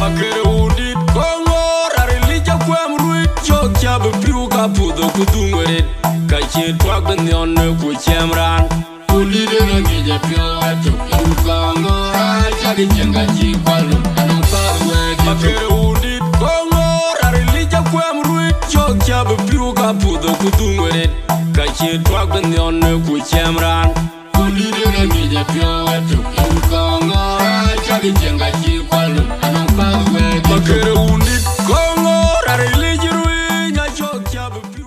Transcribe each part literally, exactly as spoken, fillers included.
Makër wundït Koŋoor arilic akuɛm ruic cök, ca bï piu ka puth ku dhuŋ ret, ka cï tuak bï nhiɔn ku cɛm raan. Wundït ënë ŋic apiɔ̈u atök, yïn Koŋoor acak cieŋ ka cï kual rum, anɔŋ path wɛɛk. Makër wundït Koŋoor arilic akuɛm ruic cök, ca bï piu ka puth ku dhuŋ ret, ka cï tuak bï nhiɔn ku cɛm raan. Wundït ënë ŋic apiɔ̈u atök, yïn Koŋoor acak cieŋ ka cï kual rum, anɔŋ path wɛɛk. Makër wundït Koŋoor arilic ruic acök, ca bï piu.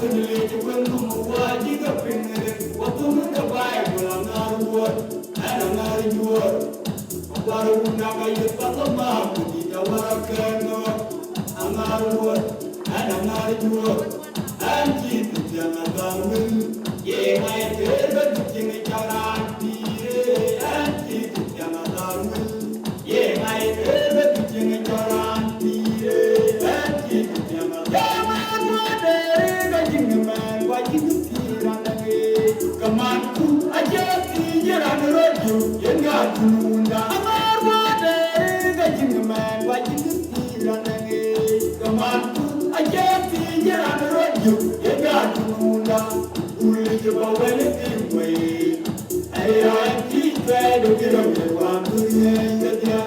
Wën liec wën nɔm wajï ke piŋ rin, wa thum ke Baibul aŋär wuɔ̈t, ɛn aŋär nyuɔ̈r. Awär wun dak aye path amak, ku dït awär akɛn ŋɔ̈ɔ̈k, aŋär wuɔ̈t, ɛn aŋär nyuɔ̈r. Ɛn cï thiëëc aŋär wën, ye ŋa ye tëër ke thiëc cïn ë cak raan pïïr, ɛn cï thiëëc aŋär wën. Ye ŋa ye tëër ke thiëc cïn ë cak raan pïïr, ɛn cï thiëc aŋär wën. Kaman ku acie thiëc raan ë ŋeec, kaman ku acie thiëc raan ë rɔt yök, yen ŋa tun wunda. Aŋär wën dɛɛr ka cïn mɛɛn, wa cïn thiëc raan ë ŋeec, kaman ku acie thiëc raan ë rɔt yök, yen ŋa tun wunda. Wul cï bä wɛl ë tim wei, aya cï cuɛɛi de bï rɔt yök, wa bï ŋeec kedhie.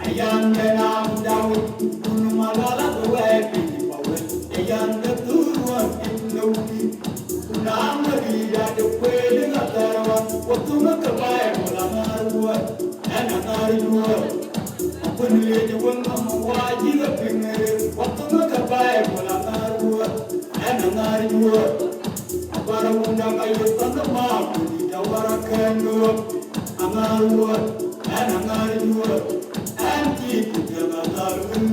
Ayan de naam Dawid, kun malala ke wɛɛk piny pa wet. Ayan de thur ruɔn piny de wuni. Ku naam de rida de kueeli ka thɛɛr wan. Wa thum ke Baibul aŋär wuɔ̈t, ɛn aŋär nyuɔ̈r. Akun liec wën nɔm wajï ke piŋ rin. Wa thum ke Baibul aŋär wuɔ̈t, ɛn aŋär nyuɔ̈r. Awär wun dak aye path amak, ku dït awär akɛn ŋɔ̈ɔ̈k. Aŋär wuɔ̈t, ɛn aŋär nyuɔ̈r, ɛn cï thiëc aŋär wën.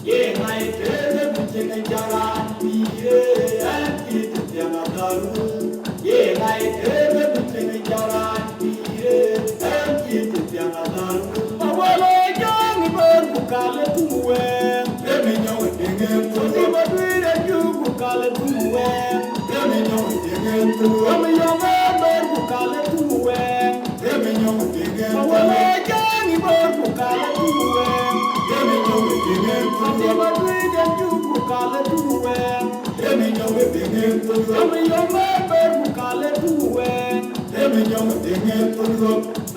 Ye ŋa ye tëër ke thiëc cïn ë cak raan pïïr, ɛn cï thiëc aŋär wën. Ye ŋa ye tëër ke thiëc cïn ë cak raan pïïr, ɛn cï thiëc aŋär wën. Awär ë jɔŋ ë bɛ̈r ku kal ë tum wɛɛŋ. Rem ë nyɔŋ ë tiŋ ë tum. Ku dït bä duëër ë jur ku kal ë tum wɛɛŋ. Rem ë nyɔŋ ë tiŋ ë tum. Rem ë yɔŋ ë bɛ̈r ku kal ë tum wɛɛŋ. Rem ë nyɔŋ ë tiŋ ë tum. Awär ë jɔŋ ë bɛ̈r ku kal ë tum wɛɛŋ. Rem ë nyɔŋ ë tiŋ ë tum. Ku dït bä duëër ë jur ku kal ë tum wɛɛŋ. Rem ë nyɔŋ ë tiŋ ë tum. Rem ë yɔŋ ë bɛ̈r ku kal ë tum wɛɛŋ. Rem ë nyɔŋ ë tiŋ ë tum.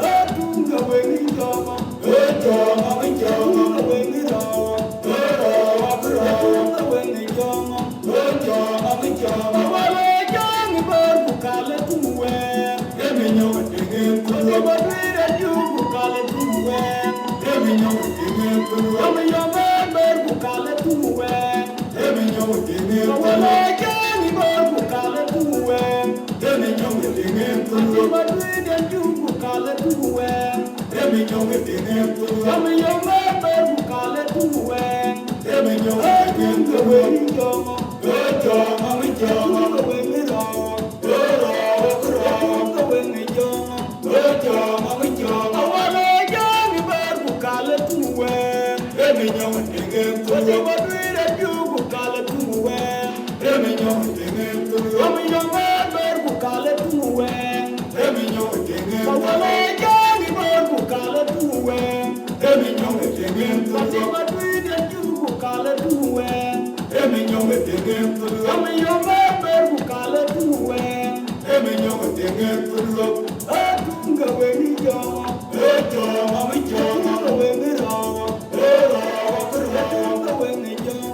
Ë tum ke wëŋ ë jɔŋ. Ë jɔŋ, ë jɔŋ. Tum ke wëŋ ë rɔɔk. Ë rɔɔk, ë rɔɔk. Tum ke wëŋ ë jɔŋ. Ë jɔŋ, ë jɔŋ. Awär ë jɔŋ ë bɛ̈r ku kal ë tum wɛɛŋ. Rem ë nyɔŋ ë tiŋ ë tum. Ku dït bä duëër ë jur ku kal ë tum wɛɛŋ. Rem ë nyɔŋ ë tiŋ ë tum. Rem ë yɔŋ ë bɛ̈r ku kal ë tum wɛɛŋ. Rem ë nyɔŋ ë tiŋ ë tum. Awär ë jɔŋ ë bɛ̈r ku kal ë tum wɛɛŋ. Rem ë nyɔŋ ë tiŋ ë tum. Ku dït bä duëër ë jur ku kal ë tum wɛɛŋ. Rem ë nyɔŋ ë tiŋ ë tum. Rem ë yɔŋ ë bɛ̈r ku kal ë tum wɛɛŋ. Rem ë nyɔŋ ë tiŋ ë tum. Ë jɔŋ, ë jɔŋ, ë jɔŋ. Tum ke wëŋ ë rɔɔk. Ë rɔɔk, ë rɔɔk. Tum ke wëŋ ë jɔŋ. Ë jɔŋ, ë jɔŋ. Awär ë jɔŋ ë bɛ̈r ku kal ë tum wɛɛŋ. Rem ë nyɔŋ ë tiŋ ë tum. Ku dït bä duëër ë jur ku kal ë tum wɛɛŋ. Rem ë nyɔŋ ë tiŋ ë tum. Rem ë yɔŋ ë bɛ̈r ku kal ë tum wɛɛŋ. Rem ë nyɔŋ ë tiŋ ë tum. Awär ë jɔŋ ë bɛ̈r ku kal ë tum wɛɛŋ. Rem ë nyɔŋ ë tiŋ ë tum. Ku dït bä duëër ë jur ku kal ë tum wɛɛŋ. Rem ë nyɔŋ ë tiŋ ë tum. Rem ë yɔŋ ë bɛ̈r ku kal ë tum wɛɛŋ. Rem ë nyɔŋ ë tiŋ ë tum. Ë tum ke wëŋ ë jɔŋ. Ë jɔŋ, ë jɔŋ. Tum ke wëŋ ë rɔɔk. Ë rɔɔk, ë rɔɔk. Tum ke wëŋ ë jɔŋ.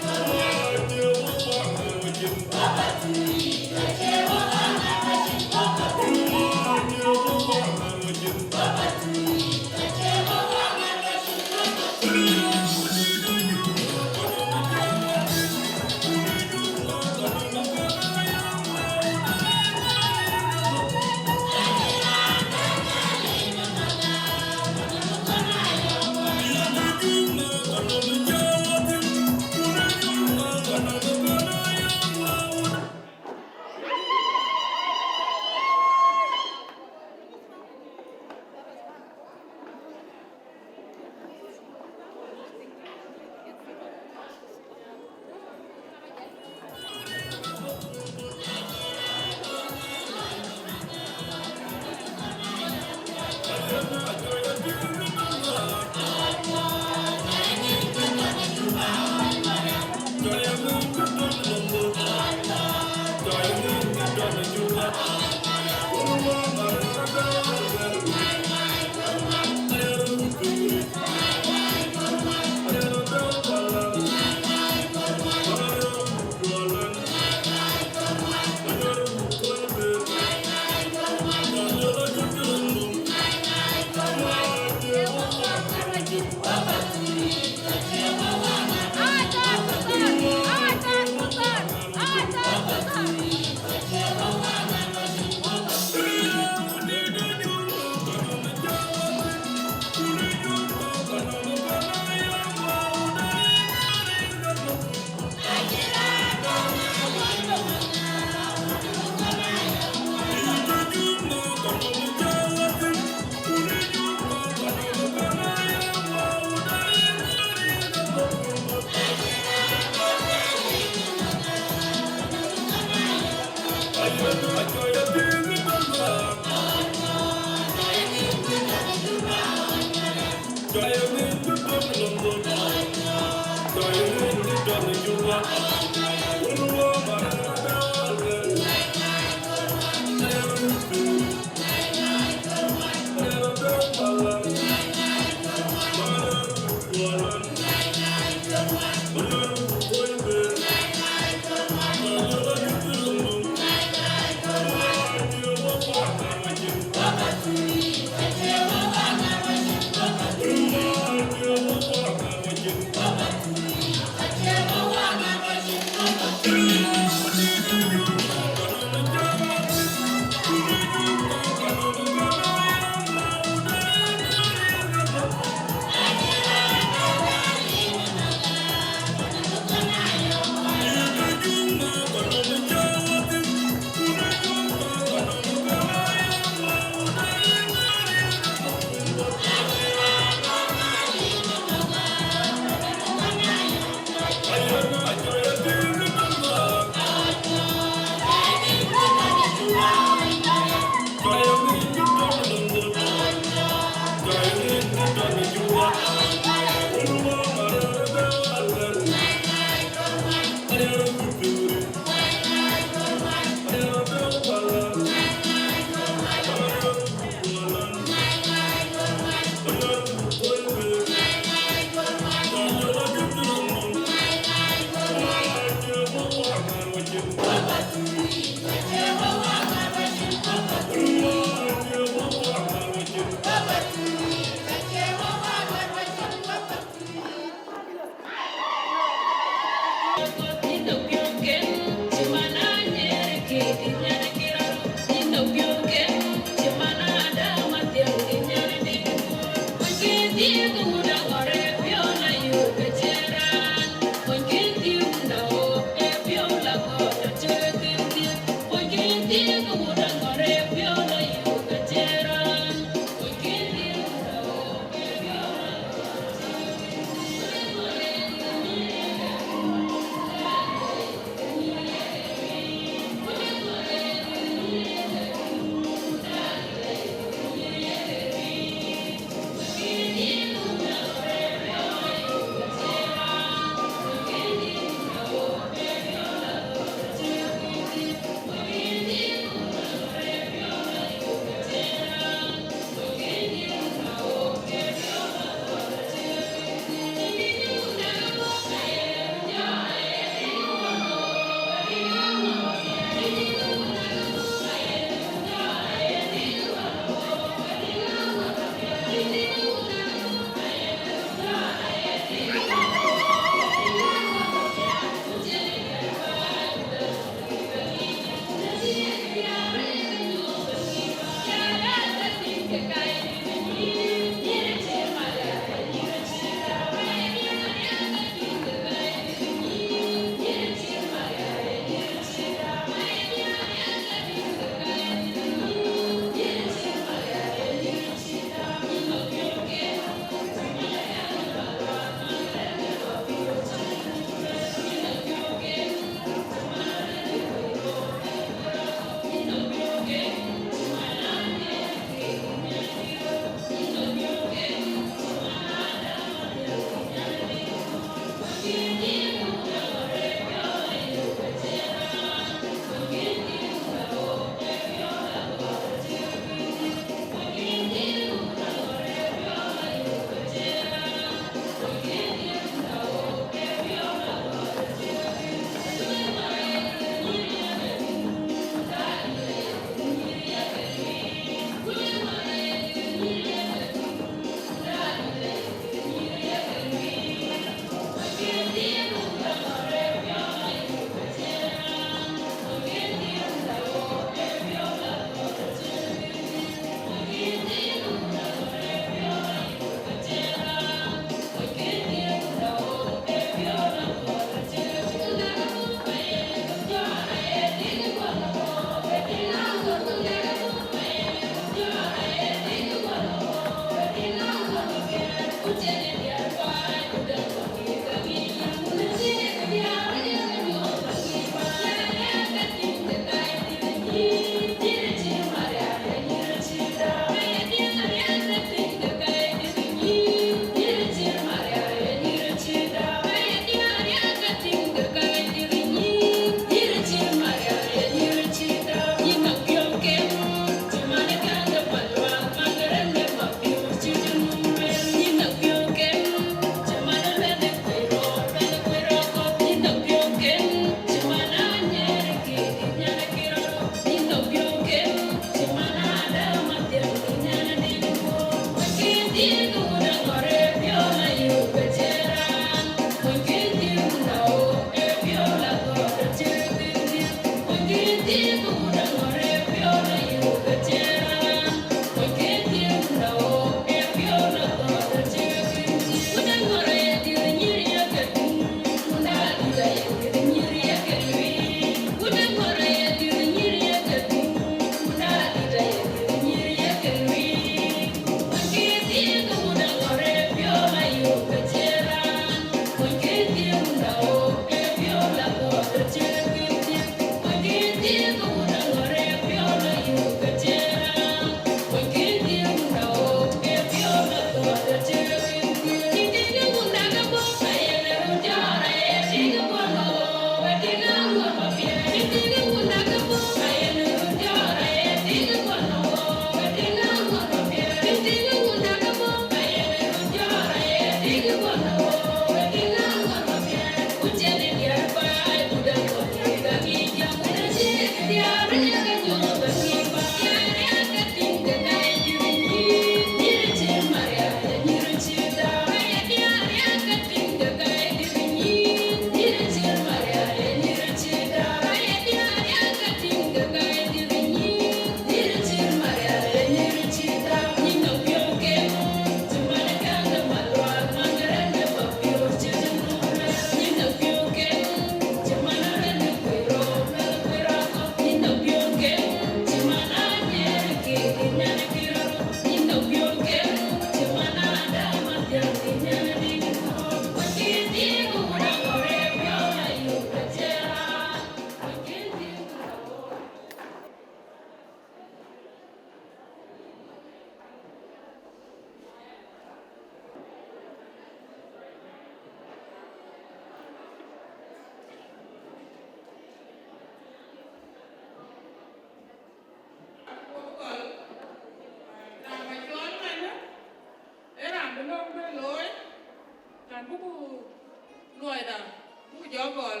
Gɔl.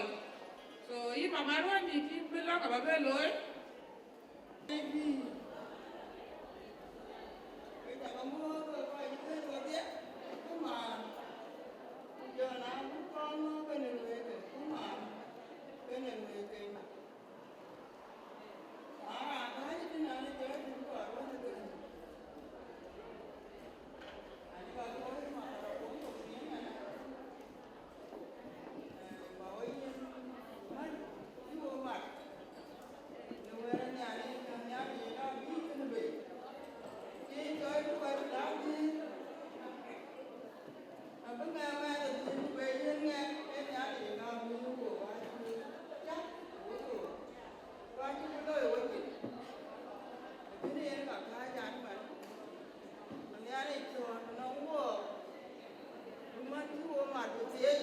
So, yïn mama ruɔ̈n dït yïn bï lɔ̈k aba bɛ looi. Maybe. Wek aba muɔ̈ɔ̈th wek kɔc cï wek dhiëth, kuman. Ku jɔl a bï kɔn ŋö kënë wek, kuman. Kënë wek. Abï ŋɛk mɛɛn ë dhil ku be yiëk ŋɛk, ee Nhialic ë ŋa bï yïn wook, acï cak ë wek röör, ku acï bï loi ë wek piny. Ë kënë yen ka kääc an, man, ku Nhialic cɔɔr nɔŋ wook, bï man cï wo mat ku thieei.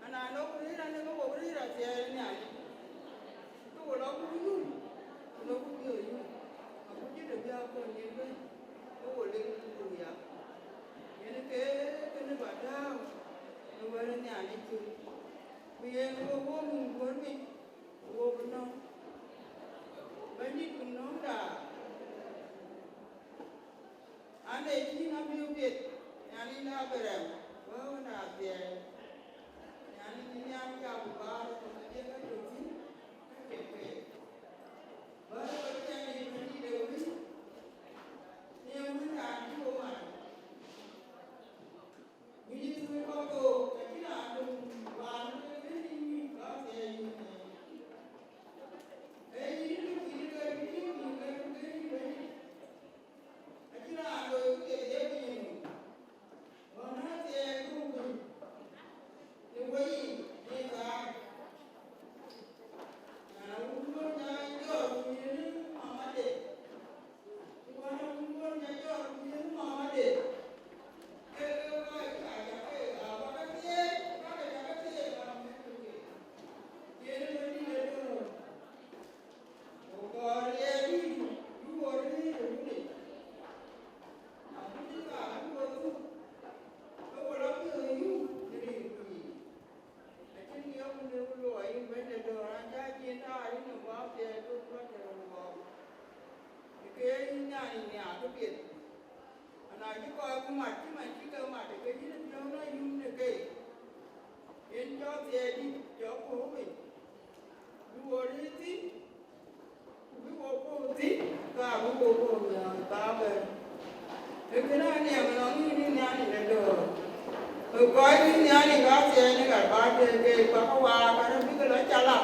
Ana nɔŋ ku rëër anë ke wo rëër athiɛɛi ë Nhialic. Ke wo lɔ ku yum, ku lɔ ku piɔ̈ɔ̈th yum, aku cï de bï akɔn yen bɛ̈n, ke wo lek ku ku ya. Yen ke kënë ba tääu në wɛ̈t ë Nhialic thïn. Ku yen wo wo mum guɔ̈r ŋic, ku wo bï nɔ̈k. Bɛ̈nydït ku nɔ̈k daai. An, ee cïn abï piɛth, Nhialic de Abraɣam, wääu de athiɛɛi, Nhialic cï nhial cak ku baar ë tök, acie ka tök thïn, ka tek keek. Bä rɔt cɛn ë Bɛ̈nydït ë wïc, në wën raan cï wo mat. Wïc ë tui kɔ̈k thook, ka cïn raan döŋ, raan ë bɛ̈n yïn wïc, bä thiɛɛi yïn ëë. Ee yïn, tök yïn, ke bï tïŋ yïn, ke bï bɛ̈n yïn Bɛ̈nydït. Acïn raan loi kë ye pinyë nɔm. Ɣɔn athiɛɛi ku wïc në weyiic në thaar. Na wun duɔ̈n nya jɔt ku yïn ë mamade, ku ɣɔn wun duɔ̈n nya jɔt ku yïn ë mamade, ke ke kɔc ka cak ke aa bä ke thieei, ka ke cak ke thieei, ka mɛ̈t ke. Yen ë Bɛ̈nydït ë döör. Ku kɔɔr riɛɛr dïït, bï wo rëër ë wun yic, abï dï ka bï wo thuk, ke wo lɔ piɔ̈ɔ̈th yum në rin piny. Acïn ŋiɛc wun ë ku luɔi yïn Bɛ̈ny de döör, an, cä cin taar yïn ë guɔ piɛth, ku bä tɛ̈ɛ̈u wɔɔk. Ë ke yïn Nhialic nhiaar këpiɛth. Ana cï kɔc ku mat, cï man cï ke mat, ke yïn piɔ̈u lɔ yum në keek. Yen cɔk thiɛɛi dït, cɔk kuɔ̈u piny, bï wo rëër thïn, ku bï wo kuɔ̈u thïn, ka bï wo kuɔ̈u nhial, ka bɛ̈n. Ee kënë aniɛm ënɔŋ yïn, yïn Nhialic ë döör. Ku kɔc yïn Nhialic ka thiɛɛi në ka bä tëëk keek, bä ke waar, ka rɔt bï ke lɔ cala,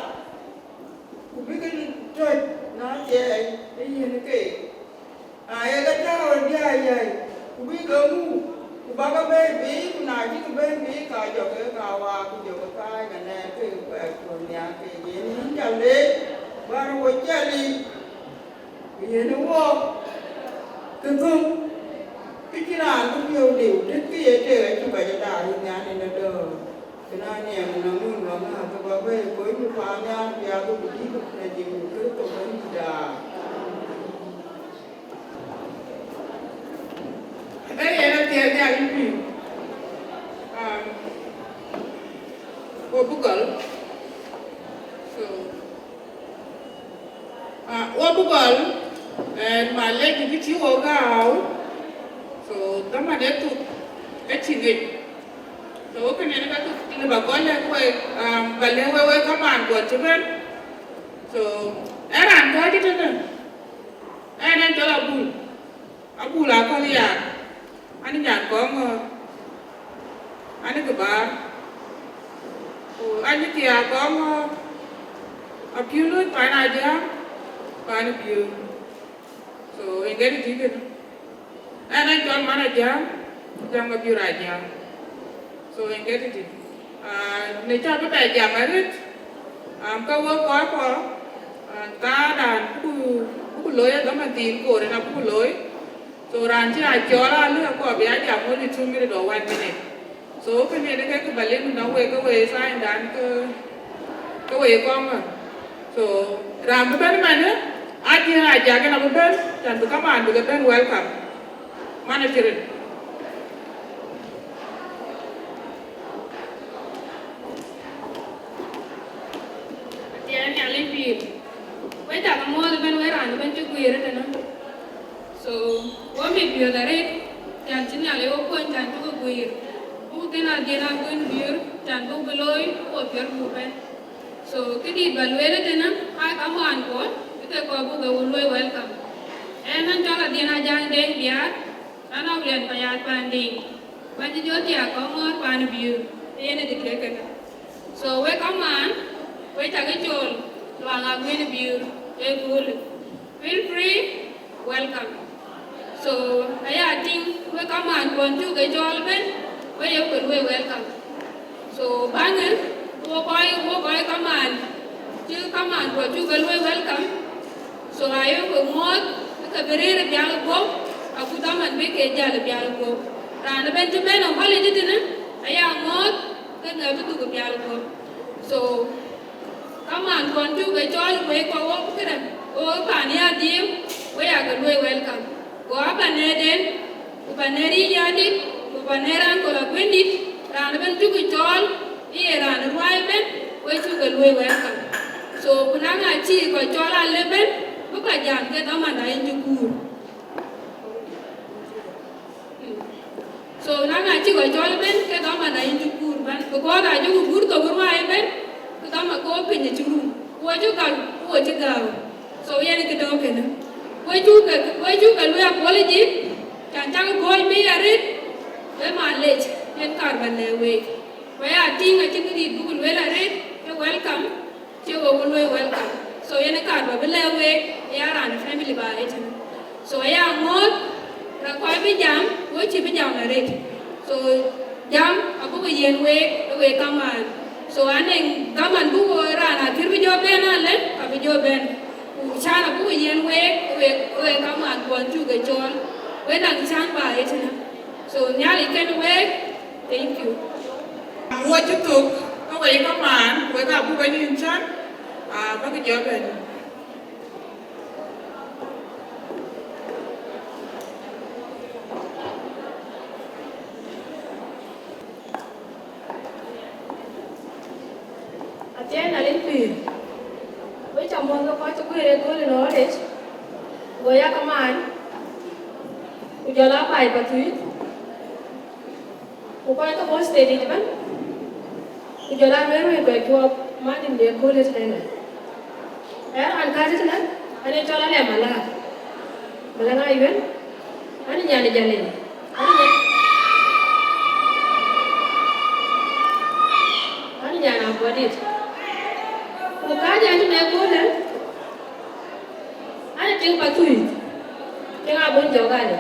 ku bï ke tɔ̈c në athiɛɛi ë yïn keek. Na ye ke tääu ë diäär yäi, ku bï ke muk, ku bä ke bɛ̈ɛ̈i biic, ku na cï ke bɛ̈ɛ̈i biic, ka jɔ ke ka waar, ku jɔ ke kääc ke nɛɛr ke kuɛɛr kuɔ̈n nhial ke yen yïn cä leec, bä rɔt wo cä liic, ku yen ë wook, ke thöŋ, ke cïn raan bï piɔ̈u liu, tëk ke ye tëëk acï kɔc ë daai yïn nhial yen ë döör. Kënë aniɛm ënɔŋ yïn wä ŋääk ke bä bɛ̈ɛ̈i kony, ku paan nhial piath, ku dït, në jïn ku Kërtho Bɛ̈nydït aa. Ee yen athiɛɛi Nhialic pïïr. Um, wo bï gɔl. So, ah, wo bï gɔl, and ma lec kï cï wo gääu. So, dhaman ë thuk, ë cï ŋic. So, wo kënë ka thuk lë ba gɔl lɛ̈k wek, um, ba lɛ̈k wek, wek kamaan guɔ cï bɛ̈n. So, ë raan kääc ëtënë, ë raan cɔl Abul. Abul Akɔl Yaar, an nyan Kɔŋɔ̈ɔ̈r, an Kibaar, ku an thiaak Kɔŋɔ̈ɔ̈r, apiöl ɣöt paan Ajaŋ, paan Biöör. So, yen ke tëtï kënë. Ɛn a cɔl man Ajaŋ, Ajaŋ Mabiöör Ajaŋ. So, yen ke tëtï. Ah, në cä bï bɛ jam arët, am, ke wek kɔc kuɔ, ah, thaardan buku, buku looi ë dhaman thiin koor yen abuku looi. So raan cï raan cɔɔl aa lëk akuɔ bï a jam only two minute or one minute. So kënë yen ke kë ba lëk nɔm wek ke wek sign dan ke, ke wek kɔŋ ŋa. So raan bï bɛ̈n ëmɛnë, Ajiëŋ Ajak yen abï bɛ̈n, can bï kamaan bï ke bɛ̈n welcome. Man acï rëët. Nhialic pïïr. Wek cak muɔ̈ɔ̈th ëbɛ̈n, wek raan ëbɛ̈n cï guiir ëtënë. So, wo mit piɔ̈ɔ̈th arëët, cän cï Nhialic wo kuɔny cän buk guiir. Buk kën adhiën akuën biöör, cän buk bï looi, wo piɔ̈ɔ̈th buk bɛ̈n. So, këdït ba lueel ëtënë, aa kamaan kuɔ, ë ke kɔɔr buk ke wo luɔi welcome. Ɣɛn an cɔl adhiën Ajak Deŋ Biaar, an Awulian Payat Pandiŋ. Bɛ̈ny Jothia Kɔŋɔ̈ɔ̈r pan biöör, yen ë dït kek kënë. So, wek kamaan, wek cak cɔl luaŋ akuën biöör, ee köölë. Feel free, welcome. So, aya tïŋ, wek kamaan kuɔn cuk ke cɔl ëbɛ̈n, wek ye ke luɔi welcome. So, bäŋë, wo kɔc, wo kɔc kamaan, cï kamaan kuɔn cuk ke luɔi welcome. So, ayok ke muɔ̈ɔ̈th, ke bï rëër ë bial guɔ̈p, aku dhaman bï ke jäl ë bial guɔ̈p. Raan ëbɛ̈n cï bɛ̈n ë holiday tënë, aya muɔ̈ɔ̈th, ke ŋɛ bï dhuk ë bial guɔ̈p. So, kamaan kuɔn cuk ke cɔl, wek kɔc wok këdäŋ, wok paan ya dhiëëu, wek ya ke luɔi welcome. Go a panëëden, ku panëër yï yadit, ku panëër raan kɔl akuëndït, raan ëbɛ̈n cuk ke cɔl, ë ye raan ruääi ëbɛ̈n, wek cuk ke luɔi welcome. So, ku na ŋa cï kɔc cɔl alë ëbɛ̈n, bï kɔc jam ke dhamanda yen cï kuur. So, na ŋa cï kɔc cɔl ëbɛ̈n, ke dhamanda yen cï kuur bɛ̈n, because ajɔku guur thok ruääi ëbɛ̈n, ke dhama ke wo piny acï rum, ku wo cï gäu, ku wo cï gääu. So, yen kë dɔ̈k kënë. Wek cuk ke, wek cuk ke luɔi apology, cän cak gööc bï arëët, ë malec, yen kaar ba lɛ̈k week. Ku aya tïŋ acïn këdït buk lueel arëët, ke welcome, cï wo ku luɔi welcome. So, yen kaar ba bï lɛ̈k week, ya raan ë family ba ëtënë. So, aya ŋoot, ra kɔc bï jam, wo cï bï jam arëët. So, jam, abuk yiɛ̈n week, ë week kamaan. So, anɛŋ dhaman buk wo raan akïr bï jɔ bɛ̈n alë, ka bï jɔ bɛ̈n. Ku cän abuk yiɛ̈n week, ë week, ë week kamaan kuɔn cuk ke cɔl. Wek naŋ cän ba ëtënë. So, Nhialic kenë week, thank you. Wo cï thök, ke wek kamaan, wek abuk ke nyïn cän, aa, bäk jɔ bɛ̈n. Athiɛɛn Nhialic pïïr, wek ca muɔ̈th ke kɔc cï guëër ë kööl ënɔɔnë yic, go ya kamaan, ku jɔl aa baai Pathuyith, ku kɔc ke bɔ̈ state yic ëbɛ̈n, ku jɔl aa lueel wek kɔc cuɔp man dït de kööl ëtënë. Ɣɛn raan kääc ëtënë, ɣɛn ee cɔl Alɛm Alaar, Malɛŋ Ayuɛn, ɣɛn nyan ë Jalei, ɣɛn nyan, ɣɛn nyan Abuɔdit. Ku kääc ɣɛn tënë ë köölë, ɣɛn ee tiŋ Pathuyith, tiŋ Abun Jɔk Ɣali.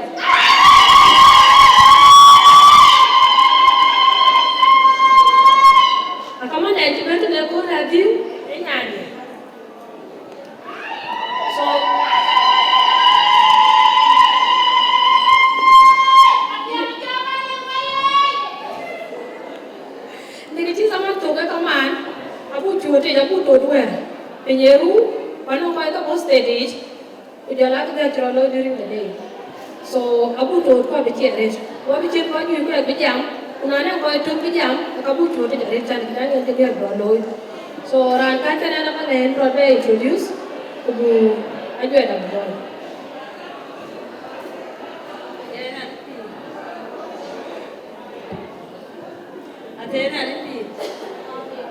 Akamän ɣɛn cï bɛ̈n tënë ë köölë adhil ë nyandiɛ̈. So, në kë cï zaman thök ë kamaan, abuk cuöt yic, abuk tot wɛ̈ɛ̈r, piny ee ruu, ku anɔŋ kɔc ke bɔ̈ state yic, ku jɔl aa kë gɛ̈t cï rɔt looi during the day. So, abuk tot ku abï ciɛɛr arëët. Ku abï ciɛɛr kɔc juëc ku abï jam, ku na nɔŋ kɔc tök bï jam, ka buk cuöt yic arëët, cän kë cän yen kë gɛ̈t bï rɔt looi. So, raan kääc tënë ɣɛn aba lɛ̈k yen rɔt bɛ introduce, ku buk ajuɛɛr abï gɔl. Athiɛɛn Nhialic pïïr.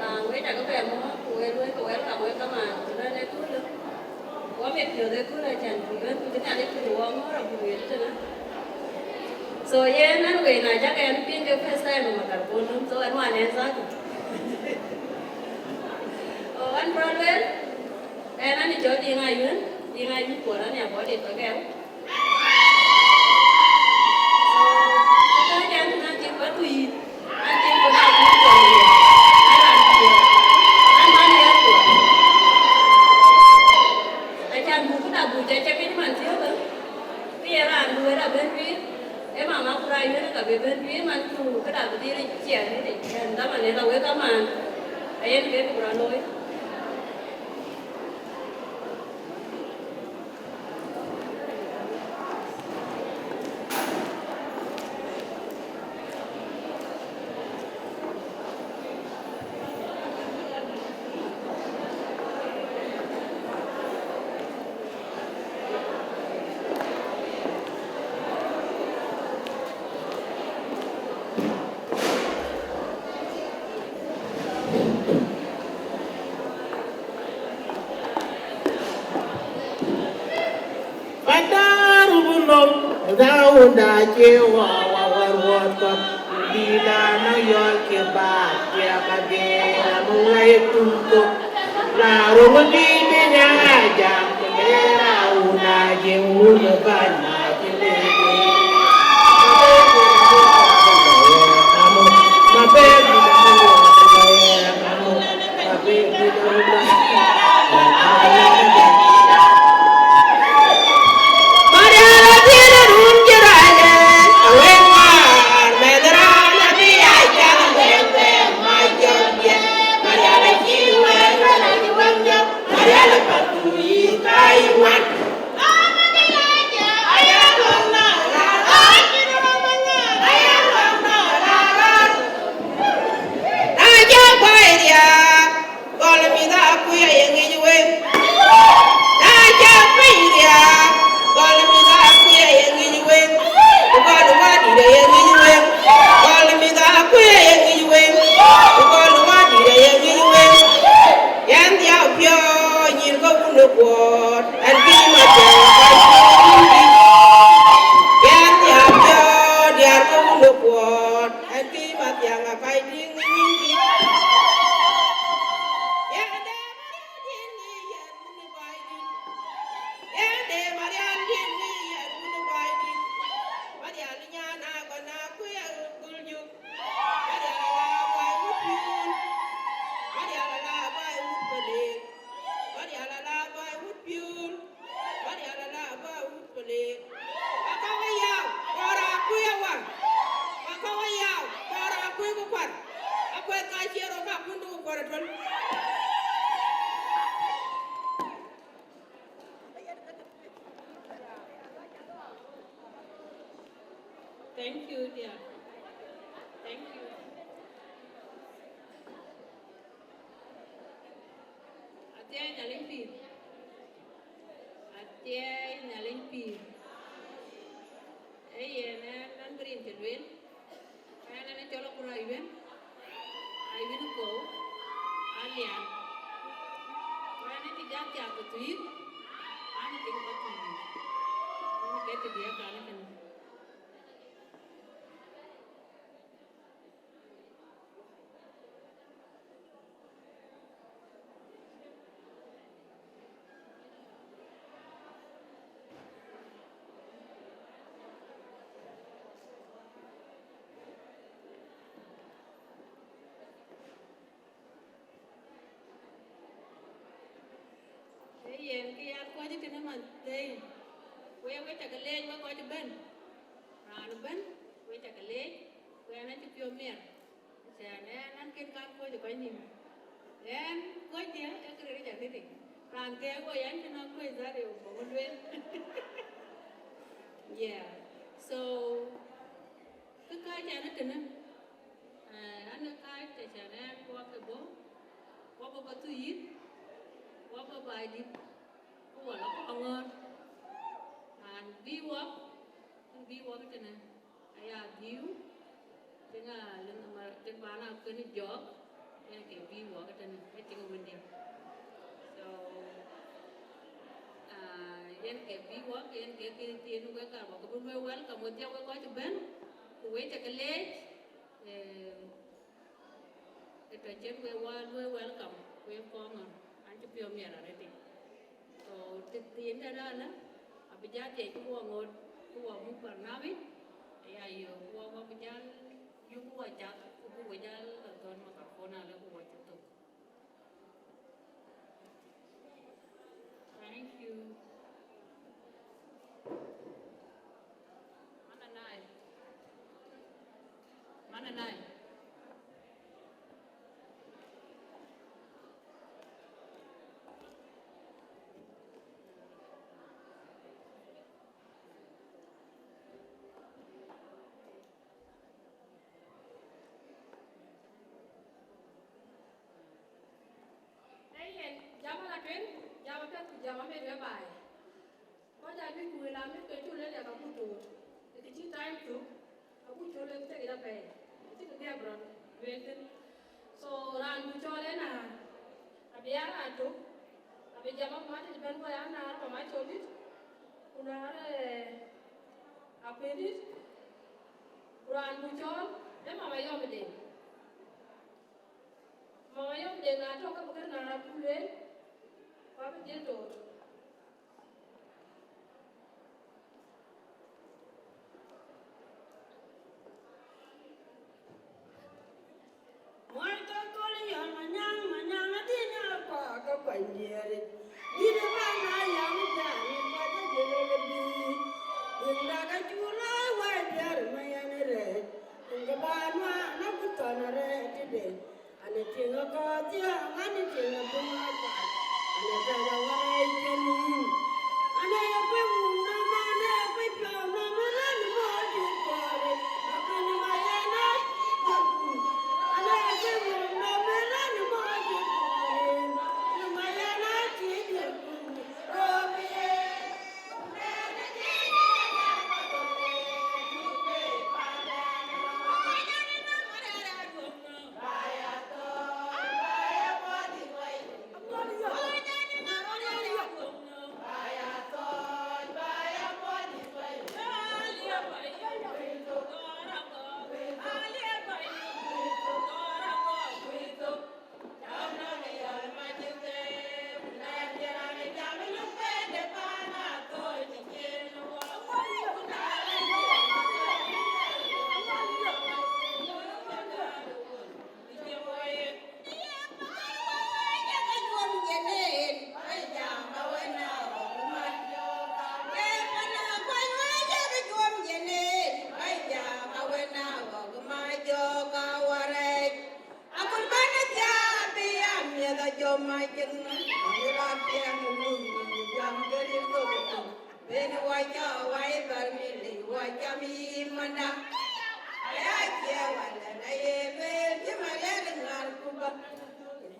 Ah, wek cakë bɛ muɔ̈ɔ̈th, ku wek luɔi ke welcome wek kamaan, ku lɛ̈n ë köölë. Wɔ mit piɔ̈ɔ̈th ë köölë acän buk bɛ̈n, ku cï Nhialic pïïr wɔ ŋɔ̈ɔ̈r abuk ɣet tënë. So, yen anyway, na cak ɣɛn piŋ ke first time ë makar bol nöm, so ɣɛn wan ɣɛn zatu. Oh, ɣɛn bï rɔt lueel, ɣɛn an, ë cɔl Diŋ Ayuɛn, Diŋ Ayuɛn Kuɔl, an, ya bɔ̈ dït ke gɛl. Acan buk këda buk ca cak keny man thiɔ̈kë, ke ye raan bï wɛ̈t abën juiir, ë mama ku rac wën ka bï bën juiir man ku këda bï dhil ciɛɛr ënë, ën dhaman ë la wek kamaan, ayen ke bï rɔt looi. Nom, na wunda cie wa wa wa ruɔt kɔp, dï la na yɔl ke ba, ya ka de, amu ŋa ye tum kop. La rong dï bi nya jam, ke le ra wunda je wun ba na ke le. Amu, ma be bi da mu, amu. Gɔl mïth akuc aye ŋic wek. Na cä piny riääk, gɔl mïth akuc aye ŋic wek. Ku gɔl wädït aye ŋic wek. Gɔl mïth akuc aye ŋic wek. Ku gɔl wädït aye ŋic wek. Yɛn dhiau piɔ̈ɔ̈c nyïïr ke wun ë Kuɔɔt, ɛn kï Mathiaŋ ë Kuɔɔt. Yɛn dhiau piɔ̈ɔ̈c diäär ke wun ë Kuɔɔt, ɛn kï Mathiaŋ ë Kuɔɔt. Yɛn de Marial diɛ̈n ŋic yɛn wun ë Baidït. Yɛn de Marial diɛ̈n ŋic yɛn wun ë Baidït. Marial nyan agɔn akuc ë Guljuk. Marial ala Bai wut piööl. Marial ala Bai wut Paleek. Marial ala Bai wut piööl. Marial ala Bai wut Paleek. Wa ka we yau, kɔɔr akuc awa. Wa ka we yau, kɔɔr akuc ku kuar. Akuɛth ka cie rok ka kun du ku kuar atöl. Thank you, dear. Thank you. Athiɛɛi Nhialic pïïr. Athiɛɛi Nhialic pïïr. Ee yen ɛn, ɛn bï rin cï lueel. Ɛn, ɛn ë cɔl Akur Ayuen, Ayuen Kou, Alian. Ku ɛn ë cï jat thiak ë Thuir, an, ë tik ë Pathuyith. Ku ke të diɛɛr kan ë kënë. Ee yen, kë ya kɔc tënë man thëi. Wek, wek ca ke leec, wek kɔc ëbɛ̈n. Raan ëbɛ̈n, wek ca ke leec, ku ɛn acï piɔ̈u miɛt. Cän ɛn, ɛn kën ka kuɔ̈c ë kɔc nïïm. Ɛn kuɔ̈cdiɛ̈ ee kë ril ca ril. Raan thëëk woi, ɛn cïn a kuɔ̈c that ë bɔ̈ lueel. Yeah. So, kë kääc ɛn ë tënë, eh, ɛn ë kääc të cän ɛn wɔ ke bɔ̈, wɔ bɔ̈ Pathuyith, wɔ bɔ̈ Baidït, ku wɔ lɔ Kɔŋɔ̈ɔ̈r. Raan bï wɔ, bï wɔ tënë. Aya dhiu, tiŋ a lëŋ ama, tiŋ bana kën jɔɔk, yen ke bï wɔ ke tënë, ke tiŋ wëndiɛ̈. So, ah, yen ke bï wɔ, yen ke kë thiin wek ka wɔ ke bï luɔi welcome, wedhie wek kɔc bɛ̈n, ku wek ca ke leec, eh, ë tɔ̈ cïn wek wɔ luɔi welcome, wek Kɔŋɔ̈ɔ̈r, an cï piɔ̈u miɛt already. So, të thiin dɛ̈t alë, abï jal dhiɛc ku wɔ ŋoot, ku wɔ muk barnamij, aya yök, ku wɔ, wɔ bï jal yök ku wɔ cath, ku bï wɔ jal thɔ̈n microphone alë ku wɔ cï thök. Thank you. Mana nai. Mana nai. Ee yen, jam ala tueŋ, jam apiɛth ku jam amit wek baai. Kɔc aa juëc ku wël amit ke cuk lël yak abuk toot. Ë kë cï time thök, abuk cɔl wek tek yic apɛi. Acï kë gɛ̈k rɔt lueel thïn. So, raan buk cɔl ëna, abï ya raan tök, abï jam amat yic bɛ̈n kɔc aa naar, ba mac cɔl dït, ku naar, eh, Apɛ̈ndït, ku raan buk cɔɔl, ee Mama Yɔm Deŋ. Mama Yɔm Deŋ na tɔ̈ ke bï kën na rap ku lueel, ku abï dhil toot. Muɔny ke kööl yɔl Manyaŋ, Manyaŋ adï nyaal kɔɔr ke kuany diɛɛric. Dït ë bän a yam jam ë kɔc ë jël ë bï. Yïn dak acuk lɔ̈ɔ̈i wai diɛɛr ë Mayen ë rɛɛc. Yïn ke bä nuaan abï thɔn arɛɛc tëde. An ë tiŋ ë kɔɔr thiäŋ, an ë tiŋ ë bï ŋɔ̈ɔ̈th bä. An ë tɛ̈n ë wärɛɛc cïn yïn. An ë ye kuec wum nɔm, an ë ye kuec piɔ̈u nɔm, ë rɛ̈n ë mɔ̈ɔ̈r cï kɔɔr. Akën ë Mayen a cï jɔt. Akut bän ë thiaak bï ya miɛth a jɔ mac cïn ŋö, ë rɔt piɛŋ ë wun jam ke rin thok ë thok. Bën wa cɔ wa ë bär mili, wa cam yï manda. Aya cie wala na ye lueel cï ma lɛ̈k ŋar ku bä.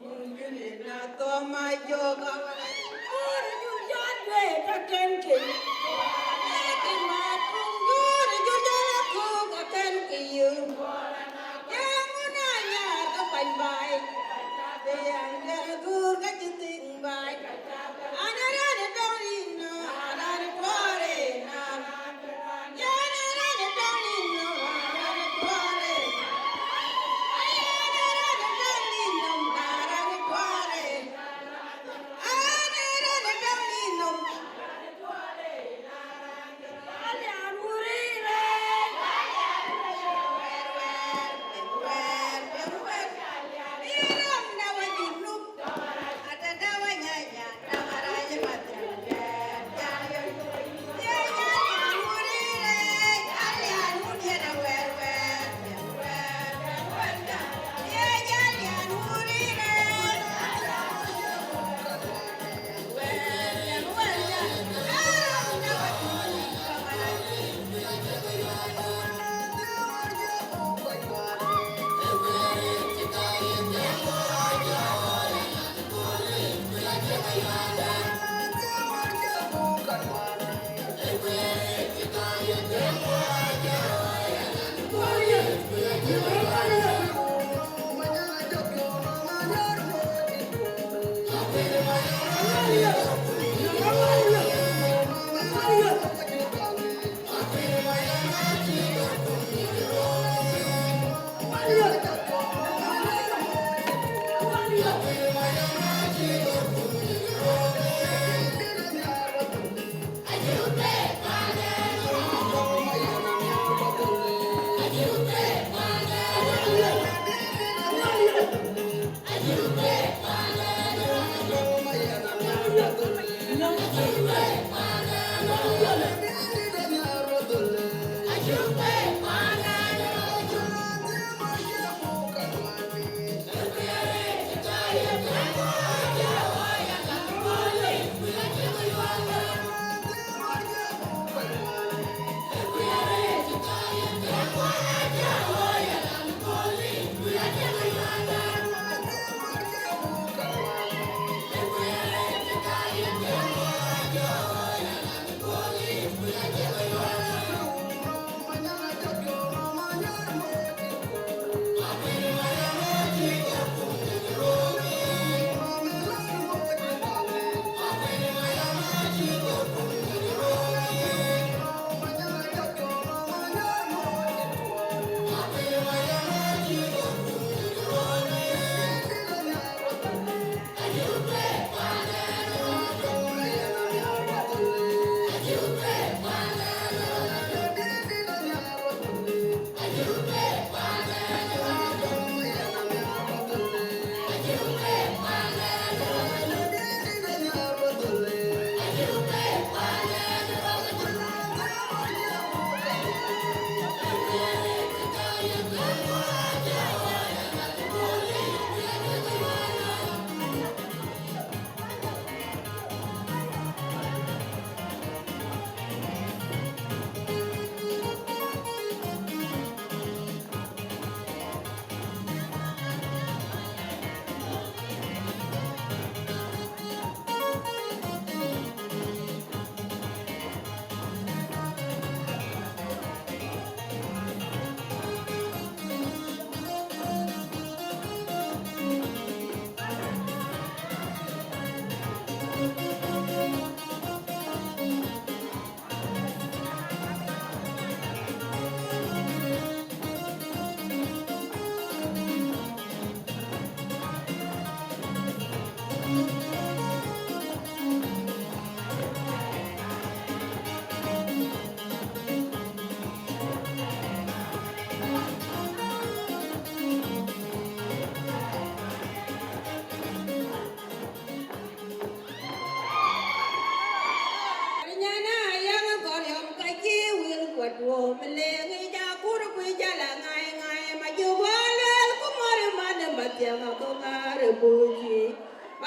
Mungkin na thɔ̈ ma jɔk awä. Jur jur jɔt duet akën kë. Lakin ma tum jur jur jɔt akuk akën kë yï. Yɛn ŋun a nyar ke pany baai. Bï yɛn gɛ̈r dhur ke cï thïn baai. An ë raan ë dɔ̈ŋ yïn nɔm, an ë raan ë tuɔɔr ë nɔm. Yɛn ë raan ë dɔ̈ŋ yïn nɔm, an ë raan ë tuɔɔr ë. Yɛn ë raan ë dɔ̈ŋ yïn nɔm, an ë raan ë tuɔɔr ë. An ë raan ë dɔ̈ŋ yïn nɔm.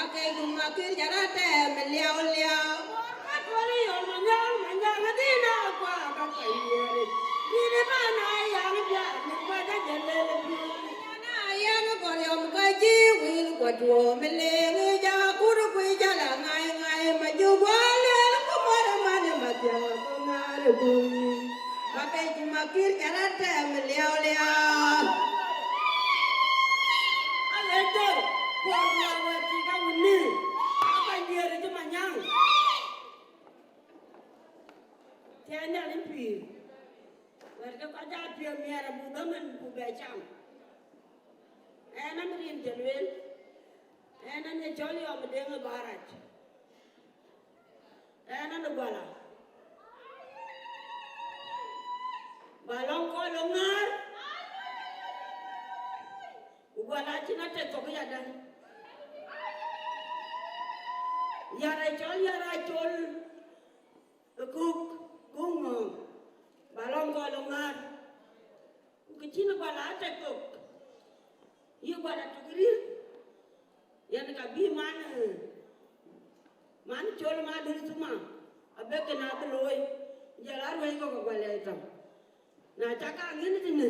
Akëc kum akïr jɔt atɛɛm liau liau. Bor ka tuɔl yɔl manyaŋ manyaŋ adhina kua ka kɔc yiëëric. Bï de bä na yaŋ biaar min kua ka jël lel piööc. Na yaŋ gɔriɔm ka jï wil kua tuɔɔm leŋ ja kur kui jal aŋai ŋai ma ju guɔ lueel ku mɔr man ma thiaŋ ku ŋaar kum. Makëc kum akïr jɔt atɛɛm liau liau. Alëdor kuɔɔr liau wɛ̈t tik awuni. Akɔc diëër cï manyaŋ. Tiɛɛn Nhialic pïïr. Wɛ̈t ke kɔc aa piɔ̈u miɛɛr abuk dɔm en buk bɛ cam. Ɛn am rin cë lueel. Ɛn an ë cɔl yɔm ë deŋ ë barac. Ɛn an ë guala. Ba lɔŋ kɔc lɔ ŋäär. Ku guala acïn atek thok yadäŋ. Yar ë cɔl yar acol ë kuk guŋ ŋɔ̈ɔ̈ŋ. Ba lɔŋ kɔc lɔ ŋäär. Ku kë cïn guala atek thok, yï guala tök rïr, yen ka bï man, man col ma dul thuma, abek kën abï looi, jɔl aruɛ̈i kɔ̈k ë guala ë tɔŋ. Na cak aŋën tënë,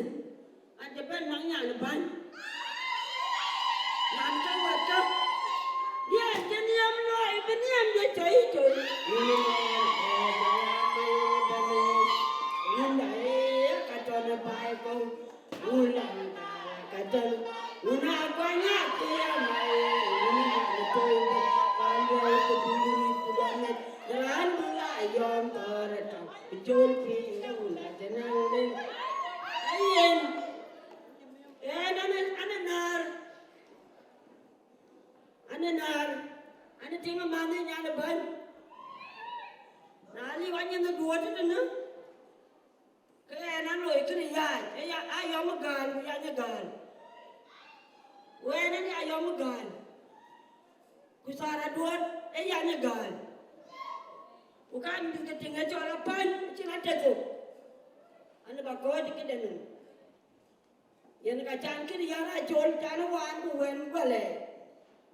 an cï bɛ̈n nɔŋ nyan bäny. Nyan ke wɛ̈t kä, bï ɛn cï niɛm looi, bï niɛm bï coyi coyi. Yïn ë mɛɛn ë jɔl a mɛɛn ë bɛ̈n ë, yïn da ë ka tɔ̈n ë baai kɔ̈u. Wun lam ka la ka tɔ̈n, wun a kuany a kiɛɛm a ye, wun ë nyan ë thoi bï, ka luɔi ku bï wun ku bä mɛt, raan du la yɔm thɔɔr ë tɔŋ, bï col piny ë wun a jënë rin. Ayen, ɛn an, an, an, an, an, An ë naar, an ë tiŋ ë mänh ë nyan ë bäny. Na liu anyin ë duɔ̈ɔ̈t tëtënë, ke ɛn an loi kënë yaac, ë ya, ayɔm ë gäär, ku yany ë gäär. Ku ɛn an ayɔm ë gäär. Ku thar aduɔ̈ɔ̈t ë yany ë gäär. Ku kan mïth ke tiŋ ë cɔl apany, acïn atethok. An ë ba kɔ̈ɔ̈c ë këde nɔm. Yen ka can kën yär acol can ë wään ku wën guɛlɛ,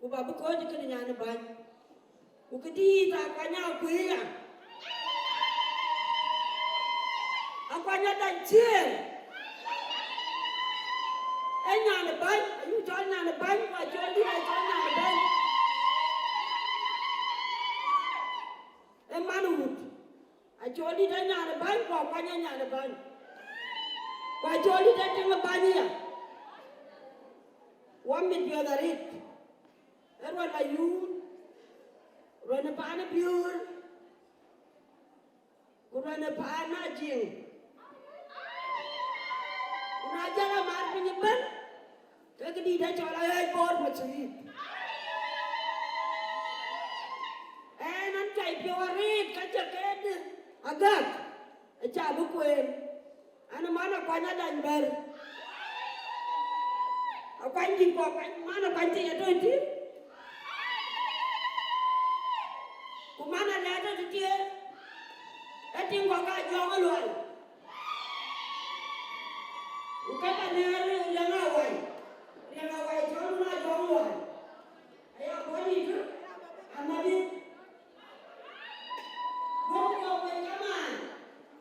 ku ba bï kɔ̈ɔ̈c kën nyan ë bäny. Ku këdïït akuany akuëëc ya, akuany adany thiëër. Ee nyan ë bäny, ayï cɔl nyan ë bäny, ku acol dït acɔl nyan ë bäny. Ee man wut, acol dït ë nyan ë bäny, ku akuany ë nyan ë bäny, ku acol dït ë tiŋ ë bäny aya. Wɔ mit piɔ̈ɔ̈th arëët, ë ruɛn la yuum, ruɛn ë paan ë biöör, ku ruɛn ë paan ë Ajiëŋ. Ku na jɔl amar piny ëbɛ̈n, ke këdït acɔl aɣɛɛc Bor Masulit. Ɛn an cai piɔ̈u arëët ka cä kɛɛt agäk, acä bï kueen. An man akuany adany bɛ̈r. Akuany dït ku akuany man akuany thii atɔ̈ tï. Ku man alɛ̈ɛ̈t atɔ̈ tëthië, ë tiŋ kɔ̈k ka jɔŋ ë luɔi. Ku ke ka lɛ̈ɛ̈r riɛŋ awai, riɛŋ awai cɔl na jɔŋ luɔi. Aya kuany yï tök, amadï. Duɔ̈k kɔ̈k wei kamaan,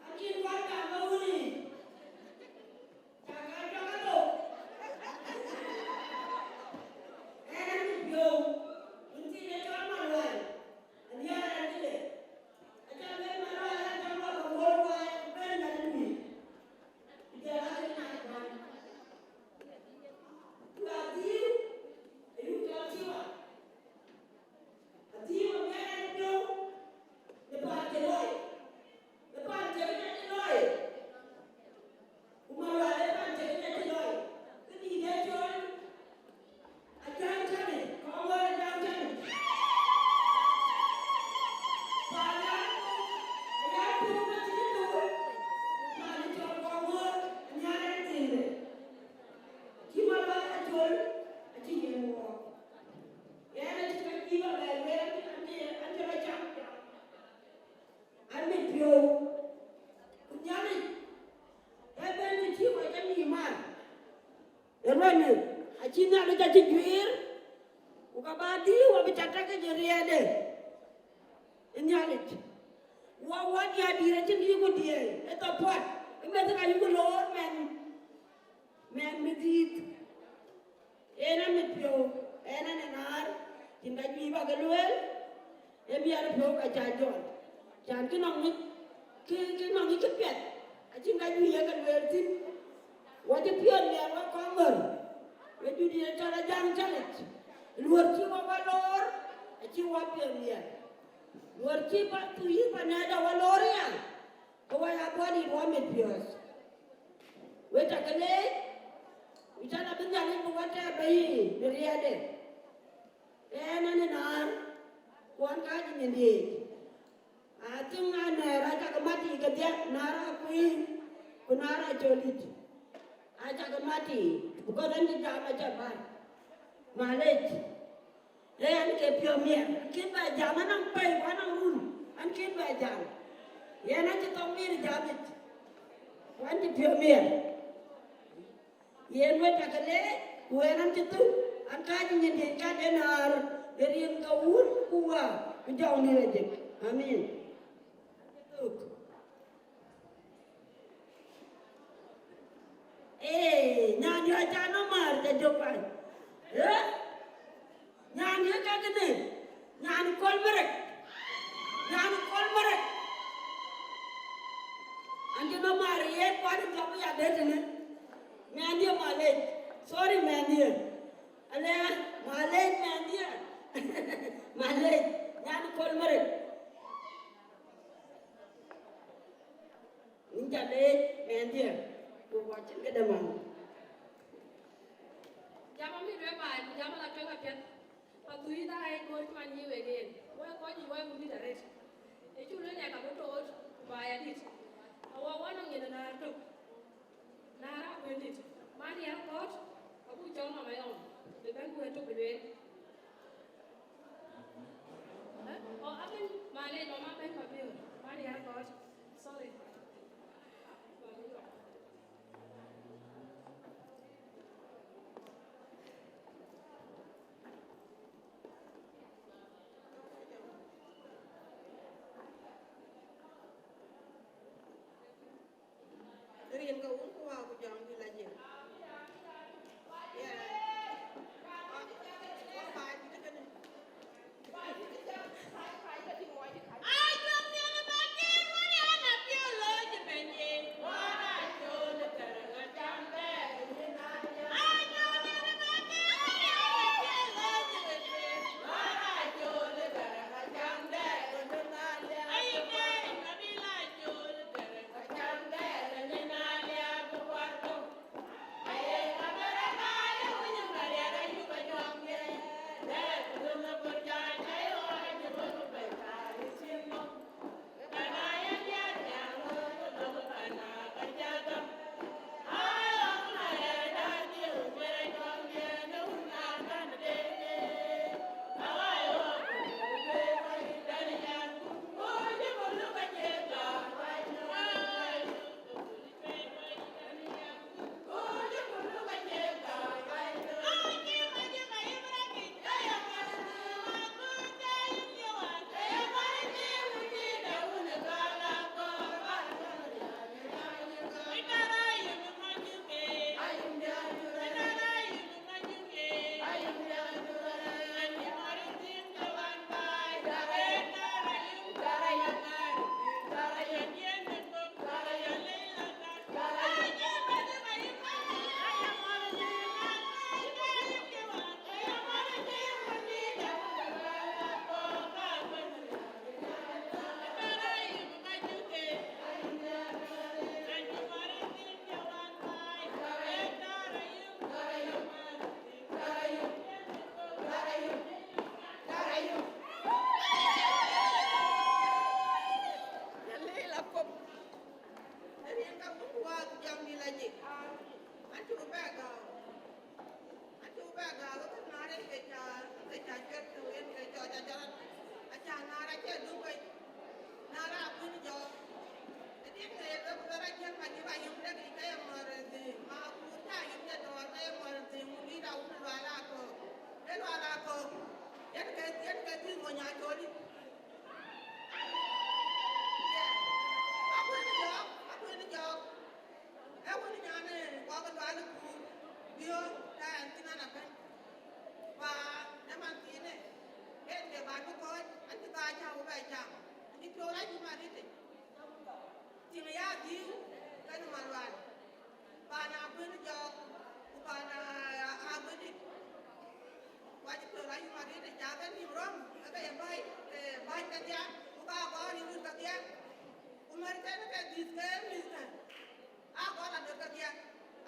acïn kuat kam ë wun yic. Cak aa cɔk athok. Ɛn an cï piɔ̈u, wun thii de cɔl Malual, anhiaar ɛn këde. Aca lueel Malual an cɔl wa ke ŋoot wai ku ben ŋäth ë pïïr. Ku jɔl aa kën nyan ë bäny. Ku adhil, ayuk cɔl Thiwa. Adhil ë bɛ̈n piɔ̈u në paan cï lɔi, në paan cï lɔi. Ku Malual ë paan cï lɔi. Këdït ë cɔl Ajaŋ Tënë, Kɔŋɔ̈ɔ̈r Ajaŋ Tënë. Paan ya, ya tuŋ ë cï tuŋ, paan cɔl Kɔŋɔ̈ɔ̈r, anhiaar ɛn thiinde. Cï Malual acol, acï yen wɔɔk. Yɛn acï ka cïï ba bɛ lueel, an cï, an cï rɔt cam. An mit piɔ̈u, ku Nhialic ë bɛ̈n të cï kɔc ke nïïm mar. Ë ruɛ̈në, acï Nhialic acï juëër, ku ka ba Adï wɔ bï ca tak ke jɔ riɛɛlde ë Nhialic. Wɔ wɔ diäär dït acïn kë yïku diëëi ë thok puɔ̈t, ë meth ka yïku loor mɛn, mɛn mïdhiith. Yen amit piɔ̈u, yen anë naar, cïn ka juëc bä ke lueel, ë miɛt piɔ̈u ka ca jɔt. Can kë nɔŋ ŋic, kë, kë nɔŋ ŋic kë piɛth, acïn ka juëc ye ke lueel thïn. Wɔ cï piɔ̈ɔ̈th miɛt wɔ kɔŋ ŋör, we jut ye cɔl Ajaŋ calic. Luɔ̈r cï wɔ wɔ loor, acï wɔ piɔ̈ɔ̈th miɛt. Luɔ̈r cï pa thu yï pa nɛɛda wɔ loor ya, ke wɔ ya bɔ̈ dït wɔ mit piɔ̈ɔ̈th. We tak ke leec, ku can abï Nhialic bï wɔ tɛɛr bei në riɛɛlde. Ɣɛn anë naar, ku ɣɛn kääc nyin diëëc. Athiŋ anɛɛr acak mat yiic kedhie, naar akuëëny, ku naar acol dït. Acak mat yiic, because ɣɛn cï jam acä bär. Malec. Ee ɣɛn ke piɔ̈u miɛt, ɣɛn kën bɛ jam, anɔŋ pɛi, ku anɔŋ run, ɣɛn kën bɛ jam. Yen acï thok miɛt jam yic, ku ɣɛn cï piɔ̈u miɛt. Yen we tak ke leec, ku ɣɛn an cï thuk, an kääc nyin diëc ka de naar, de riɛm ke wun ku wäär, ku jɔŋdït ajëk. Amin. Ee, nyan dië aca nɔm määr, ca jök pany. Ee? Nyan ye ka kënë, nyan Kol Merek, nyan Kol Merek. An cï nɔm määr yen kuan jɔk ya de tënë. Mɛnhdië malec. Sorry mɛnhdië. Alɛ malec mɛnhdië. Malec, nyan Kol Merek. Yïn ca leec mɛnhdië, ku wɔ cïn këde man. Jam amit wek baai, ku jam ala tueŋ apiɛth. Pathuyith aa ɣɛc goor cï man nyic wek yen. Wek kɔc yic wek wundït arëët. Ë cuk lueel yak abï toot, ku baai adït. Awɔ wɔ nɔŋ nyin ë naar tök. Naar akuëndït. Man ya kɔɔt, abuk cɔl mama yɔm. Bï bɛ̈n ku wek tök bï lueel. Ë? Oh, abï, malec, mama bɛ̈n ka piɔ̈ɔ̈th. Man ya kɔɔt. Sorry. Rin ke wun ku wä ku jɔŋdït la jël. Yeah. Wä, wä baai dït kënë. Rin ka wun ku wä jam dï la jik. An cuk bɛ gääu. An cuk bɛ gääu ke naar en ke ca, ke ca cuɛt ke wen ke jɔt ajaran. Aca naar acie duk wec. Naar akuën jɔɔk. Ë diɛt ke ye lok bɛ rɔ jiël ma jï ba yom dek ke ye mɔr dhï. Ma ku ca yom de dɔɔr ke ye mɔr dhï. Mu dït a wun lual akɔ̈k. Ke lual akɔ̈k. Ku ka gɔɔr yï wut kedhie, ku mär tënë ke dhïth ke mïthkë, aa gɔɔr adöt kedhie,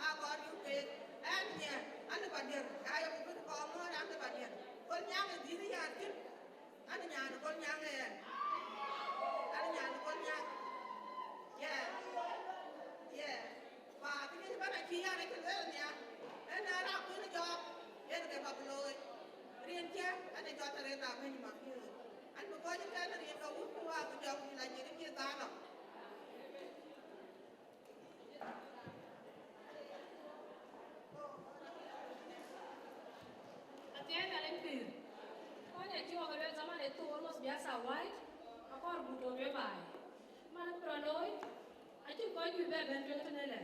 aa gɔɔr yï keek. Ɛn nyiɛɛr, an, lëu ba diɛr, aa ye ku bï kɔɔr ŋɔ̈ɔ̈r, an, lëu ba diɛr. Kol nyaŋ ë dhïth yäär thïn, an, nyan kol nyaŋ ë ɛn, an, nyan kol nyaŋ. Yeah, yeah. Ba kënë bɛ̈n acï yɛn acï lueel nhial, ënë raan kuën jɔɔk, yen ke ba bï looi. Rin cä, an, ë jɔt arëët abëny mak yï. An, bï kɔc ëtɛ̈n rin ke wut ku wäär ku jɔŋdït la nyïïr cï thaar nɔm. Athiɛɛi Nhialic pïïr. Kɔc acï wɔ ke lueel zaman ë thok almost bï asa wai, akɔɔr buk tɔ̈u wek baai. Man bï rɔt looi, acïn kɔc juëc bɛ bɛ̈n tueŋ tënë lɛ.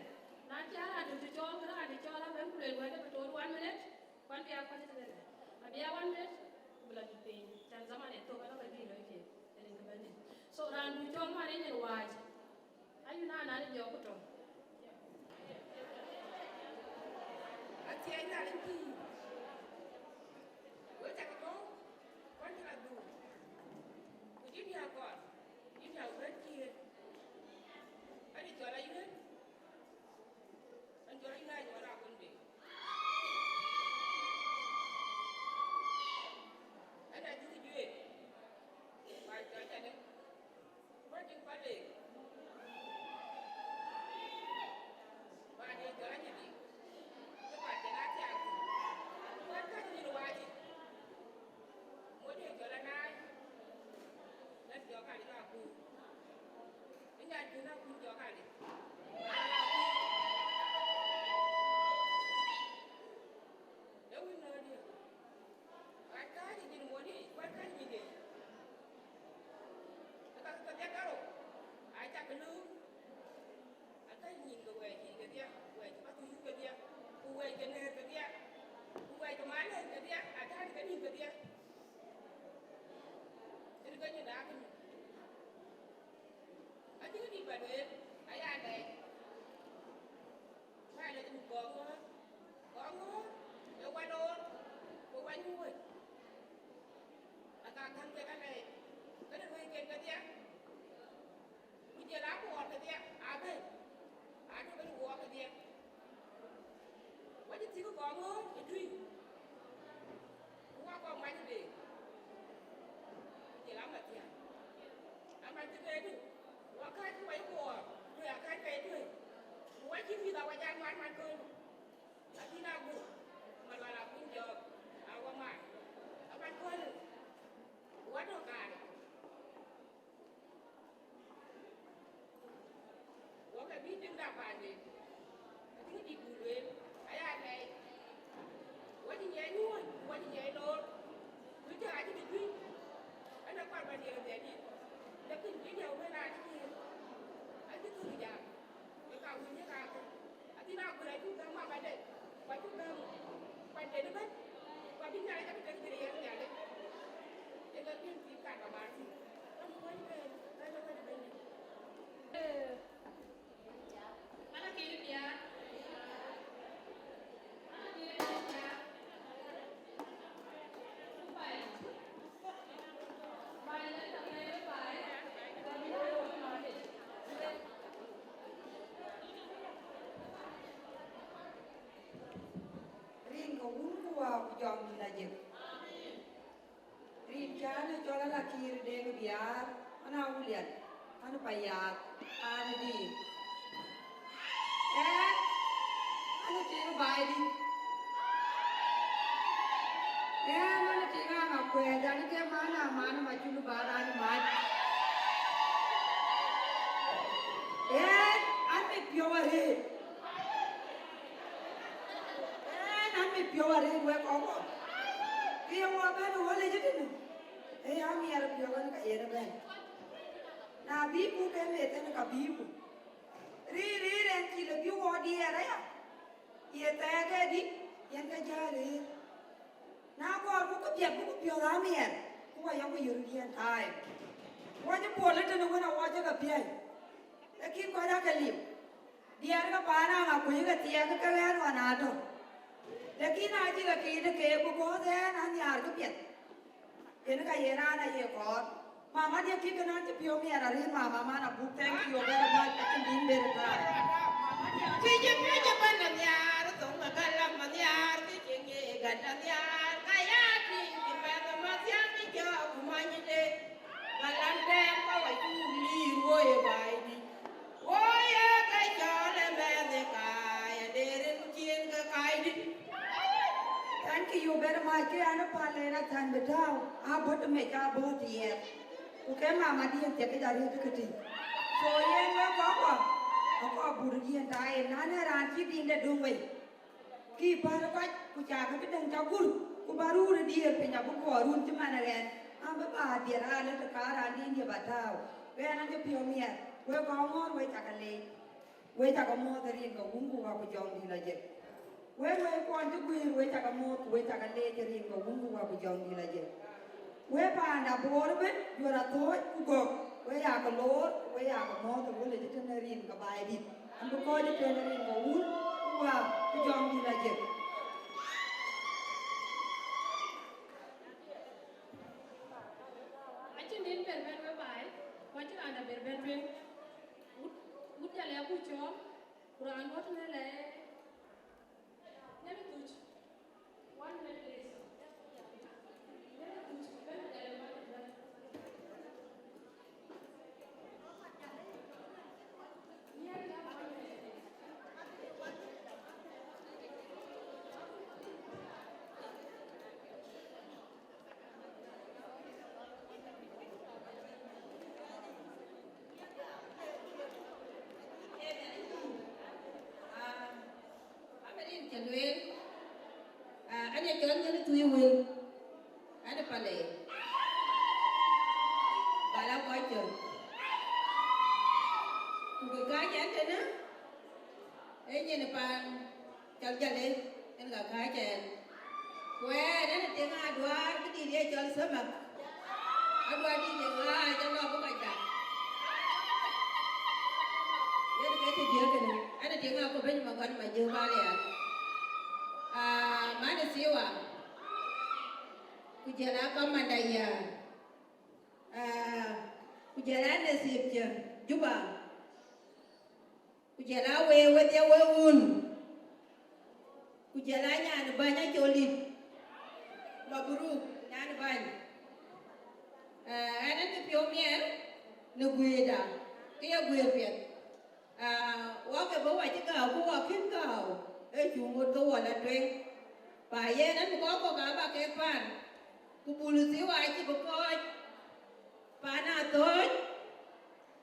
Na cï raan tök cï cɔɔl, ke raan cï cɔɔl abɛ̈n ku lueel wɛ̈t ë bï tɔ̈u one minute, kuan bï a kɔc tënë lɛ. Abï a one minute, ku bï la juëc piny. Can zaman ë thok, ala ka bï lɔi kek, rin kë bɛ̈n ë. So raan du cɔɔl man ë nyin wääc. Ayï na, na, jɔk ku tɔ̈. Athiɛɛi Nhialic pïïr. Wek cä ke mɔ̈u, kuan cï la dhuk. Ku cï diäär kɔɔr, cï diäär wɛ̈t kiëër. An, ë cɔl ayuëën, an, cɔl ayuëën, an, cɔl akon bei. An, adï juëc, ba cɔl cä dë. Wajin pale. Wajin jɔl anyidi. Wajin atiak. Wajin nyin wajin. Modi jɔl anai. Nan jɔ kali na ku. Inya jina ku jɔ kali. Ewi no dia. Wajin kali nyin modi, wajin kali nyin de. Ka, ka, ka, ka, ka, Aca ke lööm, akäc nyin ke wɛɛc yiic kedhie, wɛɛc ke path yïth kedhie, ku wɛɛc ke nɛ̈ɛ̈r kedhie, ku wɛɛc ke malɛ̈ɛ̈c kedhie, atäl ke nïn kedhie. Tënë ke nyin daak nyin. Acï këdït ba lueel, aya lɛɛc. Wɛ̈ɛ̈r lec muk gɔɔk ŋöör, gɔɔk ŋöör, ë wa loor, ku wa nyuc. Aka käŋ kek alɛɛc, kënë luɔi ken kedhie, ku jël abuɔɔr kedhie, abɛ̈n, adu kënë wuɔɔk kedhie. Wa cï thiëk gɔɔk ŋöör ë tui, ku wa kɔŋ mac ë deer, ku jël amathian. Amat cï deedu, wa kääc ku wa yï buɔɔr, tui akääc ke tui, ku wa cï mïth awa jal ŋuan man kööl. Lakin aguur, Malual akuny jɔɔk, awa mat, aman kööl, wa tɔ̈ kaarë. Wa ke bï tïŋ da paanden, atïŋ dït buk lueel, aya lɛɛc. Wa cï nyiɛc nyuɔ̈ɔ̈ny, wa cï nyiɛc loor, ku cä acï bï juëc, ënë kɔɔr ba diɛɛr ë dhiɛl dït, lakin bï diɛɛr wël raan cï, acï thuk jam. Wek ka wïc ye kakë, abï na guël acuk gäm mama de, ku acuk gäm kuat den ëbɛ̈n, ku abï Nhialic abï tek piny ë yen Nhialic. Yen ke piŋ thïn kat ba mar thïn. Ka muk wëc bɛ̈ɛ̈i, ka lɔ wëc bɛ̈ɛ̈i. Ee, ala kï bia. Rin ke Wun ku Wä ku Jɔŋdït Lajik. Rin cän ë cɔl Alakiir Deŋ Biaar, an, Awulian, an, Payath, an, Diik. Ɛn, an, tiŋ baai dï. Ɛn, an, tiŋ aŋa kuɛɛc, an, ke man aman ma cul ba raan mac. Ɛn, an, mit piɔ̈u arëët. Ɛn, an, mit piɔ̈u arëët wek kɔc kɔ̈k. Kë ye wɔ bɛ̈n ë wɔ lec ëtënë, ee, amiɛr piɔ̈u ɛn ka yen ëbɛ̈n. Na bï ku ke meth ɛn, ka bï ku. Rïïr, rïïr ɛn cï lë bï wɔ diɛɛr aya. Ye thɛɛk ëdï, yen ke jäl rïïr. Na kɔɔrku këpiɛth, buk piɔ̈ɔ̈th amiɛr, ku wa yɔku yöt yen taai. Wɔ cï puɔl ëtënë wën awɔ cï ke piɛ̈i. Lakin kɔc ake lim. Diɛɛr ke paan aŋa kuc ke thiɛɛk ke ɣɛn ɣɔn atɔ̈. Lakin acï ke kiit ë keek, because ɣɛn anhiaar këpiɛth. Yen ka ye raan aye kɔɔr. Mama dia kï kënë cï piɔ̈u miɛt arëët, mama man abuk, thank you very much, acïn dïn ber ëtɛ̈ɛ̈n. Kë cï piöc ëbɛ̈n anhiaar, thoŋ ë galam anhiaar, kë cï ŋic gat anhiaar, ka ya tïŋ cï mɛnh ë mathiäŋ cï jɔɔk ku manyde. Galam tɛɛm ka wa cuk liir woi ë baai dït. Woi ë ke cɔl ë mɛnh ë kaai, adeer rin cin ke kaai dït. Thank you very much. Ke an, ë päl en athän bï tääu, abɔ̈ të mec, abɔ̈ të yɛth. Ku ke mama diën thiek kë ja rëët ke tïŋ. So yen wek kɔc kɔ̈k, akɔc but diën ta en, na në raan cï dïn de döŋ wei. Kï päl kɔc, ku cakë këdäŋ ca gur, ku bä run ë diëër piny abï guɔ run cï man ë ɣɛn. An, bï ba diɛt aa lë të kaar raan dïn dië bä tääu. Ɣɛn acï piɔ̈u miɛt, wek kɔc ŋɔ̈ɔ̈r wek cakë leec. Wek cakë mɔ̈ɔ̈th ë rin ke Wun ku Wä ku Jɔŋdït lɔ jek. Wek wek kuɔn cï guiir, wek cakë mɔ̈ɔ̈th ku wek cakë leec ë rin ke Wun ku Wä ku Jɔŋdït lɔ jek. Wek paanda Bor ëbën, juɔ̈r athööc ku gɔ̈k, wek yakë loor, wek yakë mɔ̈ɔ̈th ë wël ë cï tën ë rin ke Baaidït. An bï kɔc ë tën ë rin ke Wun ku Wä ku Jɔŋdït lɔ jek. Acïn dïn ber bɛ̈n we baai, ku acïn raan dɛ̈ ber bɛ̈n tueŋ. Wut, wut Jalë abuk cɔɔl, ku raan duɔ̈t në lɛ, Nemi Tuc. One minute, please. Nemi Tuc, bɛ̈n Jalë, one minute. Amen, yen cä lueel, ah, an, ee cɔl Nyan Tui wël, an, ee palë, bä la kɔc cɔl. Ku kë kääc ɛn tënë, ee nyin paan cɔl Jalë, en ka kääc ɛn. Ku ɛn, ɛn ë tiŋ aduaar këdït ye cɔl thamak. Aduaar dït ye ɣaac, alɔ bï kɔc dak. Yen ke të diëk kënë, ɛn ë tiŋ akop bɛ̈ny Magɔn Majiëk Balian. Ah, man ë Siwa. Ku jël a kɔmanda ya. Ah, ku jël a Nasib cä Juba. Ku jël a wee wedhie wee wun. Ku jël a nyan bäny Acol Dït. Mabruk, nyan bäny. Eh, ɛn ë kë piɔ̈u miɛt në guiirda, kë ye guiir piɛth. Ah, wɔ ke bï wɔ cï gääu, ku wɔ kën gääu, ee cuŋ ŋot ke wɔ la tueŋ. Pa yen ɛn bï kɔc kɔ̈k aa bä kek paan, ku bul thii wɔ acï bï kɔc. Paan Athööc,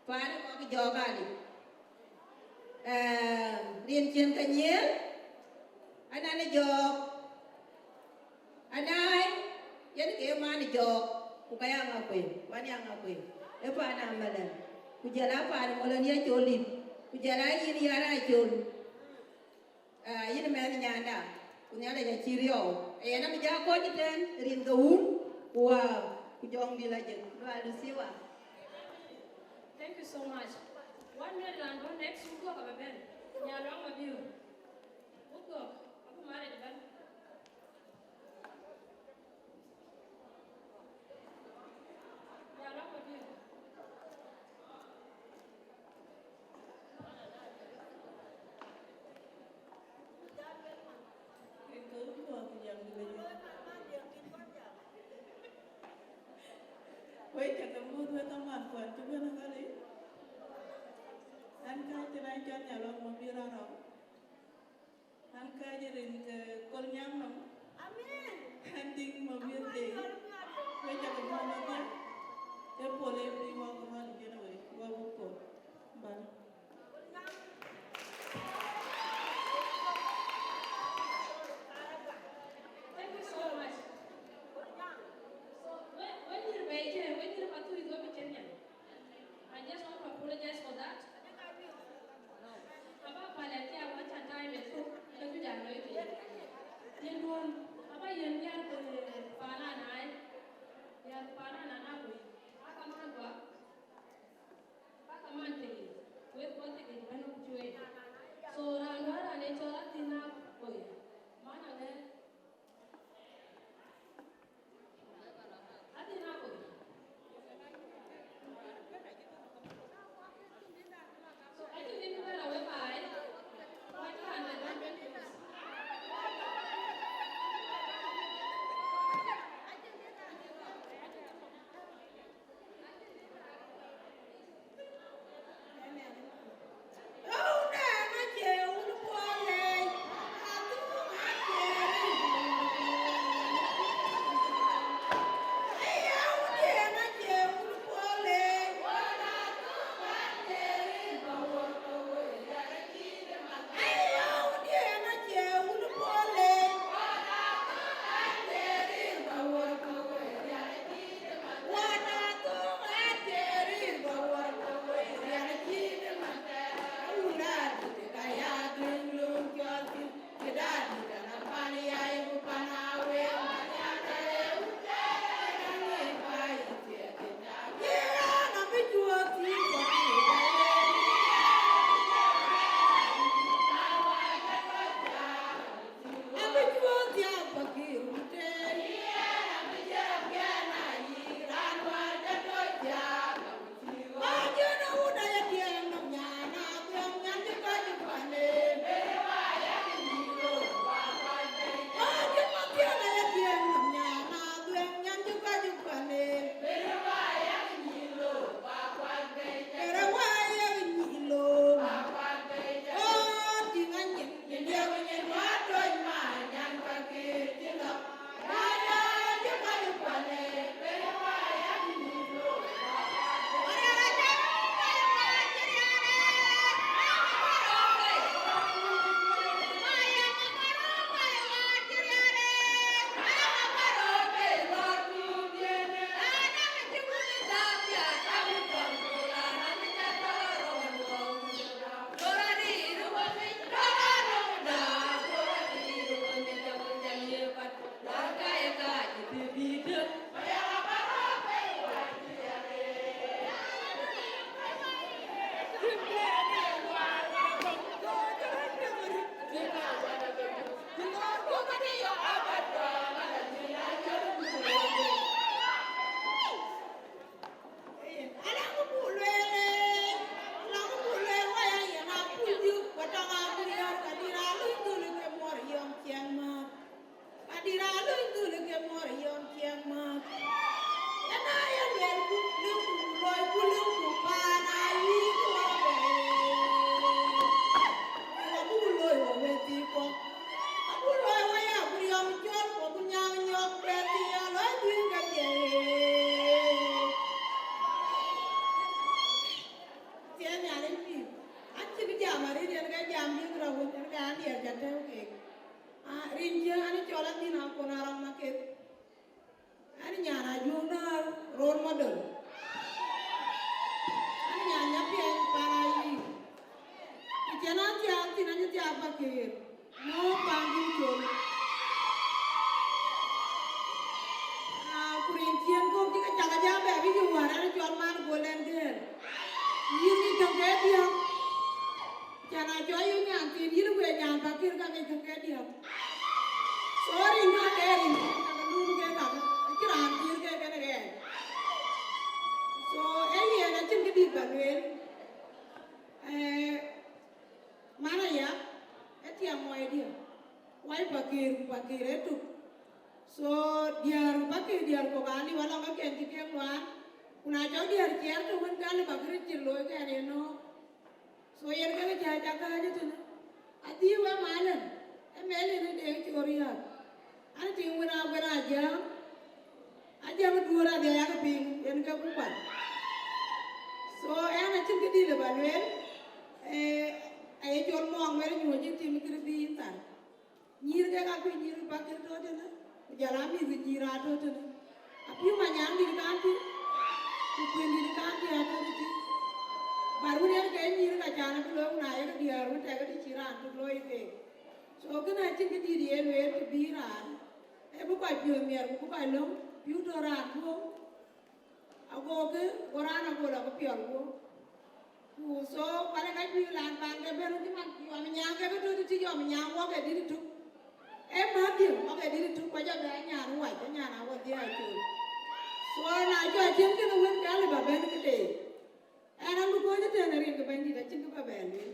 paan ë kɔc jɔɔk alic. Eh, rin cïn ke nyiëël, anan ë jɔɔk, anaai, yen ke man ë jɔɔk, ku ka ya ŋa kuëë, wan ya ŋa kuëë, ë paan Amalɛn, ku jël a paan Mɔlɔn ye Col Dït, ku jël a yïn Yar Acol. Ah, yïn mɛnh nyanda, ku Nhialic acï riɔu. Yen abï ja kɔc ëtɛ̈ɛ̈n, rin ke Wun, ku Wä, ku Jɔŋdït lɔ jek. Lual du Siwa. Thank you so much. One minute, and go next, wuk gɔ̈k abï bɛ̈n. Nyarɔŋ Mabior. Wuk gɔ̈k, abï marriage bɛ̈n. Wek cä ke muɔ̈th wek amäthkuan cï bɛ̈n ë Ɣɔ̈ric. An, kääc tënë an cɔl Nyarɔŋ Mabior Arɔu. An, kääc rin ke Kolnyaŋ nɔm. Amen. An, Diŋ Mabior Deŋ. Wek cä ke muɔ̈th wek. Ë pol ë bï wɔ ke Ɣɔ̈ric yen wek, wɔ wuk pol. Bal. Thank you so much. So, when, when you're right here, when you're Pathuyith, when we Kenya, I just want to apologize for that. atɛ̈ɛ̈u keek. Ah, rin cï an cɔl Adhïn Akon Arɔŋ Maketh. An nyan Ajuɔŋ Däär role model. An nyan Nyapiɛny pan Ayï. Ku cïn an thiaak thïn, an thiaak Pakëër. No, pandït col. Ah, ku rin ciëën kɔ̈k cï ke cak ajam bɛ bï yï wäär, an cɔl Man Golden Girl. Yïn ŋic töŋ ke diäk. Can a cɔl yï nyan thiin, yïn wëë nyan Pakëër ka ŋic töŋ ke diäk. So rin ka ke rin ka ke luur ke ka, acï raan pïïr ke kën ɣɛɛr. So ee yen acïn këdït ba lueel. Eh, man aya, ë tiam muɔi diäk. Wai Pakëër, ku Pakëër ë tuk. So diäär Pakëër, diäär kɔ̈k aliu alɔŋ kaken cï kek luaar. Ku na cɔk diäär ciɛɛr tök wën, ka lëu ba kërɛɛc cï looi kɛn ënɔɔk. So yen kek cä cä kääc ëtënë. Adhil wek malɛn, ë mɛl yen ë Deŋ Col Riääk. An tiŋ wën a wën a jam, a jam ë duöör adhia yak piŋ, yen ke ku kuat. So ɛn acïn këdït lë ba lueel, eh, aye col muɔɔŋ wɛ̈t nyuɔ̈c ë tim kërë bï thar. Nyïïr kek aa kuc nyïïr Pakëër tɔ̈ tënë, ku jɔl aa mïth nyïïr aa tɔ̈ tënë. Apiu Manyaŋdït Kaŋtï, ku Kuëndït Kaŋtï aa tɔ̈ tëtï. But wën yen ke nyïïr ka can abï looi, ku na yek diäär wën tɛ̈kë të cï raan tök looi keek. So kënë acïn këdït ye lueel të bï raan, ee bï kɔc piɔ̈ɔ̈th miɛt ku bï kɔc löŋ, piu tɔ̈ raan guöp. Agokë, go raan agol abï piɔl guöp. Ku so, kualë ka juëc lan ban ke bɛ̈n, cï man yɔm nyaŋ ke bï tɔ̈ tëtï, yɔm nyaŋ wok ë dït tuk. Ee mäthdiɛ̈ wok ë dït tuk, ku jɔ bɛ nyan wac, nyan awodhie acol. So na cɔ cïn kënë wën, ke alë ba bɛ̈n këde. Ɛn an bï kony ëtɛ̈n rin ke Bɛ̈nydït, acïn kë ba bɛ lueel.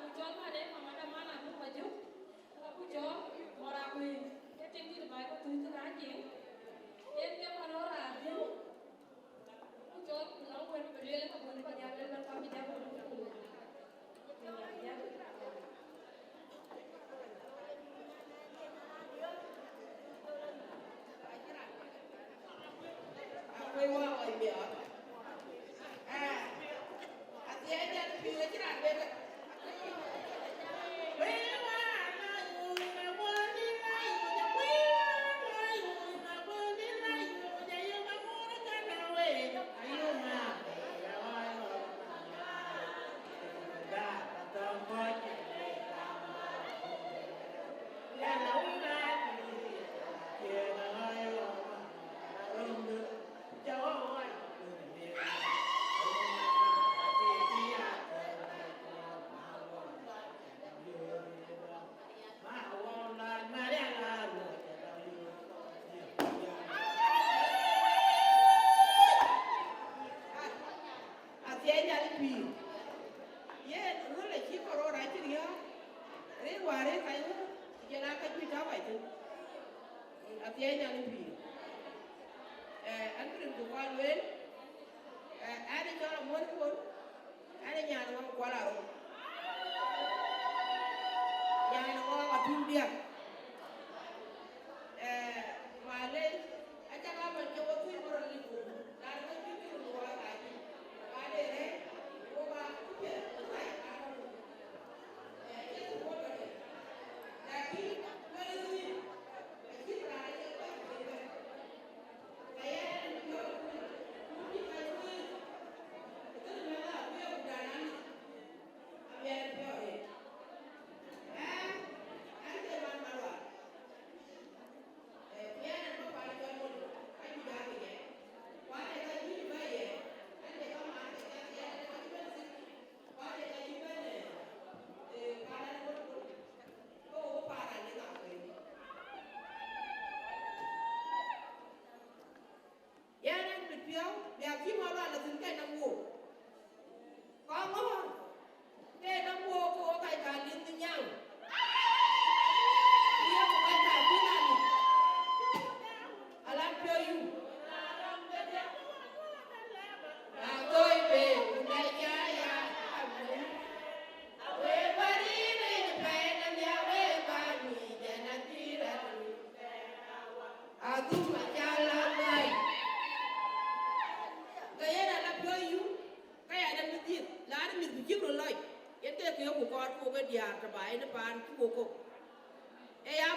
Ku cɔl Maria Mama de Man Abuk Majuk, ka ku cɔl Mora Kuëi, ke tiŋ dït baai ke thuc thïn raan jiŋ, yen ke man ɣɔn raan dhiëu, ku cɔl ku nɔm wën bï lueel ka bun bä diäk, lueel ka bï diäk wën ku. Wek wä ɣɔc miɔɔr. Ah, athiɛɛny an pïïr acï raan bɛ̈n. Athiɛɛny Nhialic pïïr. Yen röl acï korona cï riääk, rin wäär rin kac ŋö, ku jɔl aa ka juëc tɔ̈ kɔc thïn. Athiɛɛny Nhialic pïïr. Eh, an bï rin ku kɔc lueel, eh, an ë cɔl Amuɔ̈n Kuɔl, an ë nyan ŋɔ̈ɔ̈ŋ Kuɔl Arok. Nyan ŋɔ̈ɔ̈ŋ Atum Diäk. Eh, malec, aca ka man ke we thuëëc bï rɔt liu, raan ke cï cï röt luɔi ka cï, ka de rɛ̈ɛ̈c, ku ka cï piɛth, ku ka cï ka rɔt. Eh, cï röt luɔi ka de. Lakin, wël ë thuëëc, acïn raan aye kuany ke bɛ̈n. Ka yɛn, ku cï ka thuëëc, ku thïn mɛnh abï ku dan anɔm, abï an piɔ̈ɔ̈th yen. Ɛn, an ke man Malual.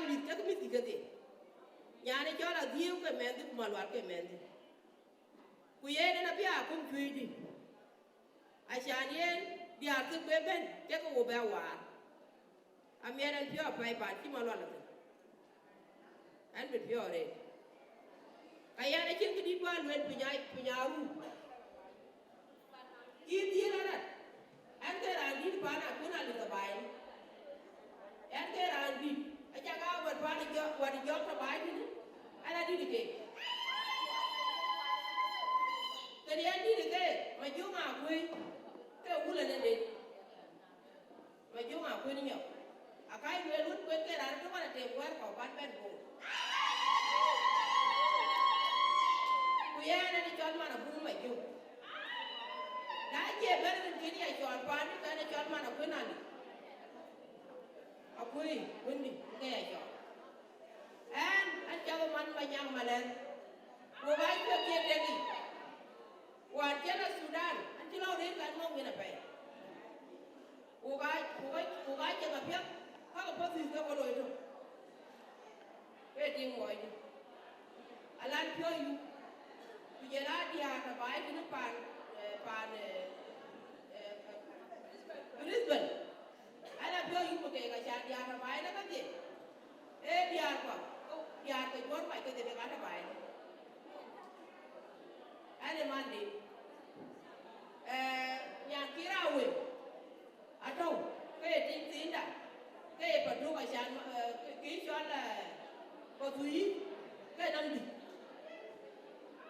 mïth kek mïth kedhie. Nyan ë cɔl Adhiëu ke mɛnhdi, ku Malual ke mɛnhdi. Ku yen en abï a kum cuëëcdï. Acan yen diäär thïn bï bɛ̈n, ke ke wo bɛ waar. Amiɛt ɛn piɔ̈u apɛi paan cï Malual athïn. Ɛn bï piɔ̈u arëët. Ka yɛn acïn këdït bä lueel piny aa, piny aa ruu. Cï dhiël arat. Ɛn ke raan dït paan Akuën Aliu Thabaai. Ɛn ke raan dït. Acak aa wɛ̈t paan ë jɔ-, wɛ̈t ë jɔk Thabaai tënë. Ɛn adït ke. Kënë yɛn dït ke, Majöŋ Akuëi. Ke wulë në den. Majöŋ Akuën Nyɔk. Akäc lueel wën kuën ke raan tök ɣɔn atem wɛ̈ɛ̈r kɔ̈u ban bɛ̈n boor. Ku yɛn ɛn ë cɔl man Abuk Majöŋ. Na cie bɛ̈n rin kën ya cɔɔl paan, ke ɛn ë cɔl man Akuën Aliu. Akuëi, wëndï, ke ya cɔɔl. Ɛn, an, cak man Manyaŋ Malɛr. Ku ka cuɛ kiɛ tek yic. Wään cï lɔ Thudan, an cï lɔ rëër kan ŋɔ̈ŋ yen apɛi. Ku ka, ku ka, ku ka cï ka piɛth, ka ke puɔ̈th thïth ke ke loi tök. Ke tiŋ muɔɔcdï. Alan piɔ̈u yup. Ku jël a diäär Thabaai tënë paan, eh, paan, eh, eh, Brisbane. Ala piɔ̈u yup ke ka ca diäär Thabaai në kedhie. Ee diäär kua, diäär ke juɔ̈r mac kedhie ke ka Thabaai. Ɛn ë man de. Eh, nyan Kiir Awel. Atɔ̈u, ke ye tiŋ thiinda. Ke ye Patuk acan, eh, ke, ke cɔl, eh, Pathuyith, ke nɔm dït.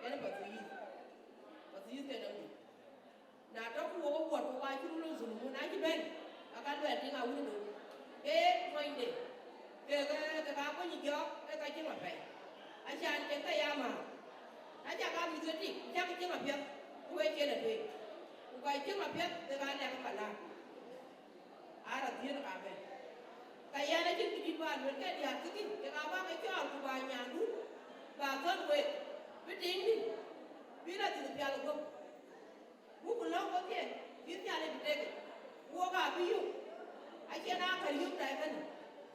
Yen Pathuyith. Pathuyith ke nɔm dït. Na tɔ̈ ku wok ë wuɔt, ku ka cï run dhulum, na cï bɛ̈n, ka ka luɛɛl tiŋ awun ë dot. Ee monyde, ke, ke, ke ka kony jɔɔk, ke ka cï ŋa pɛi. Acan cïn ke ya määr. Aca ka mïth ke tik, ku cak cï ŋa piɛth, ku wek cïn ë tueŋ. Ku ka cï ŋa piɛth, ke ka lɛ̈k ë maläk. Aa rɔt dhiëëth ka bɛ̈n. Ka yɛn acïn kë dït bä lueel ke diäär thïn, ke ka bä ke cɔɔl, ku bä nyandun, bä thɔ̈n wek, bï tiŋdï, bï lɔ dhil pial ë guöp. Wok lɔ̈ŋ wodhie, bï Nhialic bï tek. Wok abï yök, acïn akär yök daai kënë.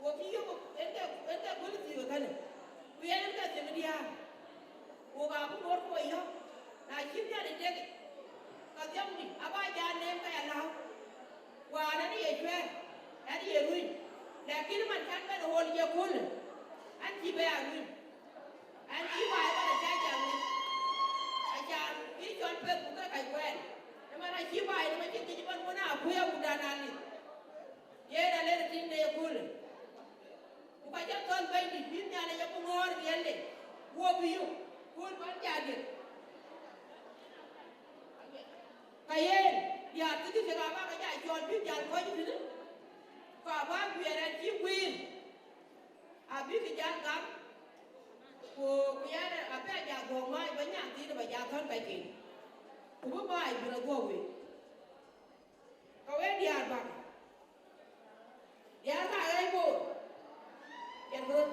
Wok cï yök en ke, en ke gɔl thiëëk kënë. Ku yɛn en ke thiëëk diäär. Wok abï ŋoot ku yök, na cï Nhialic tek, ka dhiɔmdï aba jɔ neem ka ya lääu. Wään ɛn ye cuɛ̈ɛ̈r, ɛn ye runy, lakin man cän bɛ̈n ɣöl ye köölë, ɛn cï bɛ ya runy. Ɛn cï baai bɛ̈n acä jam ŋic, acan bï cɔl pek ku ke kac kuɛɛn. Ëmɛn acï baai nɔm acï thiëc ëmɛn wën akuëë awutdan alith. Yen alɛr tiiŋ de ye köölë. Ku ka cä thɔ̈n Bɛ̈nydït bï Nhialic abï ŋɔ̈ɔ̈r riɛlde, wo bï yök, kööl bän jadït. Ka yen, diäär thïn cï ke ka bä ke jal cɔɔl bï jal kɔc tënë, ka bä guiɛɛr ɛn cï guiir, abï ke jal gam, ku, ku yɛn abï a jal dhuɔ̈k mac bä nyan thiin bä jal thɔ̈n kacin, ku bï mac bï rɔt dhuɔ̈k wei. Ka wek diäär bäk, diäär ka ɣɛɛc Bor, cɛn röt.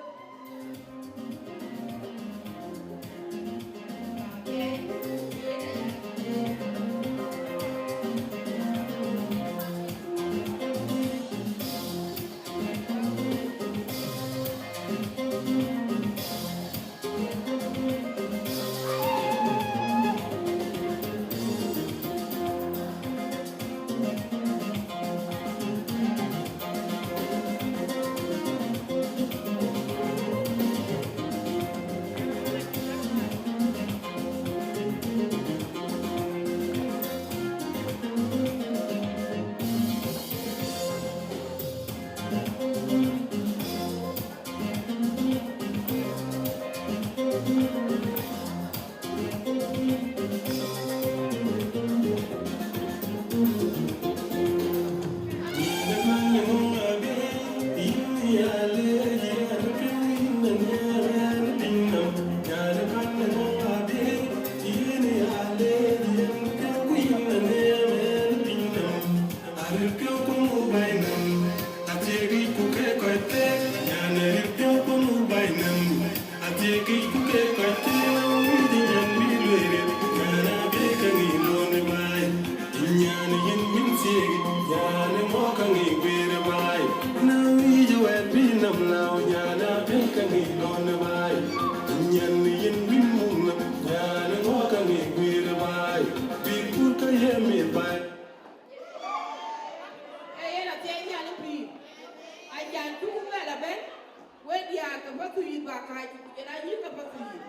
Pathuyith ba kääc, ku jɔl a yïk ke Pathuyith.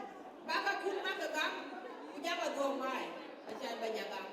Ba ka kïn mak ke gam, ku jakë dhuɔ̈k maai, acan ba ja gam.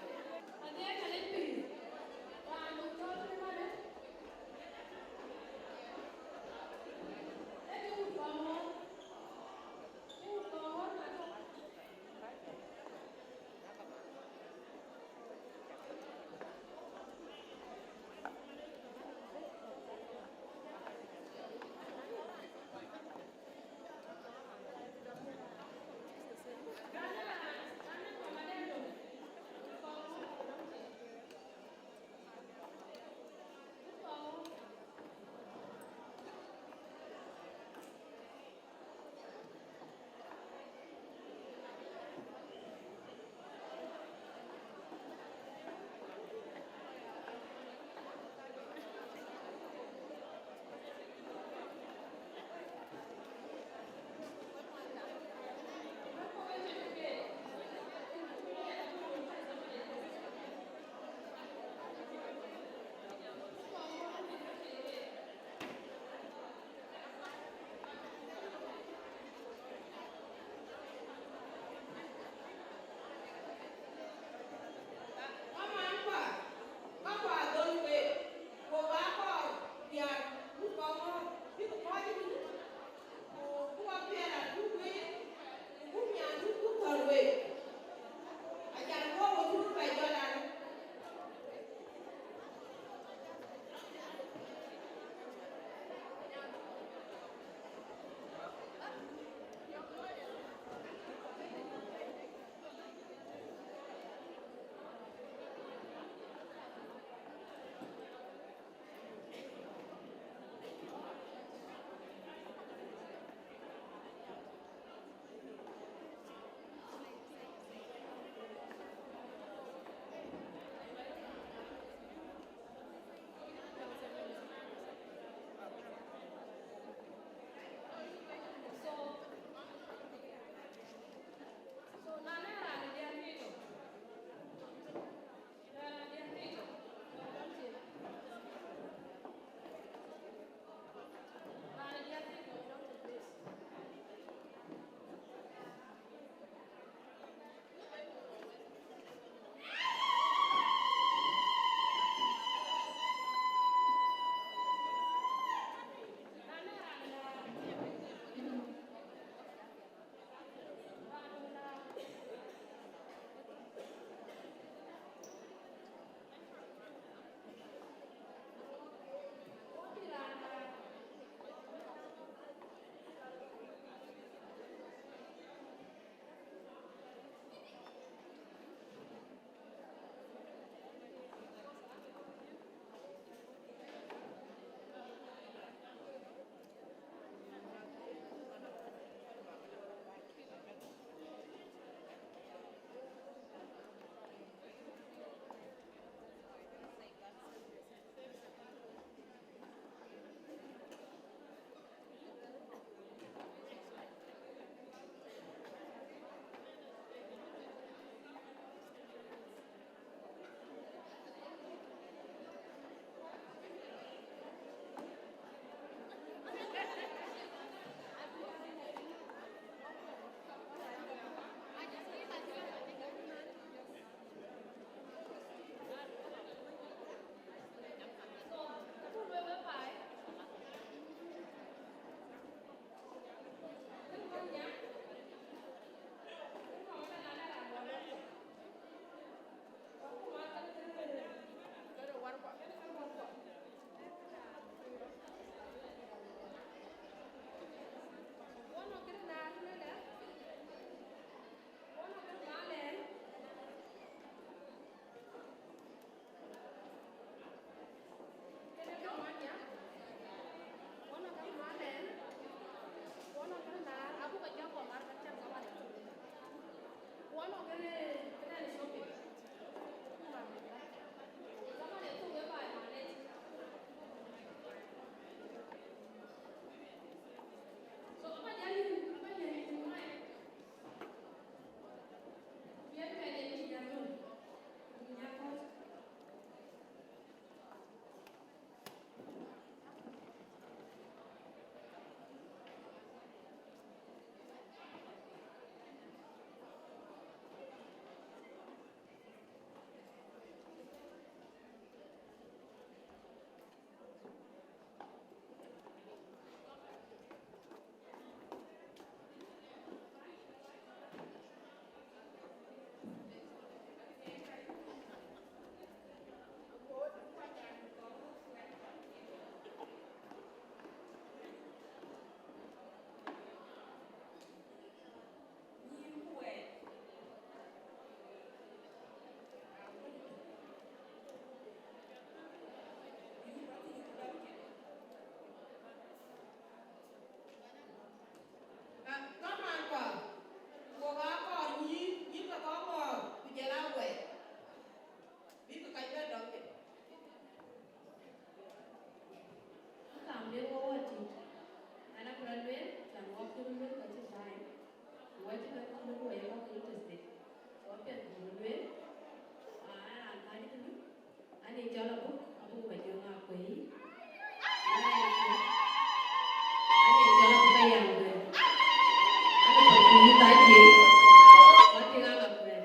Wä tïŋ aa ka kuɛɛr,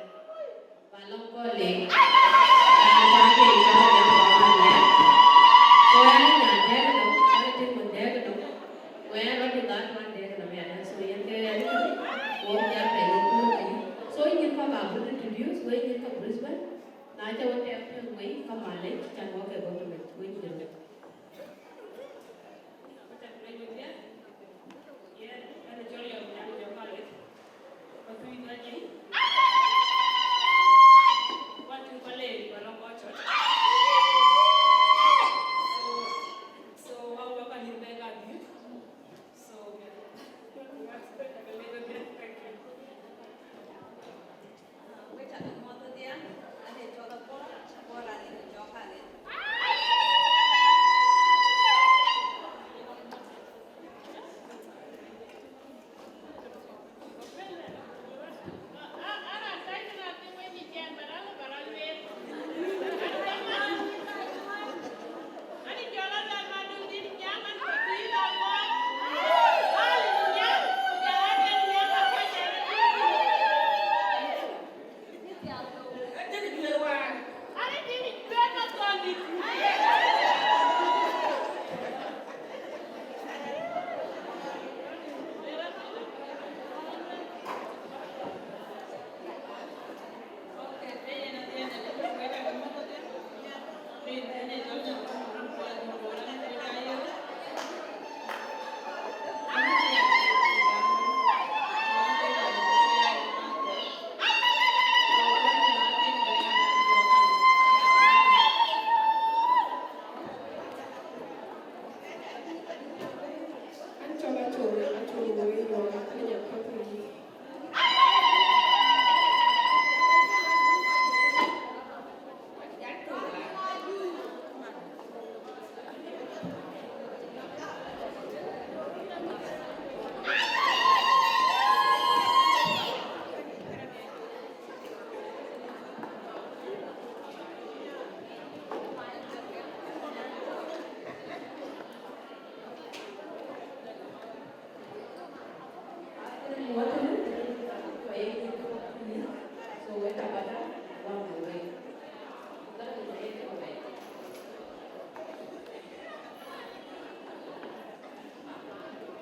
ba lɔ̈ŋ kɔn leec. Aa, tɔ̈ ke ca wä jam ba wä lɛ̈k. So, ɣɛn ë nyan dɛ̈k nɔm, ɣɛn ë tïŋ wën dɛ̈k nɔm. Ku ɣɛn rɔt tïŋ aa tuan dɛ̈k nɔm ya dɛ̈k. So, yen ke ɣɛn ë tïŋ, wä bï jam bɛ yök wun ë tïŋ. So, nyin kɔ̈k aa bï introduce, wek nyin kɔ̈k Brisbane. Na ca wä tɛk tɛk wei, ka malec, can wä ke bɔ̈ tëmec, wek nyin. Wek ca ke muɔ̈th ëdhia, ade cɔl Abuɔɔr, Abuɔɔr raan ë jɔk kake.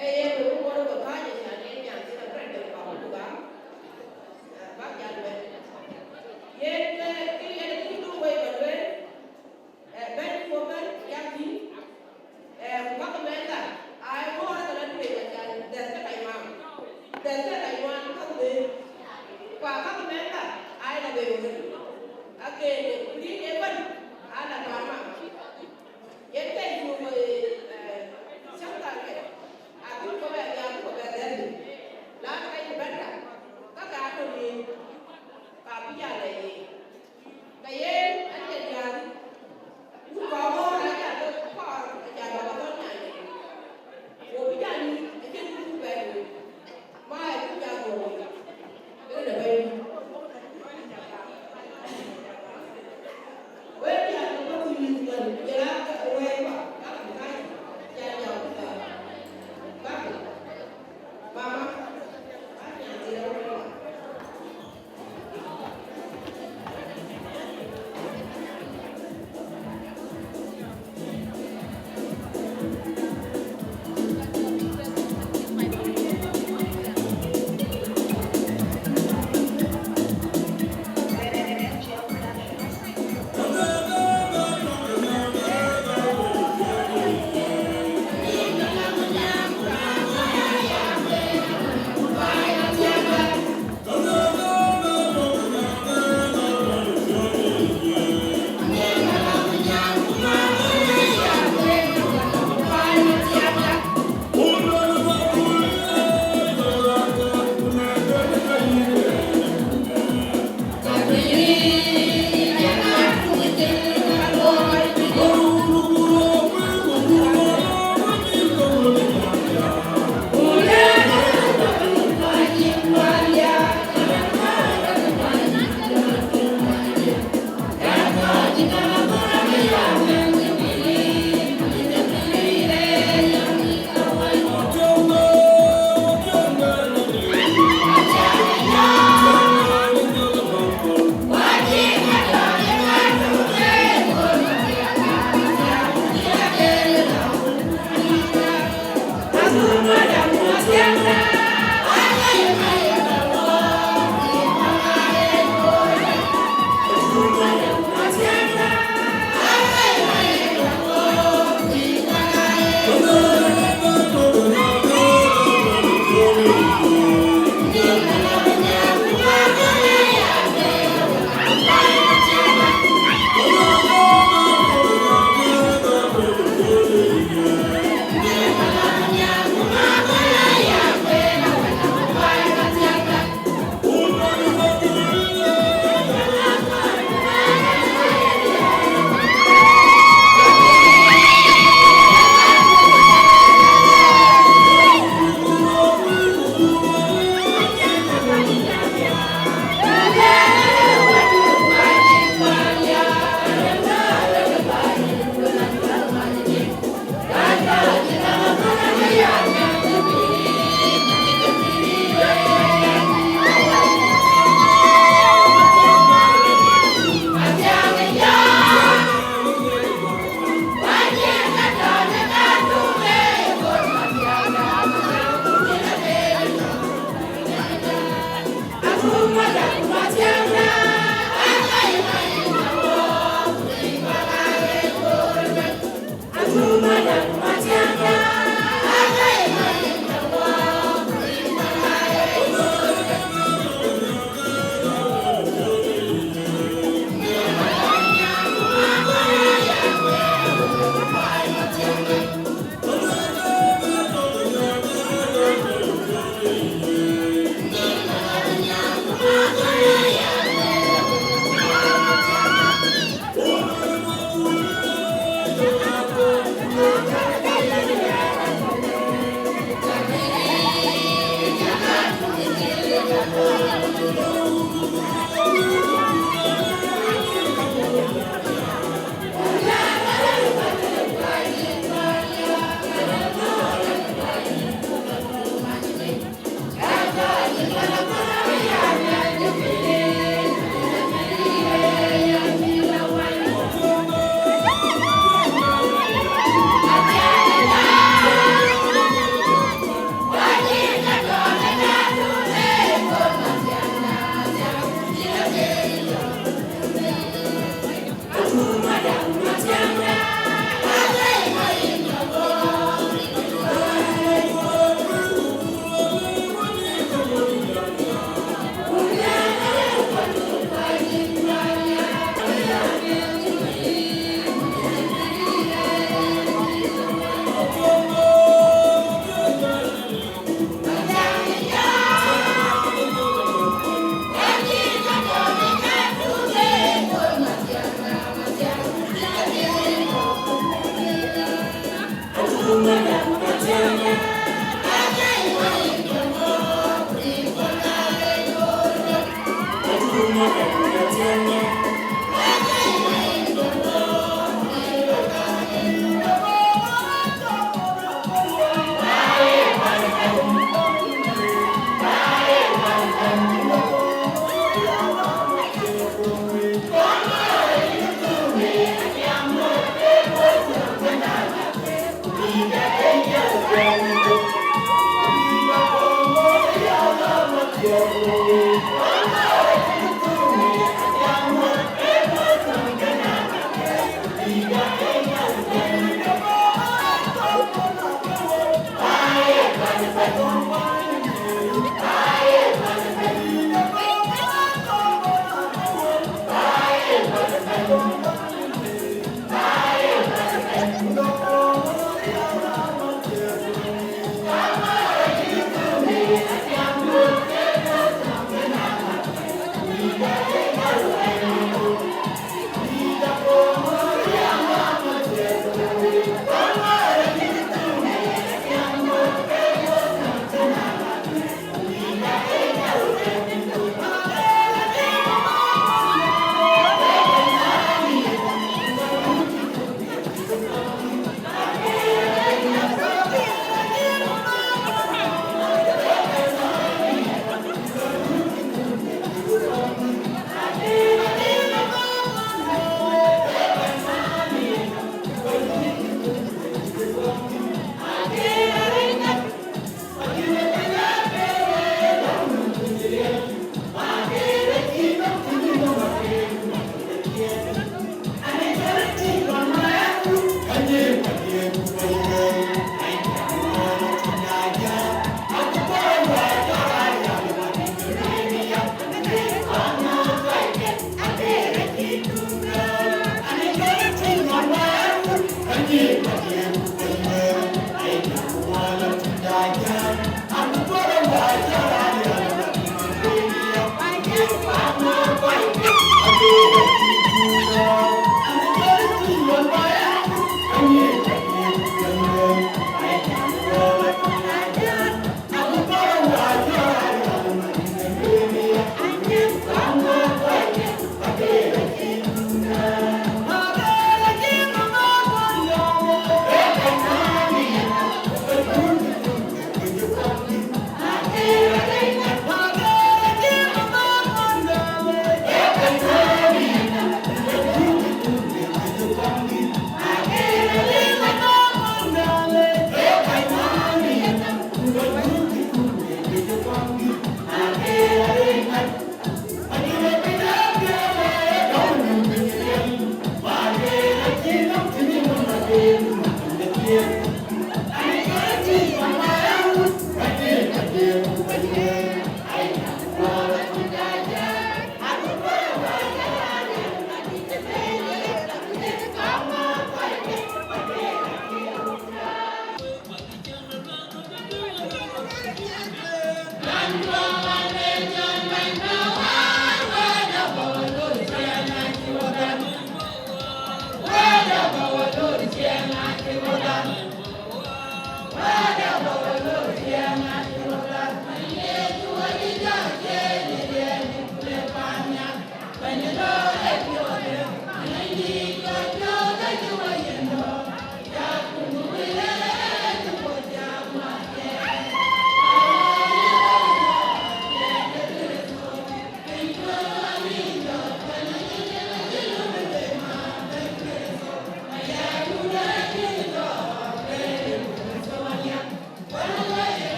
Ee yen wek bï ŋuɔ̈t ë we kääc, acan yen nyan thïn apɛ̈n dɛ̈t bä ku gam, bäk jal bɛ̈n. Yen ke, ke yen acï duk wei bä lueel, ee, bɛ̈ny ku bɛ̈n jam thïn, ee, ku bäk mɛnhda, aa, ë ŋɔ̈ɔ̈r ke la tueŋ, acan dhɛ̈th ke la nyuam, dhɛ̈th ke la nyuam käk dhëëk, ku aa bäk mɛnhda, aa, la bei wek. Akën, ku dït ëbɛ̈n, aa la tuaar mama. Yen ke yum, eh, chapter ke, abï kɔ̈k bɛ dhial, kɔ̈k bɛ dhɛ̈l. La ka yï bɛ̈nda, ka ka tɔ̈ nin, ka bï ya lɛ ye. Ka yen, an cɛ diäär, ku kɔ̈k ŋɔ̈ɔ̈r, an cɛ kɔɔr, an cɛ bä ka thɔ̈n nyan. Wo bï ja nin, acïn ku bɛ nin. Ma ë ku ja nin. Ënë bɛ̈ny.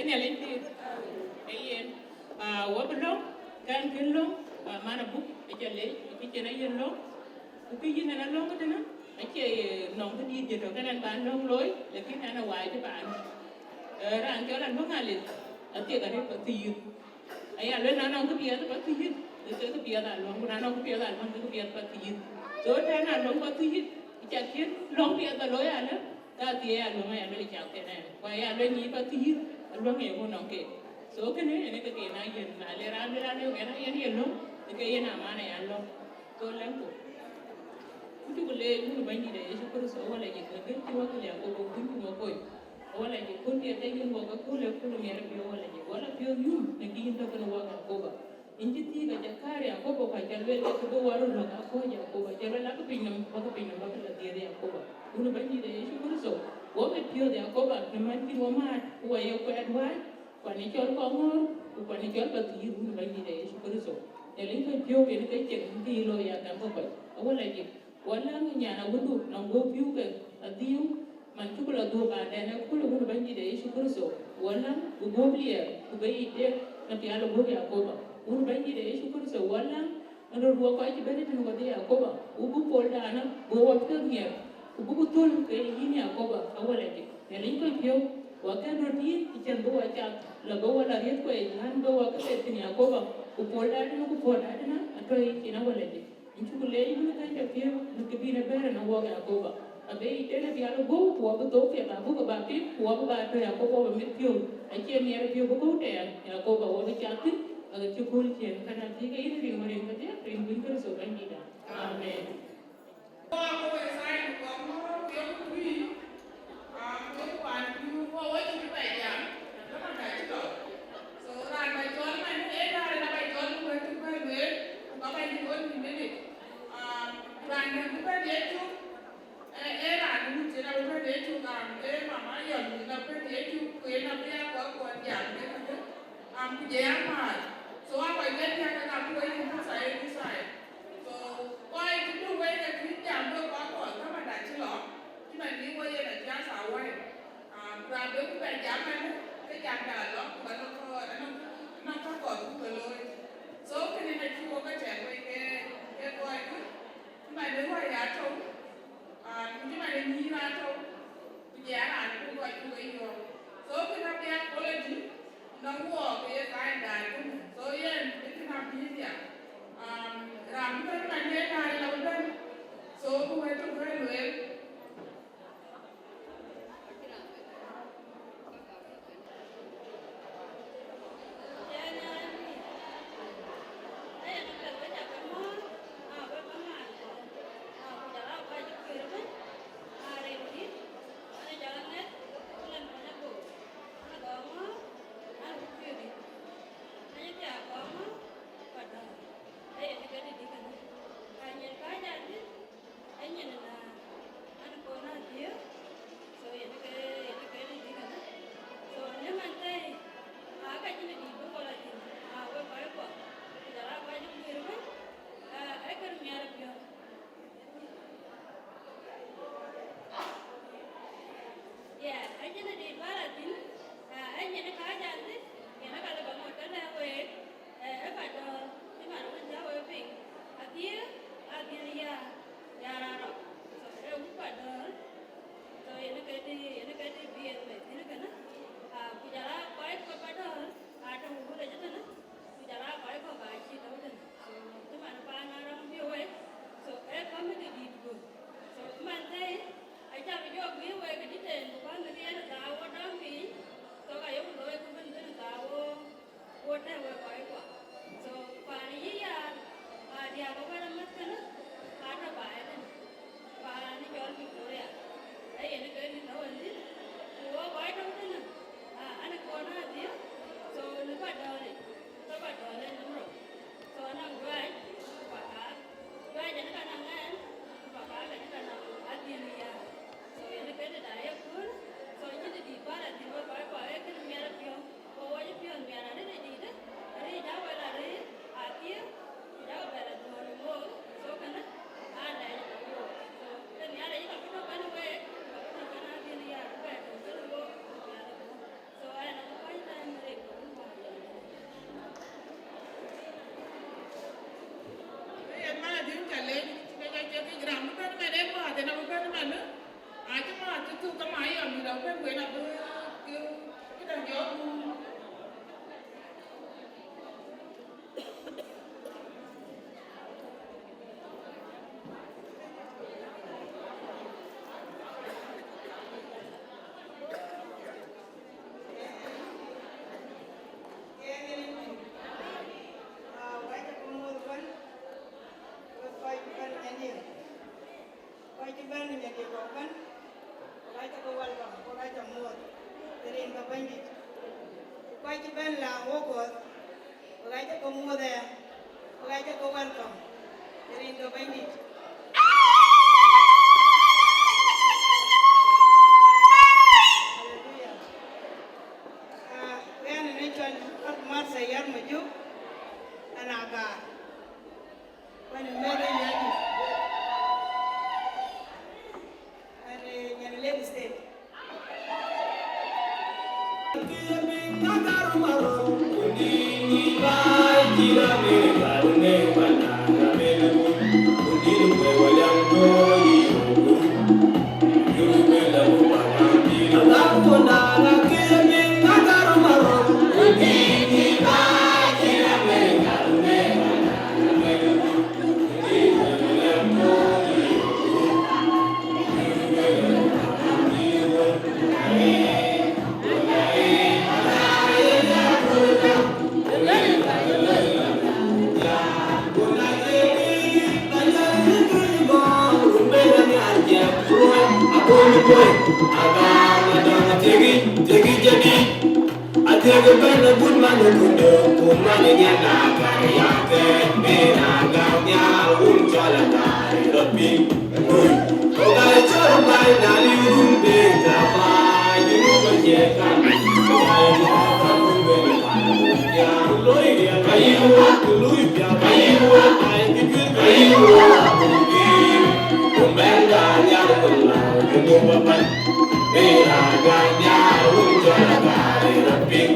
Nhialic pïïr. Ee yen, aa, wɔ bï lɔ̈ŋ, kɛn kën lɔ̈ŋ, aa, man abuk, aca leec, kë cïn ayen lɔ̈ŋ, ku kë yïn ɛn alɔ̈ŋ ëtënë, acie nɔŋ këdït jël tɔ̈ kën ɛn ban lɔ̈ŋ looi, lakin ɛn ë waai cï paan. Ee, raan cɔl Aluäŋ Alith, athiek arëët Pathuyith. Aya luel na nɔŋ këpiɛth Pathuyith, ke ke këpiɛth Aluäŋ, ku na nɔŋ këpiɛth Aluäŋ, ke këpiɛth Pathuyith. So, tɛ̈n Aluäŋ Pathuyith, aca kën lɔ̈ŋ piɛth ba looi alë, ka thiëëc Aluäŋ aya luel ë cath kën ɛn. Ku aya luel nyïïn Pathuyith, Aluäŋ ë ŋö nɔŋ keek. So, kënë ënë ke ke na yen, na le raan bï raan yök ɛn ayen ye lɔ̈ŋ, ke ke yen aman aya lɔ̈ŋ. So, lɛ̈ŋku. Ku cuk leec wun Bɛ̈nydït ë Yecu Kërtho, wala jik, lakin cï wak Yakobo kuny ku wak kony. Wala jik, kun piɛth ë yïn wak aköl ë kul miɛt piɔ̈u wala jik, wala piɔ̈u yum në kë yïn tɔ̈ kënë wak Yakobo. Yïn cï thiëëk aca kaar Yakobo, ku aca lueel ke kë bï wak röt lɔ̈k akɔ̈ɔ̈c Yakobo, aca lueel akë piny nɔm, bäkë piny nɔm, bäkë la dhiëëth Yakobo. Wun Bɛ̈nydït ë Yecu Kërtho, wok ë piɔ̈ɔ̈th Yakobo, në män cïn wok maat, ku wa ye kuɛɛt wääc, kuan ë cɔl Kɔŋɔ̈ɔ̈r, ku kuan ë cɔl Pathuyith, wun Bɛ̈nydït ë Yecu Kërtho. Nhialic kɔc piɔ̈u yen ke cieŋ kë yï looi ya gam ke kɔc. Awala jik. Wala ŋö nyan awundu nɔŋ guɔ̈p piu ke adhiu, man cuk la dhuɔ̈k adɛn ë kul wun Bɛ̈nydït ë Yecu Kërtho. Wala bï guɔ̈p liɛɛr, ku bï yic tek në pial ë guɔ̈p Yakobo. Wun Bɛ̈nydït ë Yecu Kërtho, wala në röt wok kɔc cï bɛ̈n ëtënë wadhie Yakobo, ku bï pol daanë, bï wok piɔ̈ɔ̈th miɛt, ku bï ku thöl ke yïn Yakobo, awala jik. Nhialic kɔc piɔ̈u, wa kën röt yïn, cïn bï wa cath, la bï wa la riëth kuɛc, ɣän bï wa ke theth thïn Yakobo, ku pol daanë, ku pol daanë, atɔ̈ yic yen awala jik. Yïn cuk leec wun ë kɛ̈c tɔ̈ piɔ̈u në kë bï yïn ë bɛ̈ɛ̈r ënɔŋ wok Yakobo. Abï yic tënë pial ë guɔ̈u, ku abï thok piɛth abuk ba piŋ, ku abï ba tɔ̈ Yakobo bï mit piɔ̈u. Acie miɛt piɔ̈u bï kɔ̈u tɛɛr Yakobo, abï cath thïn, aɣet cï kööl ciëën. Kënë athiëëk ke yïn rin wär rin kedhie, rin wun Kërtho Bɛ̈nydïtda. Amen. Wok wok ë thaai në kɔŋ ŋɔ̈ɔ̈r ku yok tui, aa, ku yok kuan tui, wok wok cï bï bɛ jam, dhamanda cï lɔ. So, raan ba cɔl man, ee raan ba cɔl ku wɛ̈t cï bɛ̈n lueel, ku ka ba yï one minute. Aa, raan dɛ̈t bï bɛ̈n ye cuk, ee, ee raan wut cïn abï bɛ̈n ye cuk, aa, ee mama yɔn wut abï bɛ̈n ye cuk, ku yen abï ya kɔc kuɔn jam, ee, Am, ku je ya määth. So, a kɔc ke diäk ke ka bï wek yïn pasa ë Nyasaye. So, kɔc cï duk wei ke cï jam wek kɔc kɔ̈k, dhamanda cï lɔ, cï man bï wok yen a thiath a wai. Am, ku raan bï ku bɛ jam ɛn, ke jamda lɔ, ku ka nɔŋ kɔc, anɔŋ, anɔŋ ka kɔ̈k bï ke looi. So, kënë na cï wok ke tɛ̈ɛ̈k wei ke, ke kɔc kë, cï man bï wai ya tɔ̈u. Ah, ku cï man ë nyïïn raan tɔ̈u, ku jɛ raan ë bï kɔc cuk ë yɔ̈ɔ̈k. So, kënë abï apology, nɔŋ wɔɔk ke ye kaacdan kënë. So, yen ë kënë abï dhiak. Um, raan bï bɛ̈n man yen na ë lɔ bï bɛ̈n. So, ku wɛ̈t tök bɛ̈n lueel. Abï kuen abï kë, këdäŋ jɔ guum. Kɔc cï bɛ̈n ë nyandï kɔ̈k ëbɛ̈n, ku ka cä ke welcome, ku ka cä muɔ̈th ë rin ke Bɛ̈nydït. Ku kɔc cï bɛ̈n laaŋ wok kɔ̈th, ku ka cä ke muɔ̈th aya, ku ka cä ke welcome ë rin ke Bɛ̈nydït. Haleluya. Ah, ɣɛn ë cɔl Martha Yar Majuk, ɣɛn Agaar. Wën ë mɛ̈th ë Nyandït. Ɣɛn ë nyan Lake State. Athiëk bɛ̈n agut man ë kundo, ku man ë nyan na gam ya ke, bï na gam ya wun cɔl Agaar rɔt piŋ. Ku ka cɔl baai na liu run bï ka baai, you know, ba ye kan. Ku ka ye mɔ ka kun bï na baai ya. Ku loi riɛl ka yï wɔ, ku lui piath ka yï wɔ, ai kï juëc ka yï wɔ, ku bï, ku mɛn ka nhial ku la, ku muk ba ban. Bï na gam ya wun cɔl Agaar rɔt piŋ.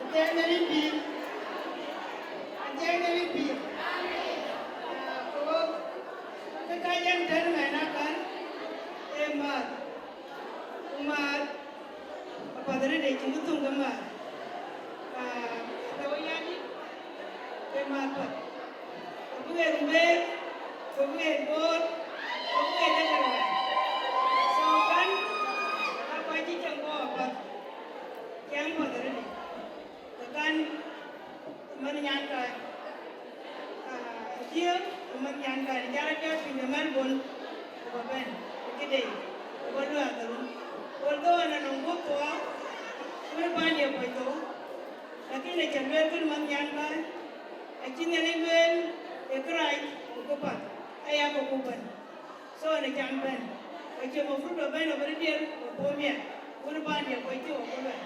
Athiɛɛi Nhialic pïïr. Athiɛɛi Nhialic pïïr. Ah, ku wok, kë ka yɛn tënë mɛn akan, ee määr. Ku määr, apath arëët ë cïn bï thöŋ ke määr. Ah, tɔ̈u yadï, ee määr path. Ku bï ɣet Rubeek, ku bï ɣet Bor, ku bï ɣet everywhere. So, kan, aa kɔc cï cam bɔ̈ apath. Cam path arëët. Ke kan, manh nyankäi. Ah, Athiëk, manh nyankäi, jal jɔt piny ë Melbourne, ku ba bɛ̈n, ku këde, ku ba luɛɛl dhorou. Although ɣɛn anɔŋ guɔ̈p thuɔɔu, wën ë paan ye kuɔc thou, lakin acä lueel kën manh nyankäi, acï Nhialic lueel, ee kërac, ku këpath, aya ke ku bɛ̈n. So, ɣɛn acän bɛ̈n, ku acie mafrut ba bɛ̈n abï diɛɛr, ku puɔ̈u miɛt, wën ë paan ye kuɔc thou abï luɛɛl.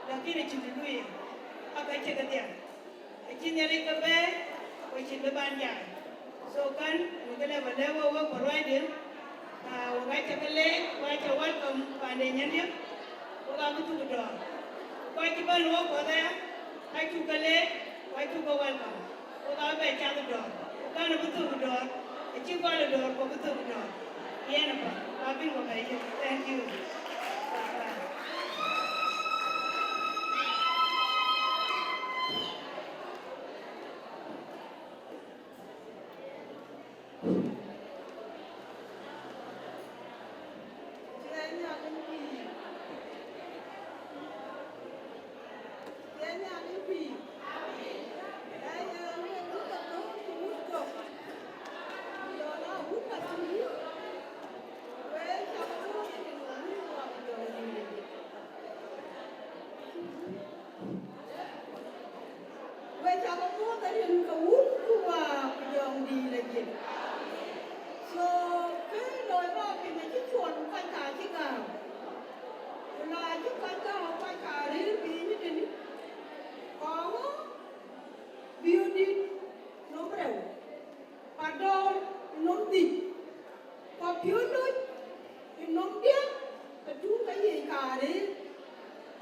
Lakin acïn të luui yen, aa ka cie kedhie. Acï Nhialic ke bɛ̈ɛ̈i, ku acïn bï ban jai. So, kan, ënë kë lë ba lɛ̈k wek, wek ba ruaacde, ah, wek acä ke leec, wek acä welcome paande Nyandït, wek abï thuk dɔ̈ɔ̈r. Ku kɔc cï bɛ̈n wok kuɔth aya, acuk ke leec, ku acuk ke welcome. Wek abï bɛ cath dɔ̈ɔ̈r. Ku kan abï thuk dɔ̈ɔ̈r, acï gɔl dɔ̈ɔ̈r, ku abï thuk dɔ̈ɔ̈r. Yen ëbɛ̈n, abï wek bɛ yök. Thank you. Bye bye.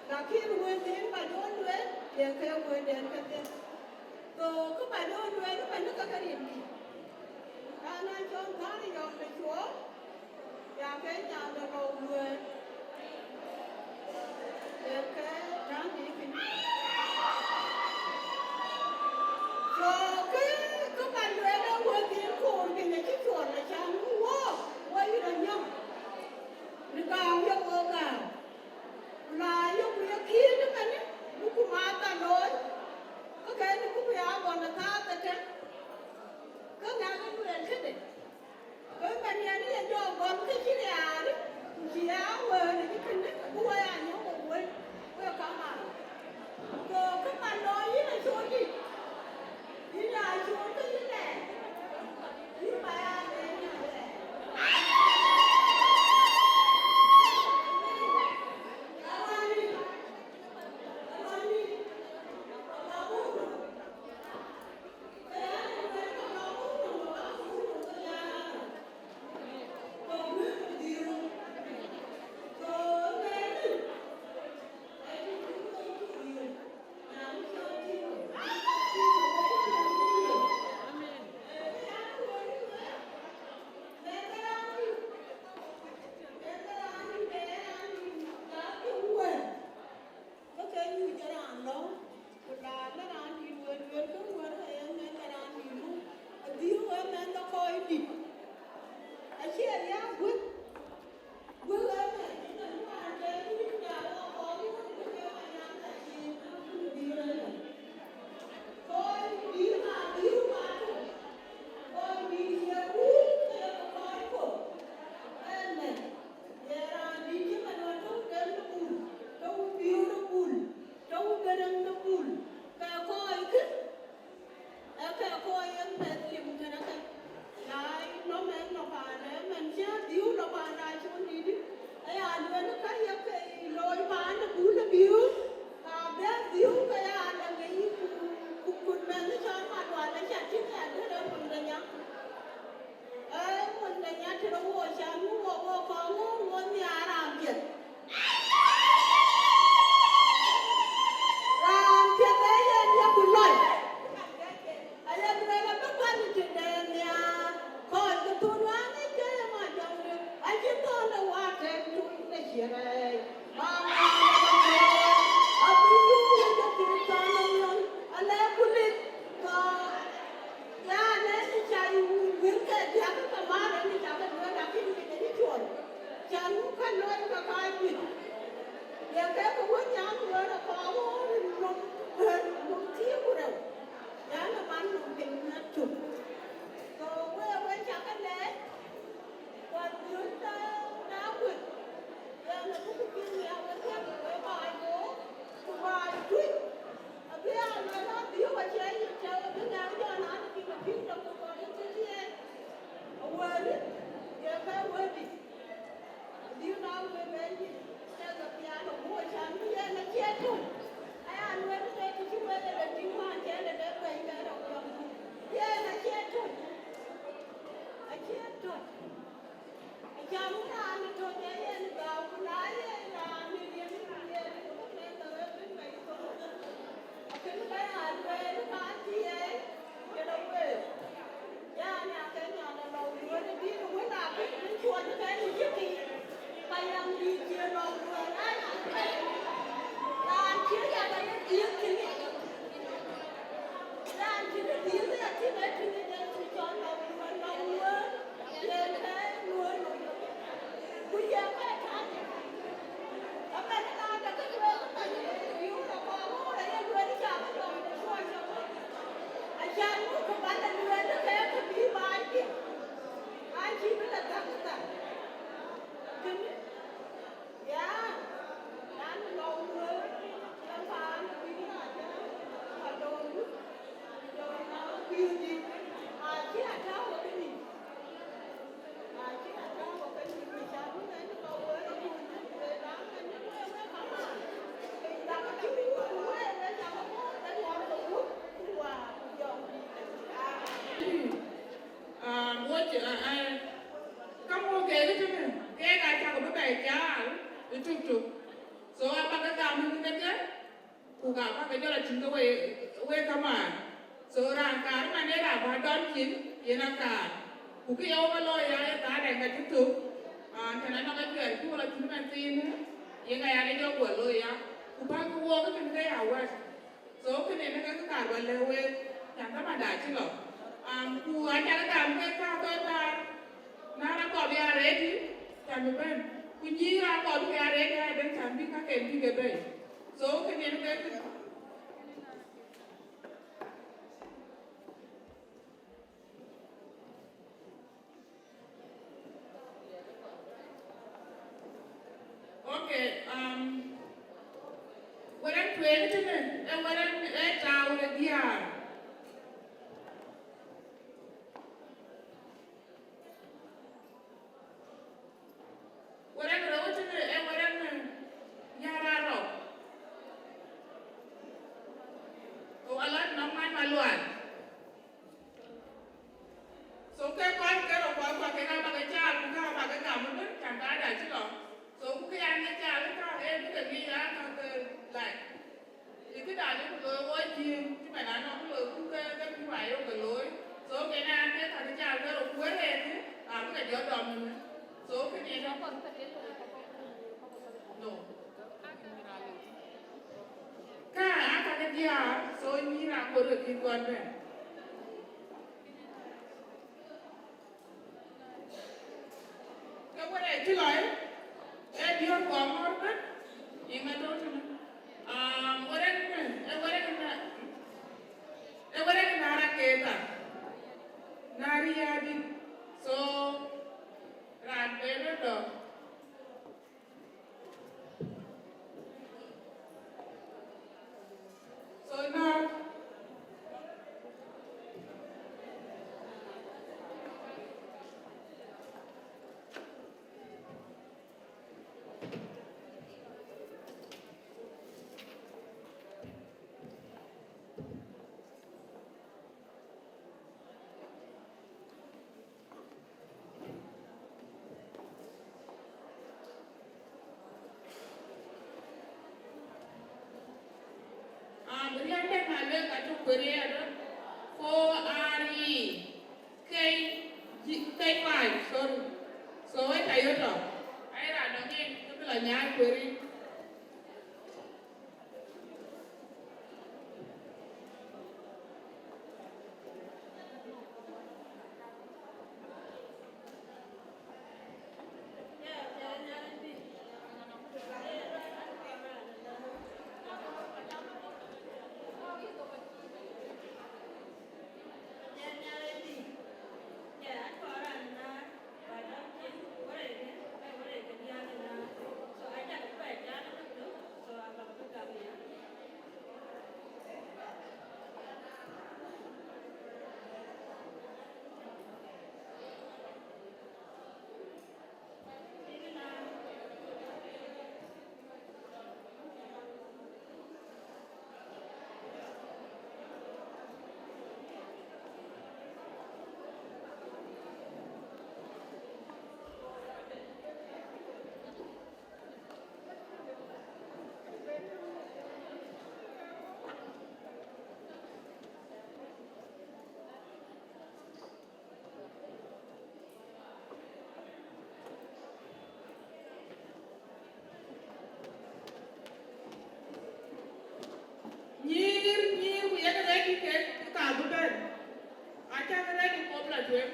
Lakin wëndiɛ̈n ba jɔ lueel, ye ke wënden kedhie. So, kë ba jɔ lueel, ba në ka ke rin dït. Raan aa cɔl Thär Yɔm de Cuɔɔr, ya ke nyan de Lɔu Lueel. Ye ke raan dït piny. So, kë, kë ba lueel ë wëndiɛ̈n koor piny acï cuɔl, acan wok, wok yïn anyɔm. Në gam ye wok gam. Ku na yeku ye kiëët ëmënë, buku maath a looi, ke kënë buku ya gɔl ë thaath ëtën, ke ŋɛk ë lueel këde. Ke man yɛn ye jɔ gɔl ke cï riaar, ku cï ya wëër ë kënë, ku wɔ ya nyɔk wok wël, wek kamaan. Ku kë man looi yïn acol dït, yïn acol ke yïn lɛɛr, yïn ba ya lɛɛr, yïn a lɛɛr. Ke ke nyuc ë raan lɔ̈u, ku laar lë raan dït wën, wën ke wën ë mɛnh ë raan dït nu, adhil ë mɛnh de kɔc dït. Acie riääk guëk, guëk ë mɛnh, ëmɛn wään ke nyuc, ja wɔ kɔc wën, guëk ë mɛnh an, acie dhil ë mɛnh. Kɔc dït na dhil mac, kɔc dït ye wun ke ye kɔc kɔ̈k ë mɛnh. Ye raan dït cï man ɣɔn tɔ̈u Deŋ de Bul, tɔ̈u Biöör de Bul, tɔ̈u Gërëŋ de Bul, ke kɔckë, ee ke kɔc yen mɛth lim kënë ke. Na nɔm ɛn lɔ paan, ëmɛn cï adhiu lɔ paan acun dït, aya lueel ka ye ke looi paan de Bul de Biöör, ka bï adhiu ke ya lɔ ŋic, ku, ku, ku mɛnh cɔl Malual aca tïŋ ya duëër ë mun de nya. Ee, mun de nya tëde wo, can wun wo, wo kɔŋ wun wo nhiaar raan piɛth. Raan piɛth ee yen yeku lɔc. Aye lueel abï bɛ̈n tëde nhiaar, kɔc ke thun wään ë ke ma jɔŋdï, acï thɔn de water tuny de ciɛɛr. Yan, ënë ca wïr ke diäk ke määr, ënë ca ke lueel, lakin ke jël cuɔl. Can wun ka looi ke ka juëc. Ye ke ke wën nyan lueel akɔɔr wun nɔm, nɔm thiëër ku rou. Yan, ë man nɔm piny na tuk. So, we, we ca ke lɛɛc. Kuat biöt na, na kuet, yen abuku piŋ ya wek yen wek baai book, ku baai tuc, abï aa luel adhiu acie yic tɛ̈u, abï ŋɛk jɔ na në pïŋ apïŋ tök ku kɔc ë thïn yen. Awëëri, ye ke wëëtdï. Adhiu na wëëk ë yic, tɛ̈ ke pial aguɔ can bï yen acie tök. Aya luel ë ke cï wëëk ë de tïŋ wään cɛn ë de kuɛny ke rɔt jɔŋ. Yen acie tök. Acie tök. Acan raan ë tök ee yen gääu, ku na ye raan ë riɛm, ku ye riɛm, ku mɛnh ë wek bï mɛc thok. Akën bä ya lueel, ka thiëëc, kën a week. Yan, ake nyan ë lɔ wël ë dït, wën a bï bï cuɔt ë kɛn ë cï piny. Ka yam dït cï lɔ wël, raan cï riɛm ë dhiëth cï ŋic. Raan cï bï dhiëëth ë tïŋ ë tïŋ ë Yecu cɔl lɔ wël, lɔ wël, yen ke wël. Ka bä ke jɔl a tïŋ ke we, we kamaan. So raan kaar man ee raan bä dɔm cin, yen akaar. Ku kë ye wok ë looi ya, ye thaar dɛ̈ŋ ka cï thök. An, tën anɔŋ ajuɛɛr cï wok la thïn man thiinë, yen aya ke jɔ guɔ looi ya. Ku bä ke wok ke kën ke ya wɛ̈t. So kënë yen ke kaar bä lɛ̈k wek, can thamanda cï lɔ. Am, ku aca ke gam ke ka thok kaar. Na raan kɔɔr bï ya ready, can bï bɛ̈n. Ku nyïïr raan kɔɔr bï ke ya ready, aa bɛ̈n can bï kaken bï ke bɛ̈n. So kënë yen ke Okay, um, wërën tueŋ tënë, ee wërën ee tau ë diäär. Wërën rou tënë, ee wërën, eh, nyar arɔ̈k. Ku alat nɔm man malual. So ke kɔc ke rou kɔc kɔ̈k kek abä ke caal, ku ka abä ke gam ëbën, can ka da cï lɔ. So ku kë yan ke caal ka ee bï ke ŋic an, ka ke, like, ë këdan ë ku looi wɔ Jiëëŋ, cï man anɔŋ ku looi ku ke, ke bï wa yok ke looi. So ke na an ke ka ke caal ke rou ku wërëëkë, abï ke jɔ dɔm ëbën. So ke ni no. Ka aa ka ke diäär, so nyïïr akor ke kïn kɔn bɛ̈n. Ke wërë cï lɔ, ee diäär kɔn ŋɔ̈ɔ̈r bɛ̈n, yiŋ atɔ̈ tënë. Um, wërë kënë, ee wërë kënë, ee wërë kënë na ra ke thar. Na riäädï. So, raan ben rɔt dɔm. So now, um, riɛnde na lek ka cuk kueer ye adɔ̈. Four R E K G, K five, sorry. So, wek ca yök tɔ. Ai raan dɔ̈ŋ en, ke bï lɔ nyaai kueer. Nyïïr, nyïïr, ku yen ready kek ka bï bɛ̈n. Acäk ready kɔp la tueŋ.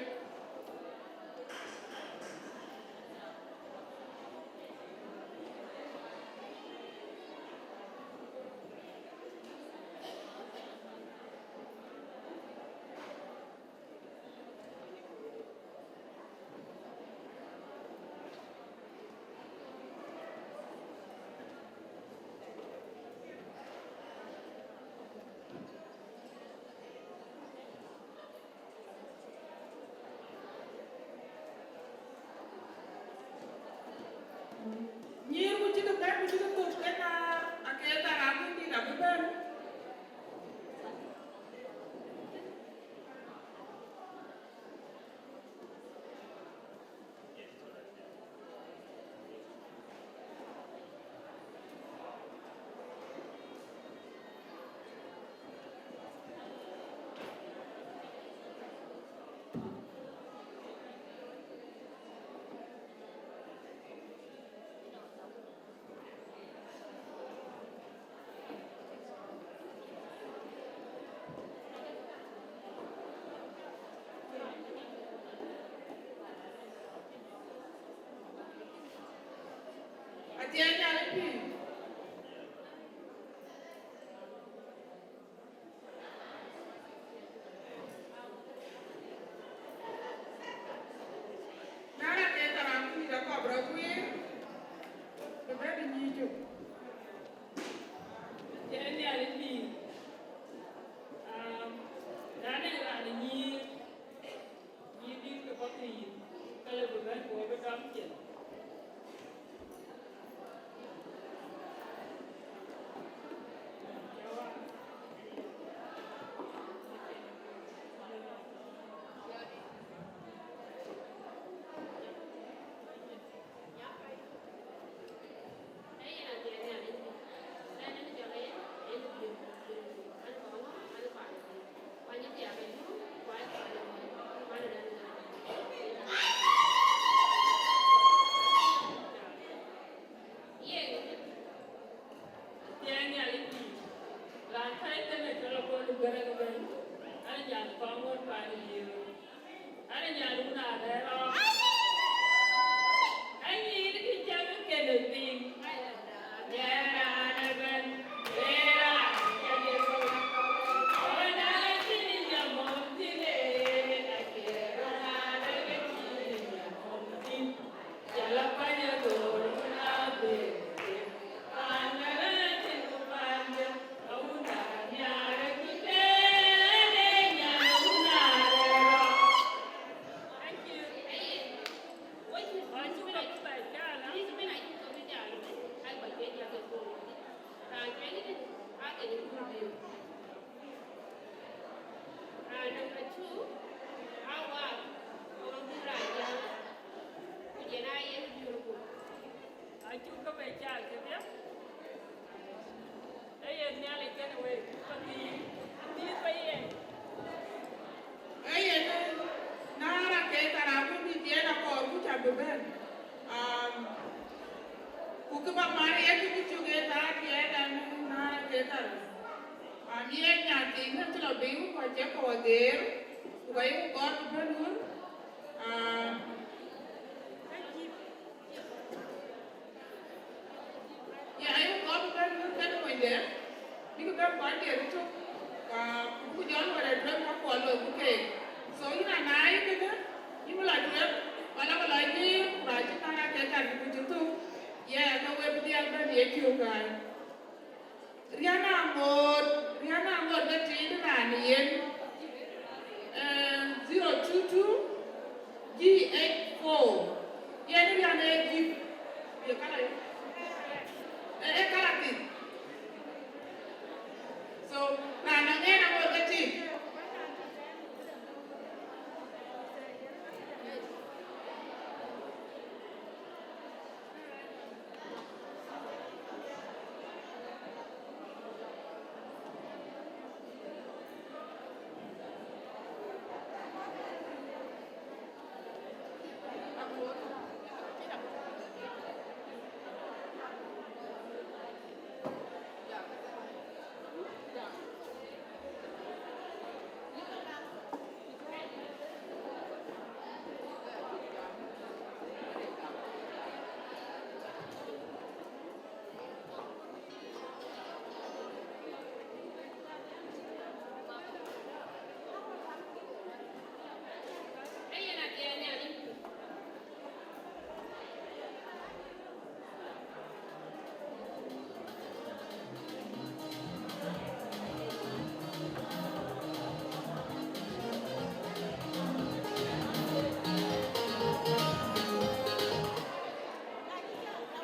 Nyïïr ku cï ke bɛ̈n, ku cï ke thök, ke na akeer ka raan dït abï bɛ̈n. Tiɛɛl Nhialic pïïr. Na raan ke thaar raan kuc dït akɔɔr bï rɔt guiir, bï bɛ̈n bï nyïïn cök. Tiɛɛl Nhialic pïïr. Aa, na nɔŋ raan ë nyïïr, nyïïr dït ke bɔ̈ thïn, ka lëu bï bɛ̈n ku bï dɔm cin. Yen, Tiɛɛl Nhialic pïïr, raan thɛɛr tënë cɔl Akol Gɛrɛk ëbɛ̈n, an nyan kɔŋ ŋot paan ë Yiëër, an nyan wun arɛ̈ɛ̈r ɣɔn. Anyïïn kï cäk kënë piŋ. Aya, raan ëbɛ̈n, ee raan cä de kɔ̈u. Ɣɔn aa cïn nyamɔm thïn ee, acie raan ëbɛ̈n cïn nyamɔm thïn. Raan number two, Awar, Awar Bura Ajak, ku jɛn aa yen beautiful. Acuk ke bɛ cal kedhie. Ee yen Nhialic kenë wek, ka pïïr, pïïr ke yen. Ee yen, na raan ke thaar raan kuc dït yen akɔɔr ku cä bï bɛ̈n. Um, ku kë bä mar ye kë bï cök ë thaar tiɛɛt ɛn na raan ke thaar. An, yen nyan thiin ë cï lɔ biic, ku acie kɔ̈u ageer, ku ka ye ku gɔ̈ɔ̈r bï bɛ̈n wun. Aa, ye aye ku gɔ̈ɔ̈r bï bɛ̈n wun kenë monyde, bïk bɛ̈n kuany diɛt ëtök, ka ku buk jɔl wɛ̈t ë tueŋ ka kuɔl loi ku keek. So, yïn ana ye kënë, yïn bï lɔ tueŋ, wala bï lɔ nyïïr, ku raan cï kän ake kat ku cï thök, ye, ke we bï dhiɛl bɛ̈n ye cök ɣaac. Riana Aŋoot, Riana Aŋoot ke tiit raan yen, eh, zero two two G H four. Yen Riana ë gift. Ye kala ye? Eh, eh, kala thïn. So, raan nɔŋ yen Aŋoot ke tiit.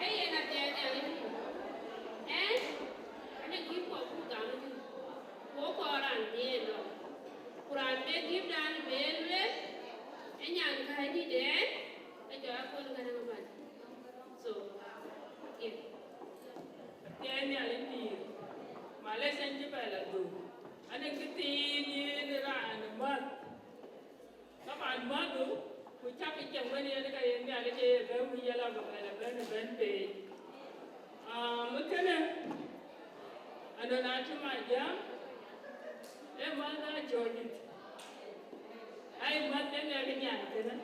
Ee yen athiɛɛi Nhialic. Ɛn, anɔŋ gift kɔ̈k buk gam ëtï, ku wok kɔɔr raan bï en lɔ. Ku raan bï gift dan bï en lueel, ë nyan kääc dït ɛn, ë jɔ Akol Gäräŋ ëbɛ̈n. So, yeah. Athiɛɛi Nhialic pïïr, malec ɛn cï bɛ lɔ dhuk. Anɔŋ këthiin yen raan ë mäth. Taban mäthdu, ku cäkï cieŋ wën yen ka yen Nhialic ë ye bɛ̈n wic ala bï bɛ̈n ëbɛ̈n ëbɛ̈n pei. Aa, më kënë, anɔn acï ma jam, ee mäth acɔl dït. Ai mäth ë ŋɛk nyan kënë.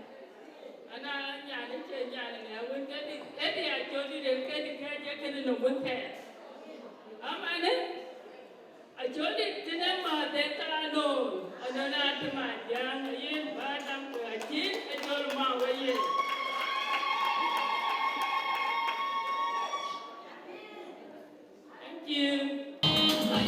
Ana nyan ë cie nyan ë ŋɛk wën ke dït, ee dï acɔl dït en ke dï kɛ̈c në wun thɛɛr. Amanë, acɔl dït tënë mäthë kaanɔɔr, anɔn aa të Madiäŋ, ayen bä dam ke acït acɔl ma wë ye. Thank you.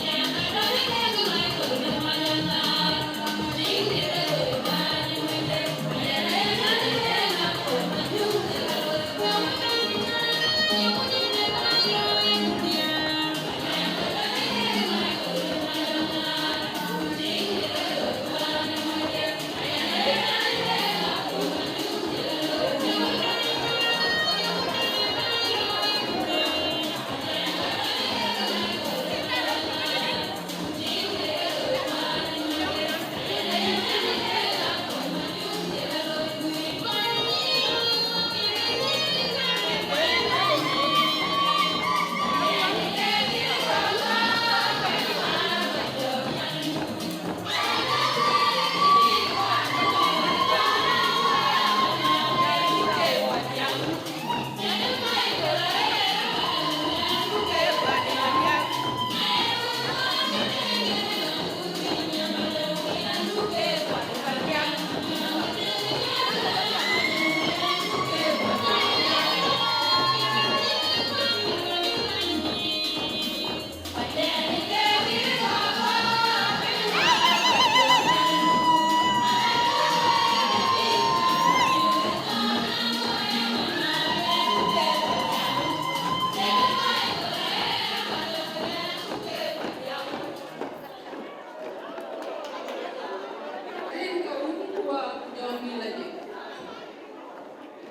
Rin ke wun ku wa ku jɔŋdït lajik.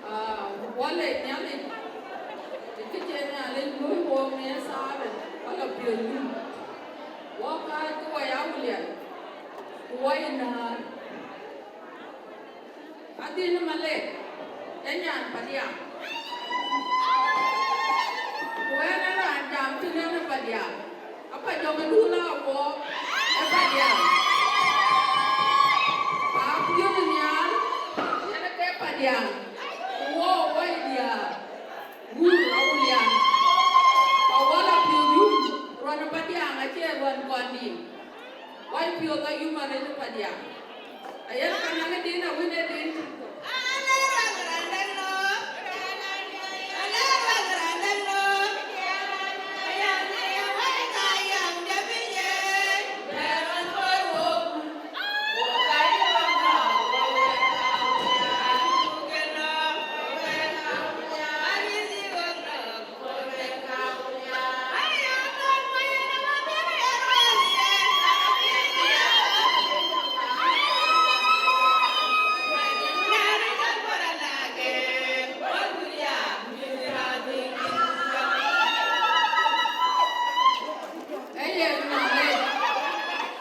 Ah, wale Nhialic, ë kë cï Nhialic luɔ̈i wook në thaarë, wala piööcë. Wok kääc ke wɔ ya Awulian, ku wɔ ye näär. Adhil Malek, ee nyan Padiaŋ. Ku ɣɛn ë raan jam tënë në Padiaŋ. Apa jɔŋ ë dun la wɔ ë Padiaŋ. Pa piööcë nhial, yen ke Padiaŋ. Ku wɔ wɔ ye diäär. Wur Awulian. Pa wɔ la piööcë yum, ruɔn ë Padiaŋ acie ruɔn kɔn dïïm. Wai piɔ̈ɔ̈th ayum arëët ë Padiaŋ. Ayen ka naŋ ë din awën ë din. Ee yen, malec,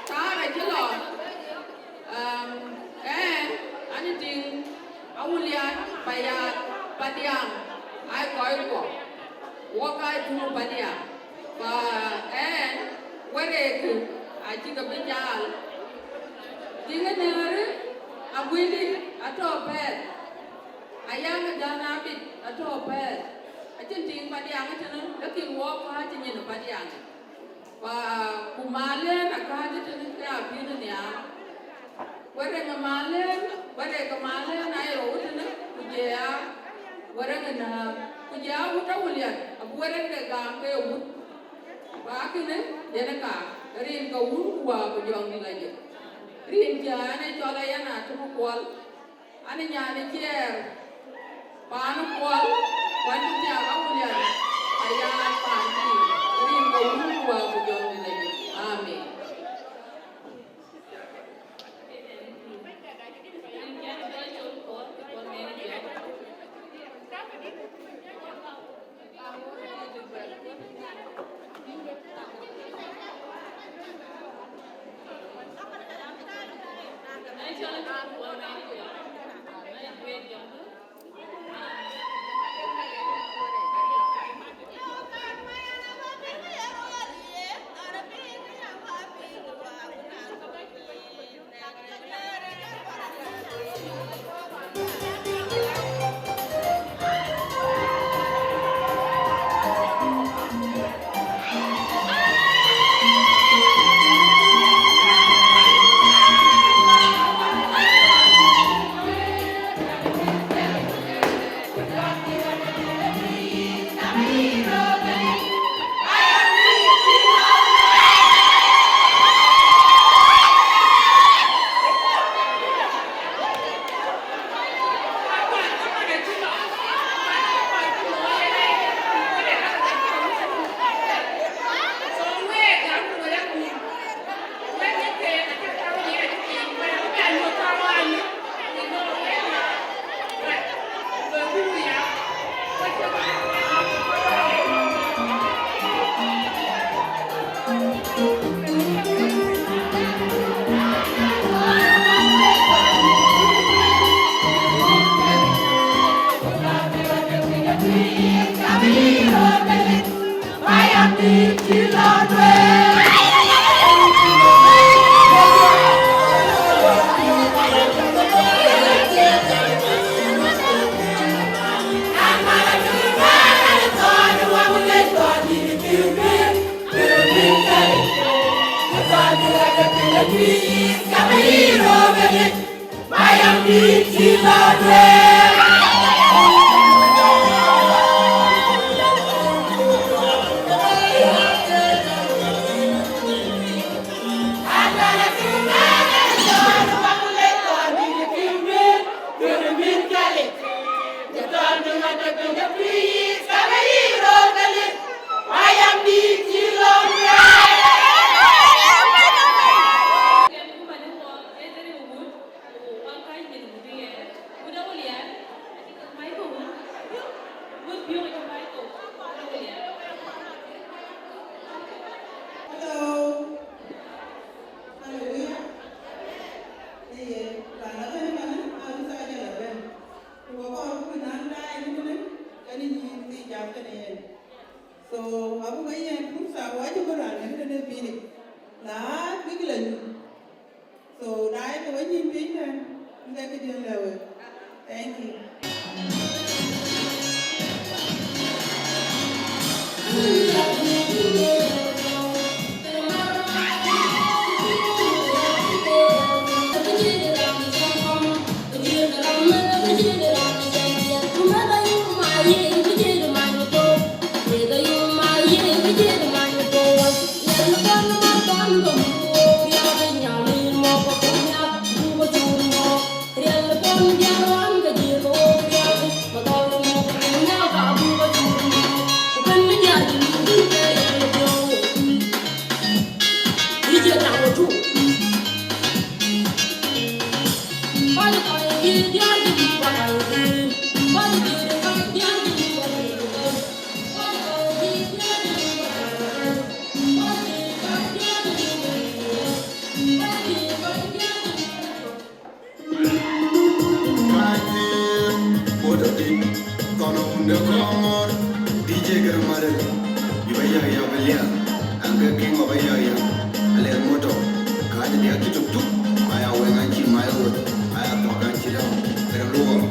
thaar acï lɔ. Am, ɛn, an, tïŋ Awulian, Payaath, Padiaŋ, aa kɔc kuɔ, wok aa tuŋ Padiaŋ. Fa ɛn, wërëëkë acï ke bï jal. Tïŋ ë nëërë, Aguëli atɔ̈ Pɛɛth, Ayaŋ Dän Abit atɔ̈ Pɛɛth. Acïn tïŋ Padiaŋ ë tënë, lakin wok kääc nyin Padiaŋ. Fa ku Malën akääc ë tënë ke apiööcë nhial. Wërëŋ ë Malën, wërëk ë Malën aye rou ë tënë, ku jɔ ya wërëŋ ë näär, ku jɔ ya wut Awulian, abï wërëŋ de gam ke ye wut. Ku akënë yen ë ka, rin ke wun ku wa ku jɔŋdït lajik. Rin cä ɛn ë cɔl Ayan Atem Kuɔl. An, ë nyan ë Ciɛɛr, paan ë Kuɔl, ku an, cï thiaak Awulian, aya paan tïŋ, rin ke wun ku wa ku jɔŋdït lajik. Amen. Hello. Hallelujah. Ee, raan abɛ̈n ëmën, arus ajɔl abɛ̈n. Ku akɔɔr buk naan daai ëmën, kënë nyïïn thii jam kënë yen. So, abuk ayiɛn fursa, ku acï bï raan ëmën ë pïïr. Na bïk la nyuc. So, daai ke we nyïïn piny tɛ̈n, ŋɛk kë diën lɛ̈k we. Thank you. Kacï bɔ̈ tɔ̈ thïn, thɔn wun de Kɔŋɔ̈ɔ̈r, D J Garamadel, bï ba yäk ya bï liääk, an ke King of Ayaya, Alɛɛr Moto, kacï diäk cï tuk tuk, aya wëŋ an cï mai ɣöt, aya thɔ̈k an cï lëu, kërë luɔɔr.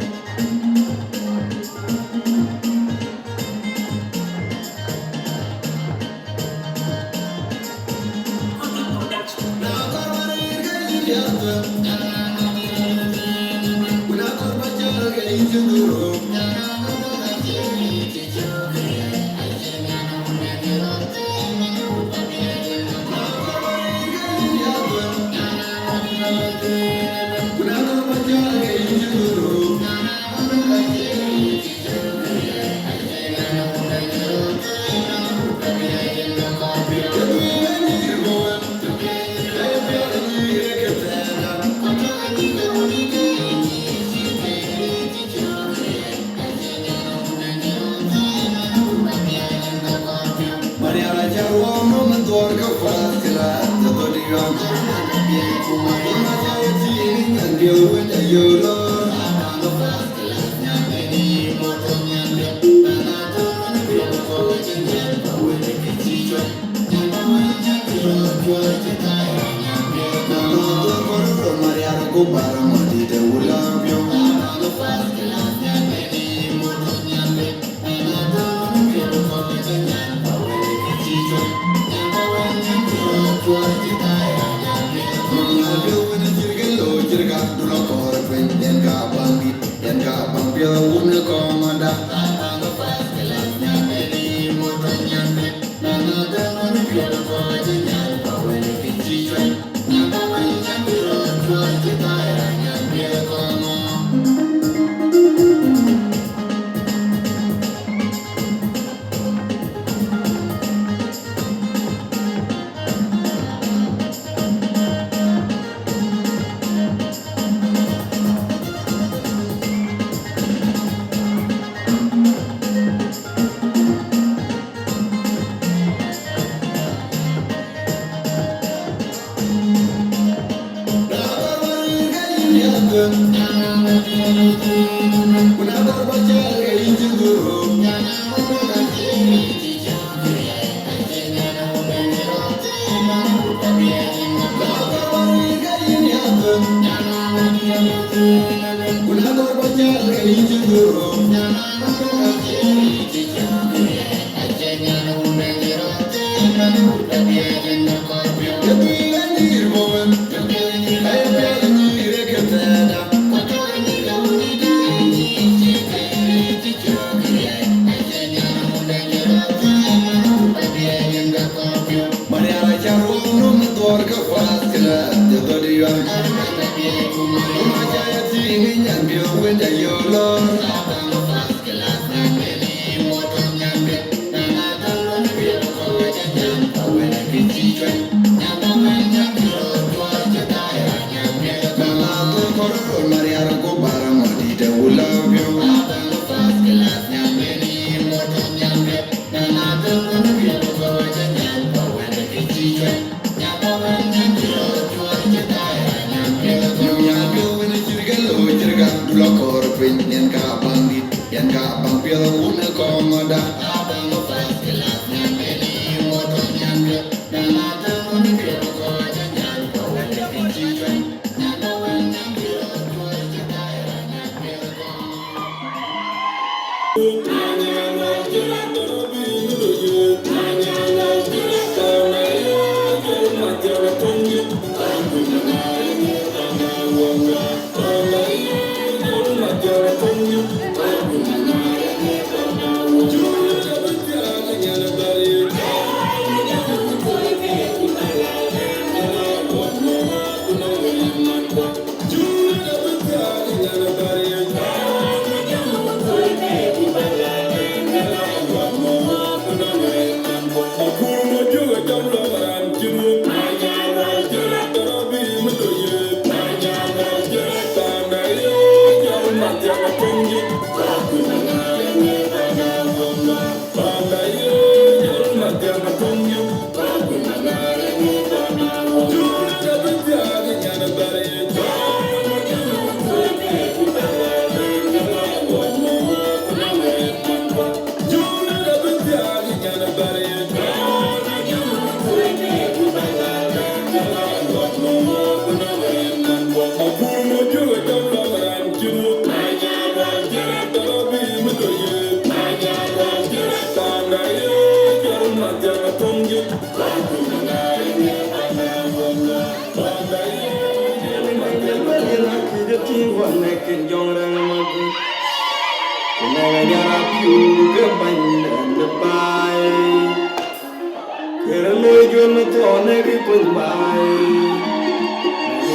Kërë loi juëc mathonë kë kuny baai,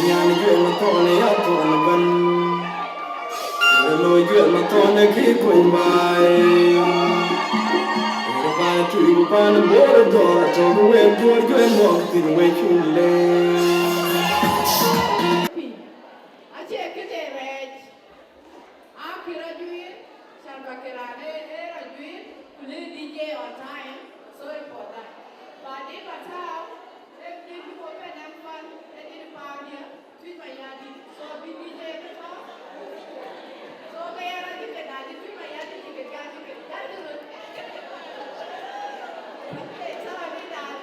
nyan juëc mathonë ya thon ëbɛ̈n. Kërë loi juëc mathonë kë kuny baai, kërë baai tui ku pan bor dɔ̈ɔ̈r atɔ̈ ku wek tuɔɔr juëc mɔ̈k thïn wek cun le. Acie këde rɛɛc. Akï rɔt juiir, can ba kï raan ë, ë rɔt juiir, ku lëk D J on time, sorry for that. But if a tääu, ë dït bï wo bɛ̈n nɛm pan, ë dït paandiɛ̈, Tuic Mayardït, so bï D J bï tɔ̈. So ke ya rɔt dït ke dac, Tuic Mayardït ke jal, ke jal röt. Ë tɔ̈ rɔt dït dac.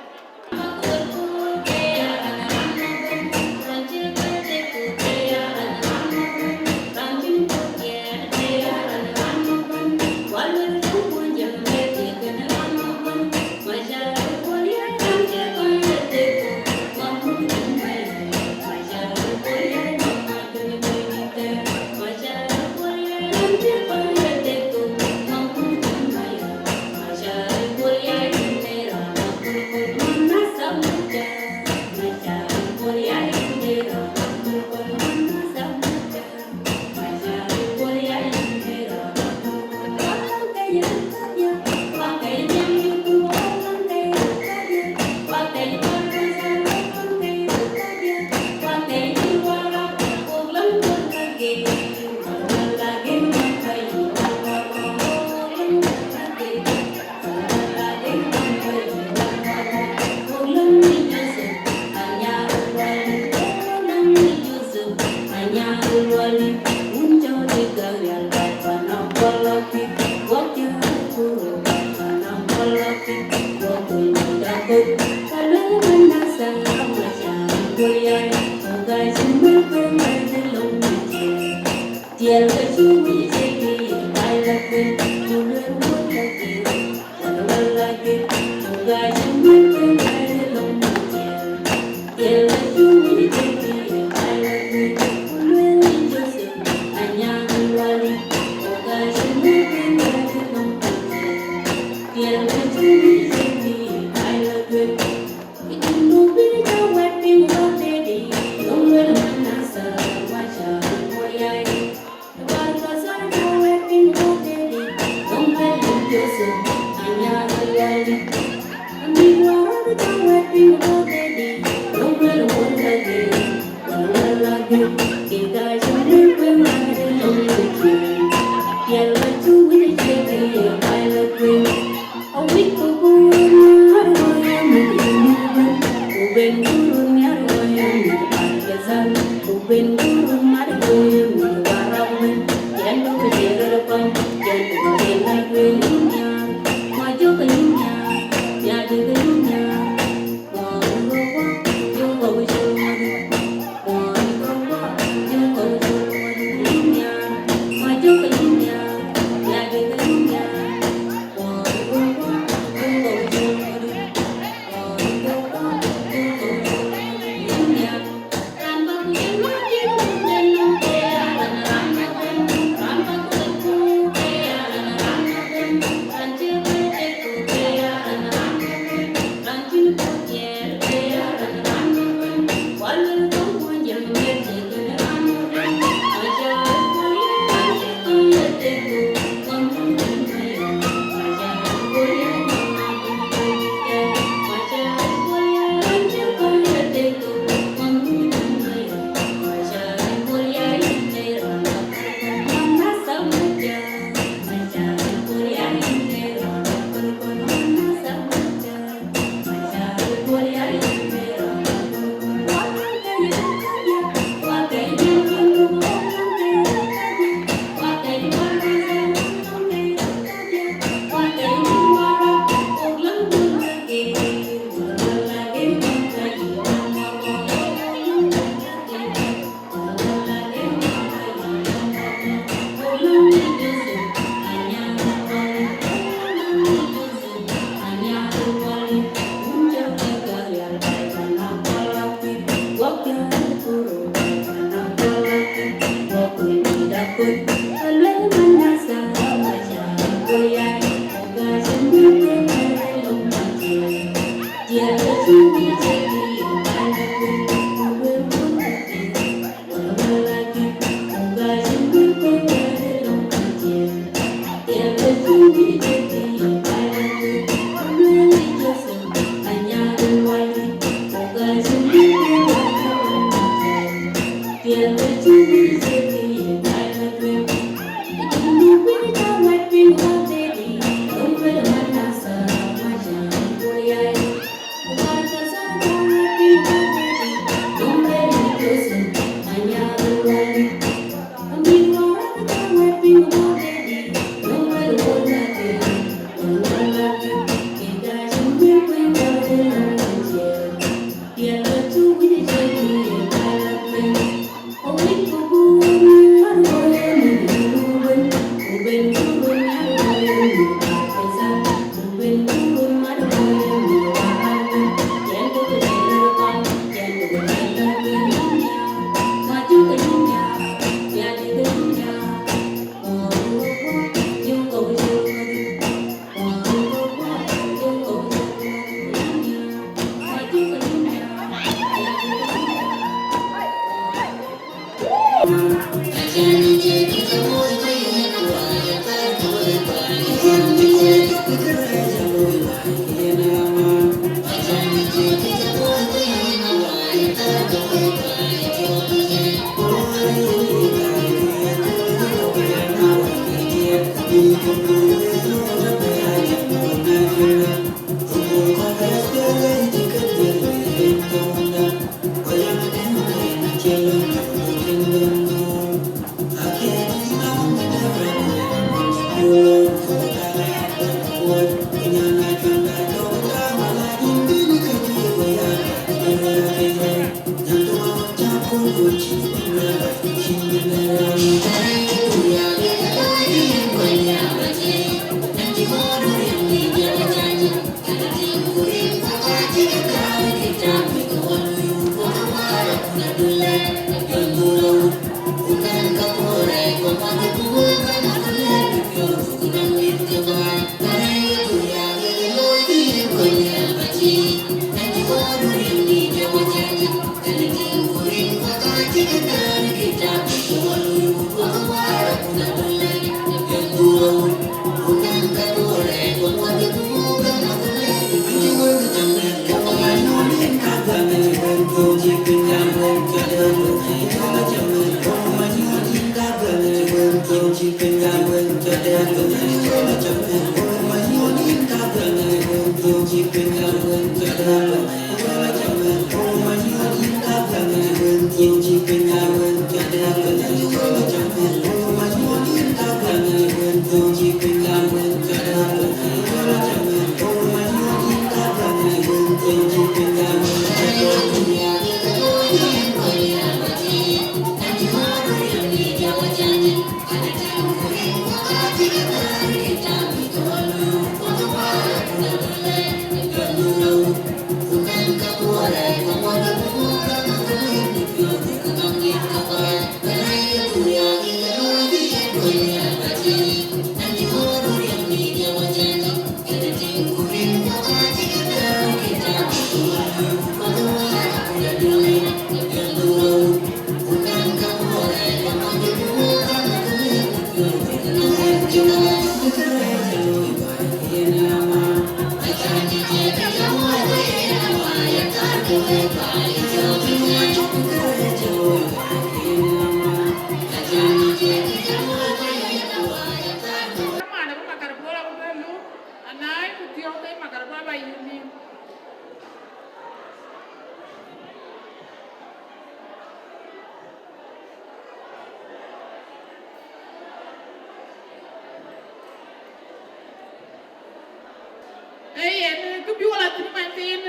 Ee yen, kë bï wala thïn man thïn,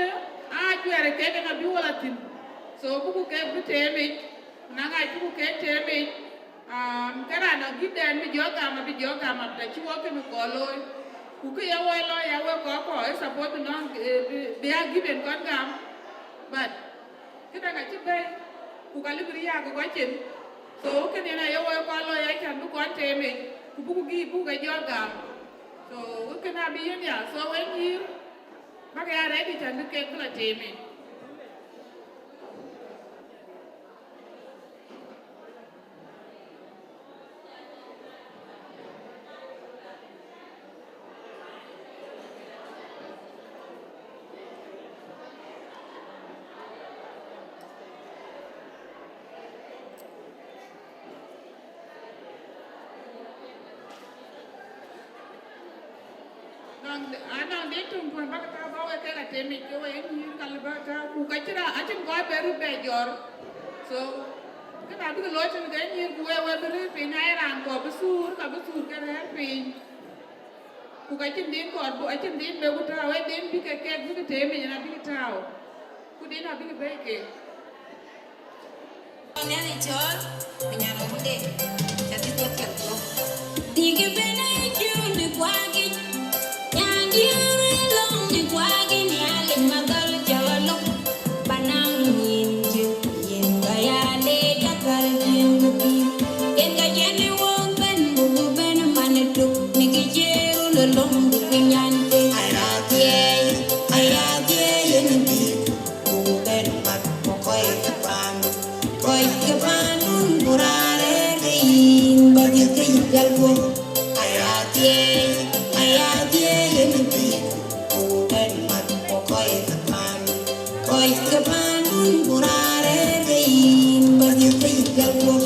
aa cuɛɛr kek en abï wala thïn. So buku kek bï teemic, na ŋac buku kek teemic, um, ke raan ë gït dɛn bï jɔ gam, abï jɔ gam, abï ta cï wɔ kënë gɔl looi. Ku kë ye wɔ lɔ ya wek kɔc kɔ̈k ë support nɔn, eh, bï, bï a given kɔn gam. But këdäŋ acï bɛ̈i, ku ka lëbï riääk ë kɔc cin. So kënë yen aye wɔ kɔc lɔ ya can bï kɔn teemic, ku buku gïï buk ke jɔ gam. So kënë abï yen ya, so wen yïr, bä Ke ya ready, can bï kek bï la teem yic. Nɔŋ, anɔŋ dït töŋ tuɔ̈n bäk tääu, bä wek kek atem yic, ke we nyïïr ka lë bä tääu, ku ka cï raan, acïn kɔc bɛ röt bɛ jɔr. So, kënë abïk looi tënë ke nyïïr, ku we, we bï rëër piny, na ye raan kɔ̈k bï thuur, ka bï thuur ke rëër piny. Ku ka cïn dïn kɔɔr bï, acïn dïn bï ku tääu, ee dïn bï ke kek bïk teem yic, yen abïk tääu. Ku dïn abïk bɛ̈i kek. Nɛn ë cɔɔl, ku nyan ë wunde, ca dhil ke piɛth guɔ̈p. Dïgï bɛ̈n ë Jun ë kuakic, nyan diëër ë lɔ̈ŋ ë kuakic, Nhialic madhɔl cä lok, bä naŋ nyin cï yen bä ya leec akäl jiëŋ bï pïïr. Yen ka jiɛn ë wok bɛ̈n, buk bɛ̈n man ë tuk, në kë cï run ë lɔ̈ŋ, buk nyan ke. Aya thiëëi, aya thiëëi yen bï ku bɛ̈n mat ku kɔc ke paandu, kɔc ke paandu ku raan rëër ke yïn, bä dhiëth ke yïn pial guöp. Aya thiëëi, aya thiëëi yen bï ku bɛ̈n mat ku kɔc ke paandu, kɔc ke paandu ku raan rëër ke yïn, bä dhiëth ke yïn pial guöp.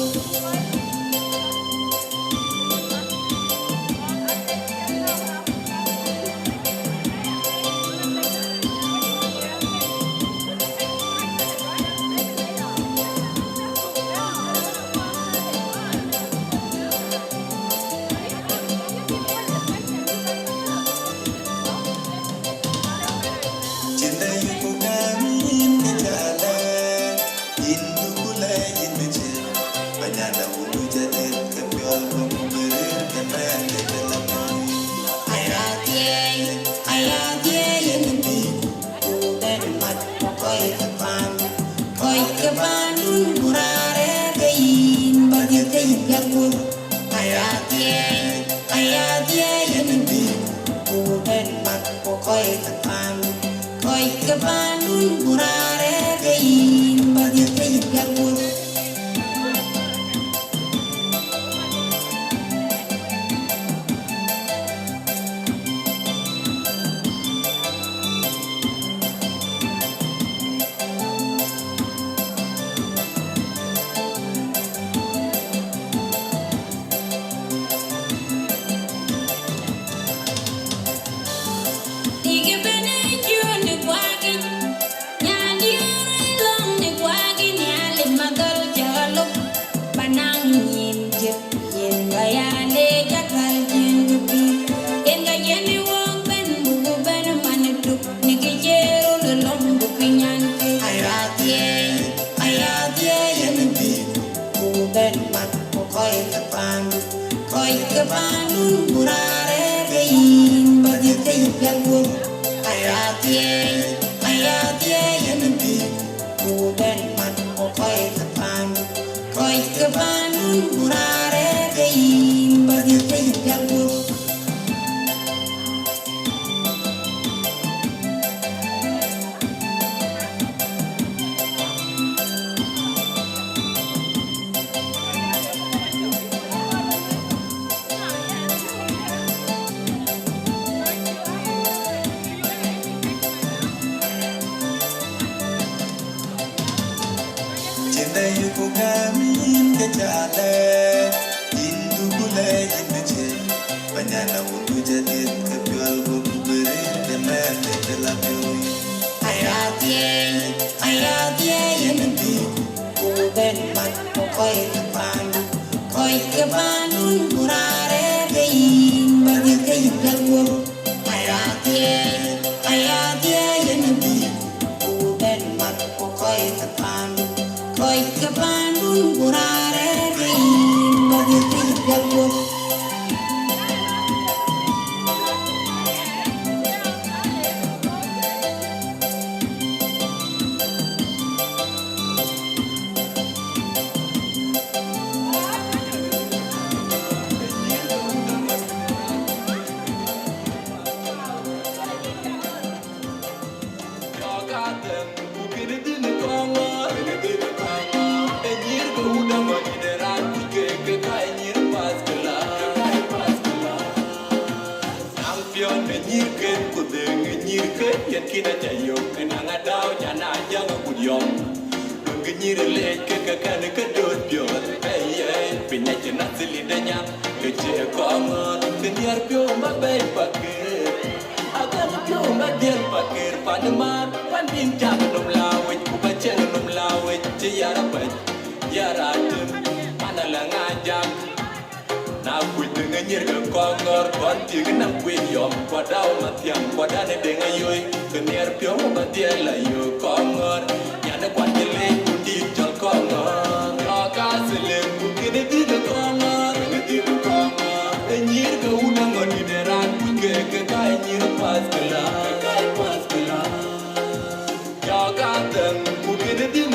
Aya thiëëi, aya thiëëi yen bï ku bɛ̈n mat ku kɔc ke paandu, kɔc ke paandu ku raan rëër ke yïn, bä dhiëth ke yïn pial guöp. Aya thiëëi, aya thiëëi yen bï ku bɛ̈n mat ku kɔc ke paandu, kɔc ke paandu ku raan rëër ke yïn, bä dhiëth ke yïn pial guöp. Dïgï bɛ̈n ë Jun ë kuakic, nyan diëër ë lɔ̈ŋ ë kuakic, Nhialic madhɔl cä lok, bä naŋ nyin jëk, yen bä ya leec akäl jiëŋ bï pïïr. Yen ka jiɛn ë wok bɛ̈n, buk bɛ̈n man ë tuk, në kë cï run ë lɔ̈ŋ, buk nyan ke. Aya thiëëi, aya thiëëi yen bï ku bɛ̈n mat ku kɔc ke paandu, kɔc ke paandu ku raan rëër ke yïn, bä dhiëth ke yïn pial guöp. Aya thiëëi, aya thiëëi yen bï ku bɛ̈n mat ku kɔc ke paandu, kɔc ke paandu ku raan rëër ke yïn, bä dhiëth ke yïn pial guöp. Cïn dɛ̈ yï ku gäm yïn ke ca lɛɛr, yïn du ku lɛɛr yïn bï ciëër. Bä nyan awundu jadït ke piɔl, go ku bï rëër de mɛɛn de ke la piööi. Aya thiëëi, aya thiëëi yen bï ku bɛ̈n mat ku kɔc ke paandu, kɔc ke paandu ku raan rëër ke yïn, bä dhiëth ke yïn pial guöp. Aya thiëëi, aya thiëëi yen bï ku bɛ̈n mat ku kɔc ke paandu, kɔc ke paandu ku raan rëër ke yïn, bä dhiëth ke yïn pial guöp. Yen kïn aca yök, ënɔŋ adau can a jäŋ agut yɔm. Duŋkï nyïïr leec ke ke kɛn ke dööt piɔ̈ɔ̈th. Ei, ei, piny acïn athili de nyan, ke cie kɔŋɔ̈ɔ̈r, ke nhiɛɛr piɔ̈u ba bɛ̈ɛ̈i pakëër. Agäny piɔ̈u ba dhiɛl pakëër pan ë määr, pan bïn cak nöm la wec, ku ba cieŋ nöm la wec, cï yar abɛ̈c, yar atem, man ala ŋa jak. Na kuc deŋ anyir ke kɔŋɔ̈ɔ̈r, kɔn tik na kuec yɔm, kuat dau mathiaŋ, kuat dan ë deŋ ayoi, ke nhiɛɛr piɔ̈u ba dhiɛl la yök kɔŋɔ̈ɔ̈r. Nyan ë kuat ke leec ku dït jɔl kɔŋɔ̈ɔ̈r. Jɔk ka thilem ku kën ë dhil kɔŋɔ̈ɔ̈r, kën ë dhil kɔŋɔ̈ɔ̈r. Ë nyïïr ke wun aŋɔ̈t dït ë raan kuc ke, ke ka ë nyïïr path ke la, ke ka ë path ke la. Jɔk ka thɛm ku kën ë dhil.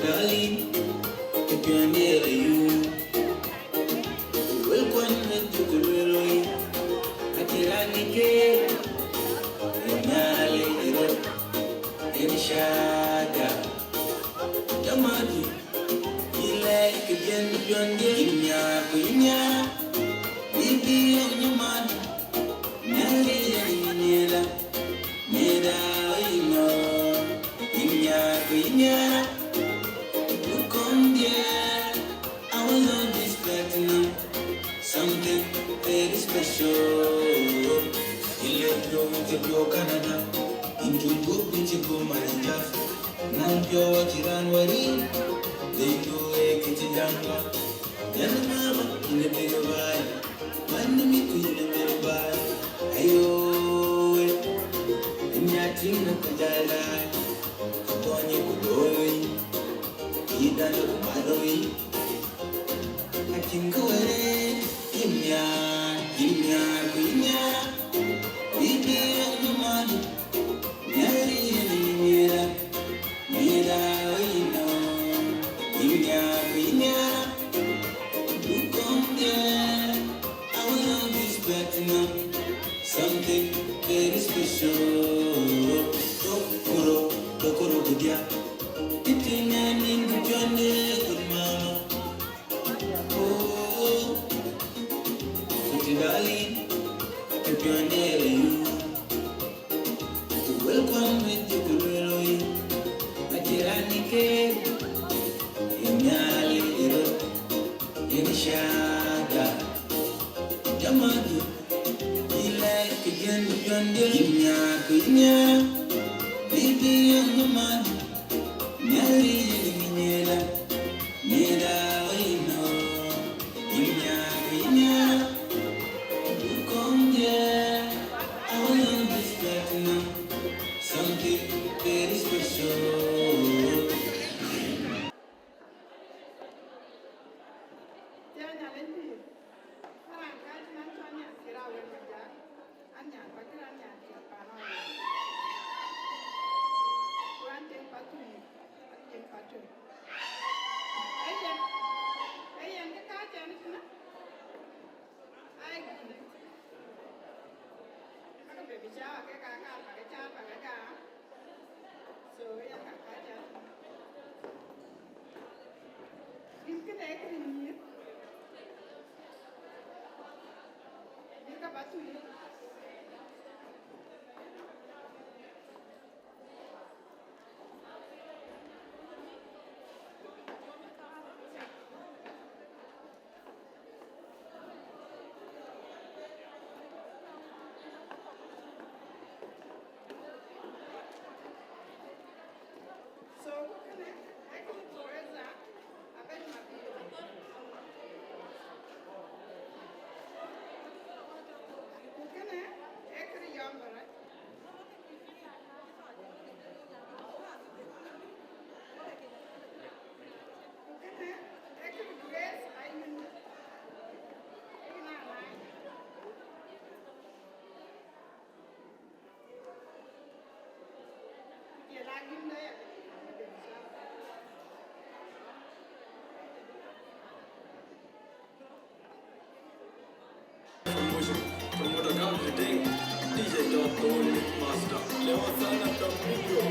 Darling, if you are near you, will come with you, Kuluroi. Atirani ke, Inali, Inshada. Jamadi, ilai ke jen juan dia inya ku inya. Bibi inya man, nyali inya da. Neda ino, inya ku inya. Look on there, our love is platinum. Something very special. Ile bro, te bro Canada. Into go, into go, Marita. Nan pio wa tiran wari. They do a kitty jamba. Then mama, in a big vibe. When the meet in a big vibe. Ayo, in your team, the Kajala. Kaponi Kudoi. Ida the Kumaroi. Akin kawere, inya, inya, inya. Bibi, inya, nyari, inya, nyira. Nyira, ino. Inya, inya. Look on there. Our love is platinum. Something very special. Dokoro, dokoro, budia. Fitting and in the journey, good mama. Oh, pretty darling, keep your day you. Welcome with the Kuluroi. Atirani ke, inyali iro, inshada. Jamadu, ilai ke jen juan dia inya ku inya. Bibi inya man, nyali inya nyela. Neda ino, inya, inya, ukonje, I will be starting now, something very special. Tiɛ̈ Nhialic pïïr, Karan ka cïn an cɔl Nyankïr Awël Majak, an Nyankuac, an Nyankïr Pan Awël. Ku an Tiëŋ Pathuyith, an Tiëŋ Pathuyith. Ee yen, ee yen kë kääc ɛn tënë, aa gift. Aka baby shower ke ka kaar ba ke caar ba ke gam. So, yen ka kääc ɛn tënë. Yïn kënë ee kënë nyïïr. Yïn ka ba thul. So, ku kënë ee kënë Teresa Abed Mabio. Ku kënë ee kënë Yɔm Barac. Ku kënë ee kënë Grace Ayuen. Ee kënë Anai. Promoter Gavin Deng, D J Dot Gold Mix Master. Leo sana Domingo.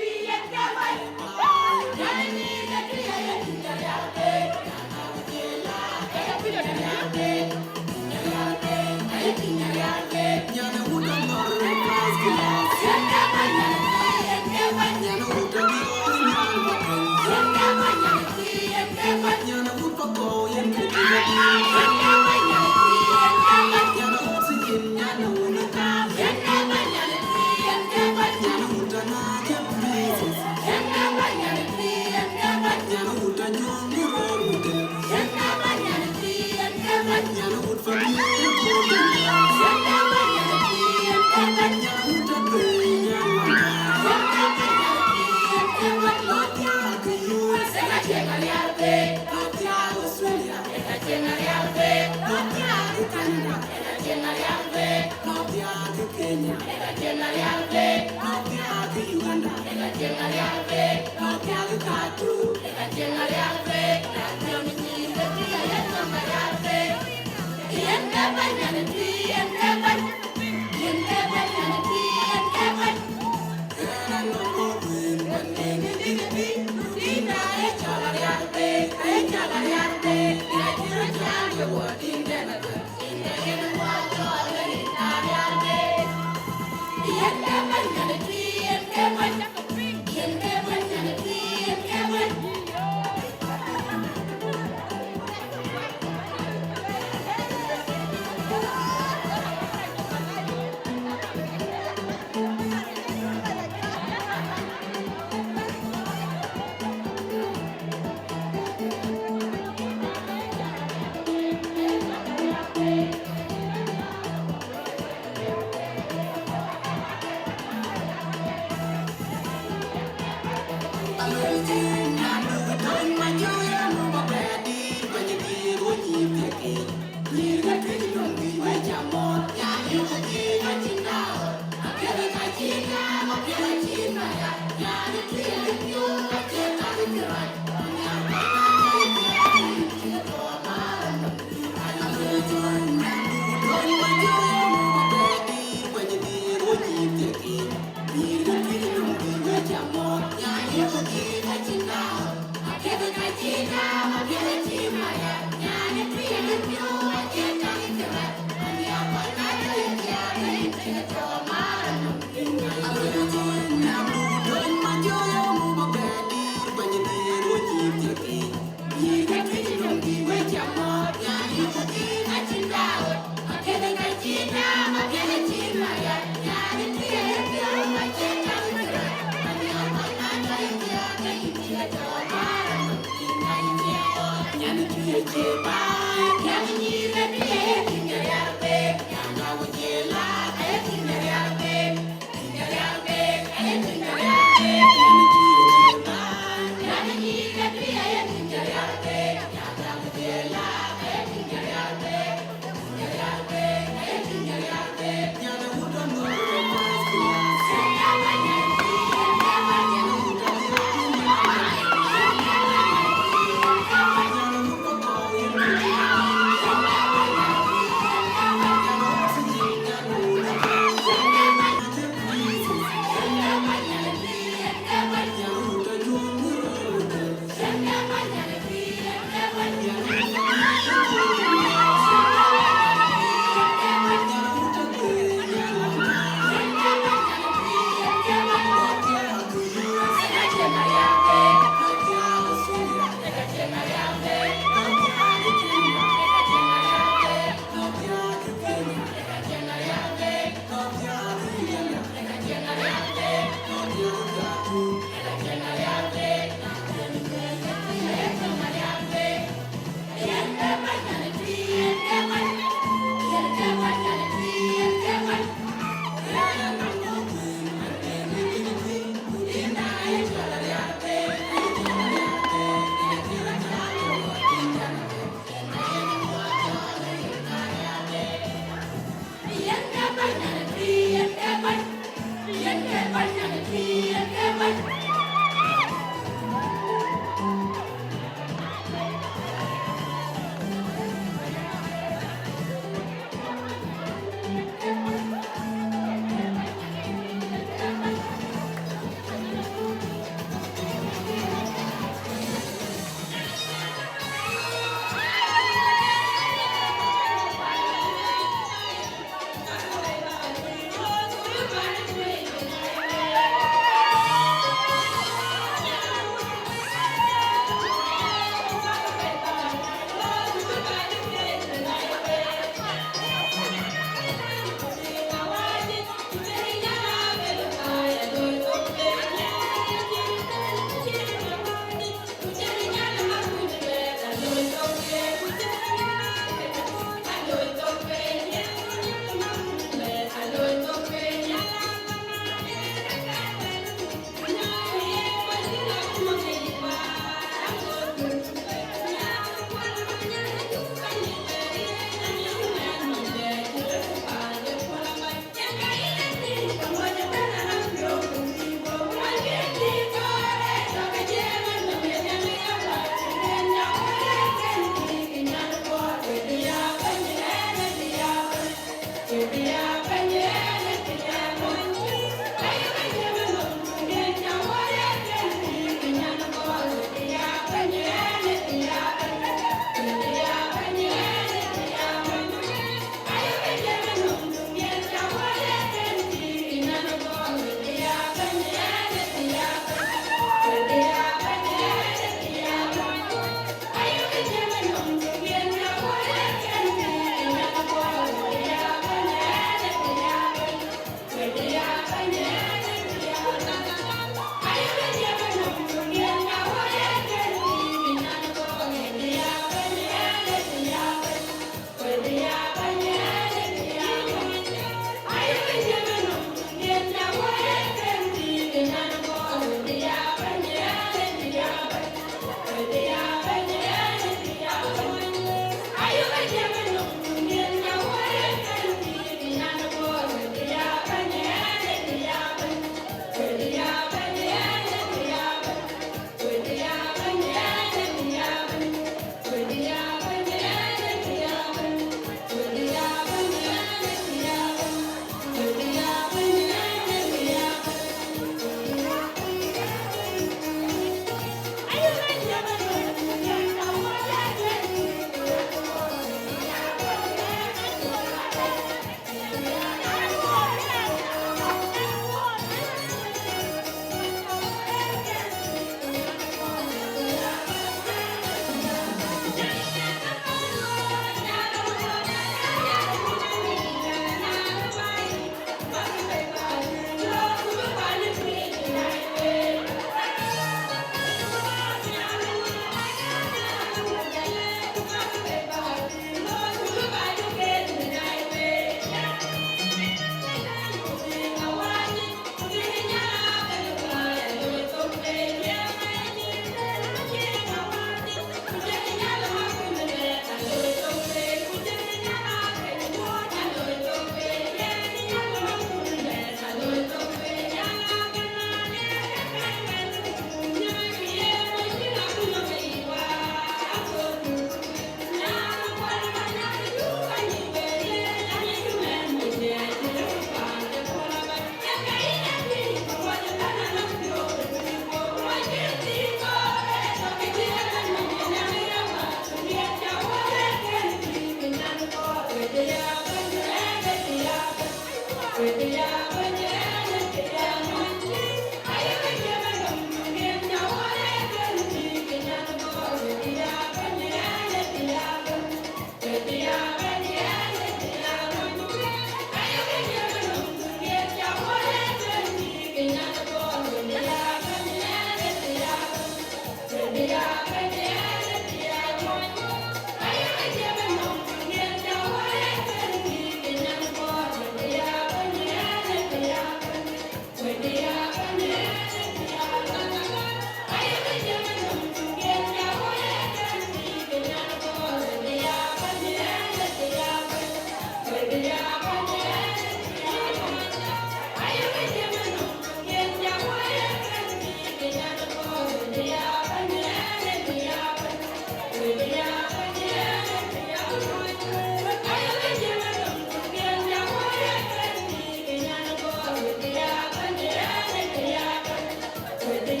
Can't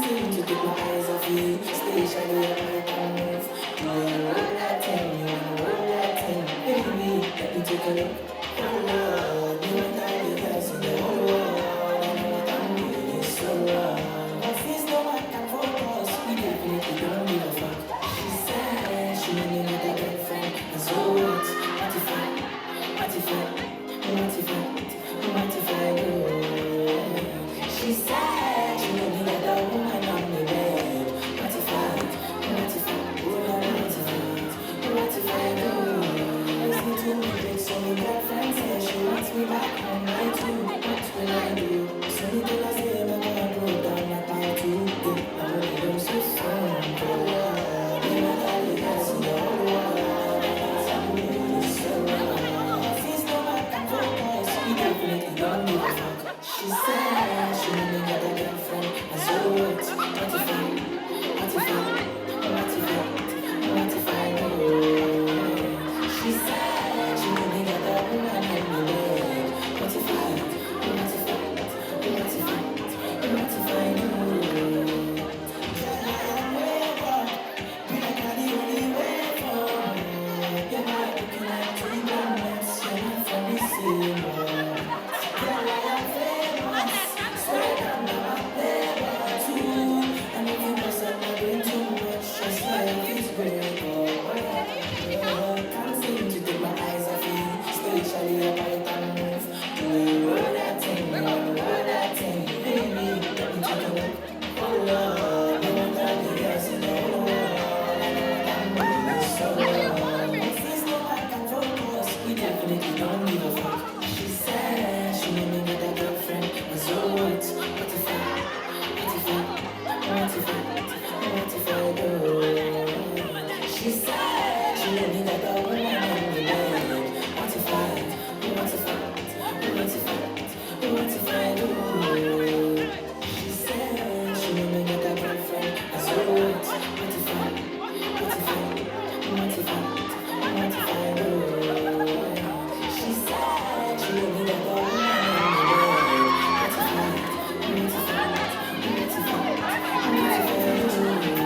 seem to take my eyes off you, especially your right hand move. You wanna roll that thing, you wanna roll that thing, baby, let me take a look. Oh Lord, you and I, the best in the whole world. I know that I'm doing this so wrong, but since no one can focus, we definitely don't give a fuck. She said she need another girlfriend, and so what? What if I, what if I, what if I, what if I do? She said she need another woman on the bed. What if I, what if I, what if I, what if I do? Listen to me, big, so my girlfriend says she wants me back on my two. What will I do? So me tell her say my God broke down at my two. Yeah, I will be so sorry. She said she wanna get a girlfriend. I said, what? What if I? What if I? What if I? What if I do? She said she wanna get a woman in the bed. What if I? What if I? What if I? What if I do? Can't seem to take my eyes off you, especially your right hand move. Do you roll that thing, you roll that thing, baby? Let me take a look. What if I, what if I, what if I do? She said she wanna get a girlfriend. I said, what? What if I, what if I, what if I, what if I do? She said she wanna get a woman. What if I, what if I, what if I, what if I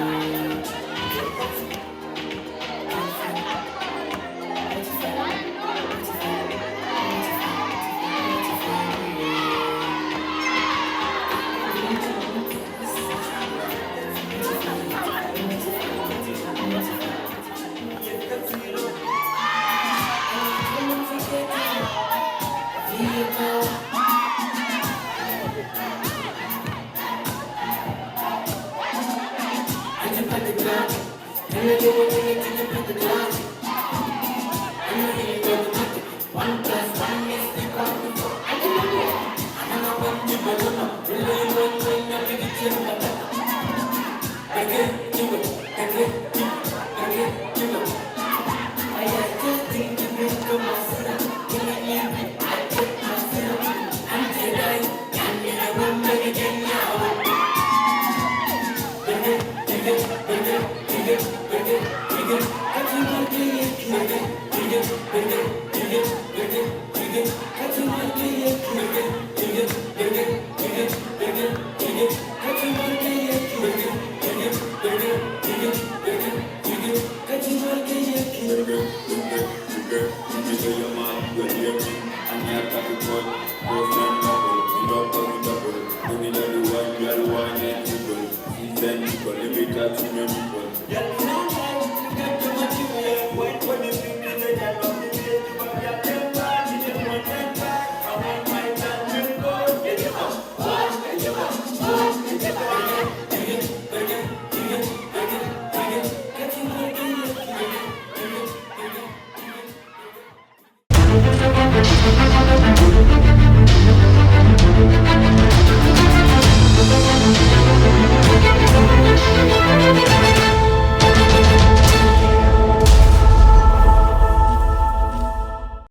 do?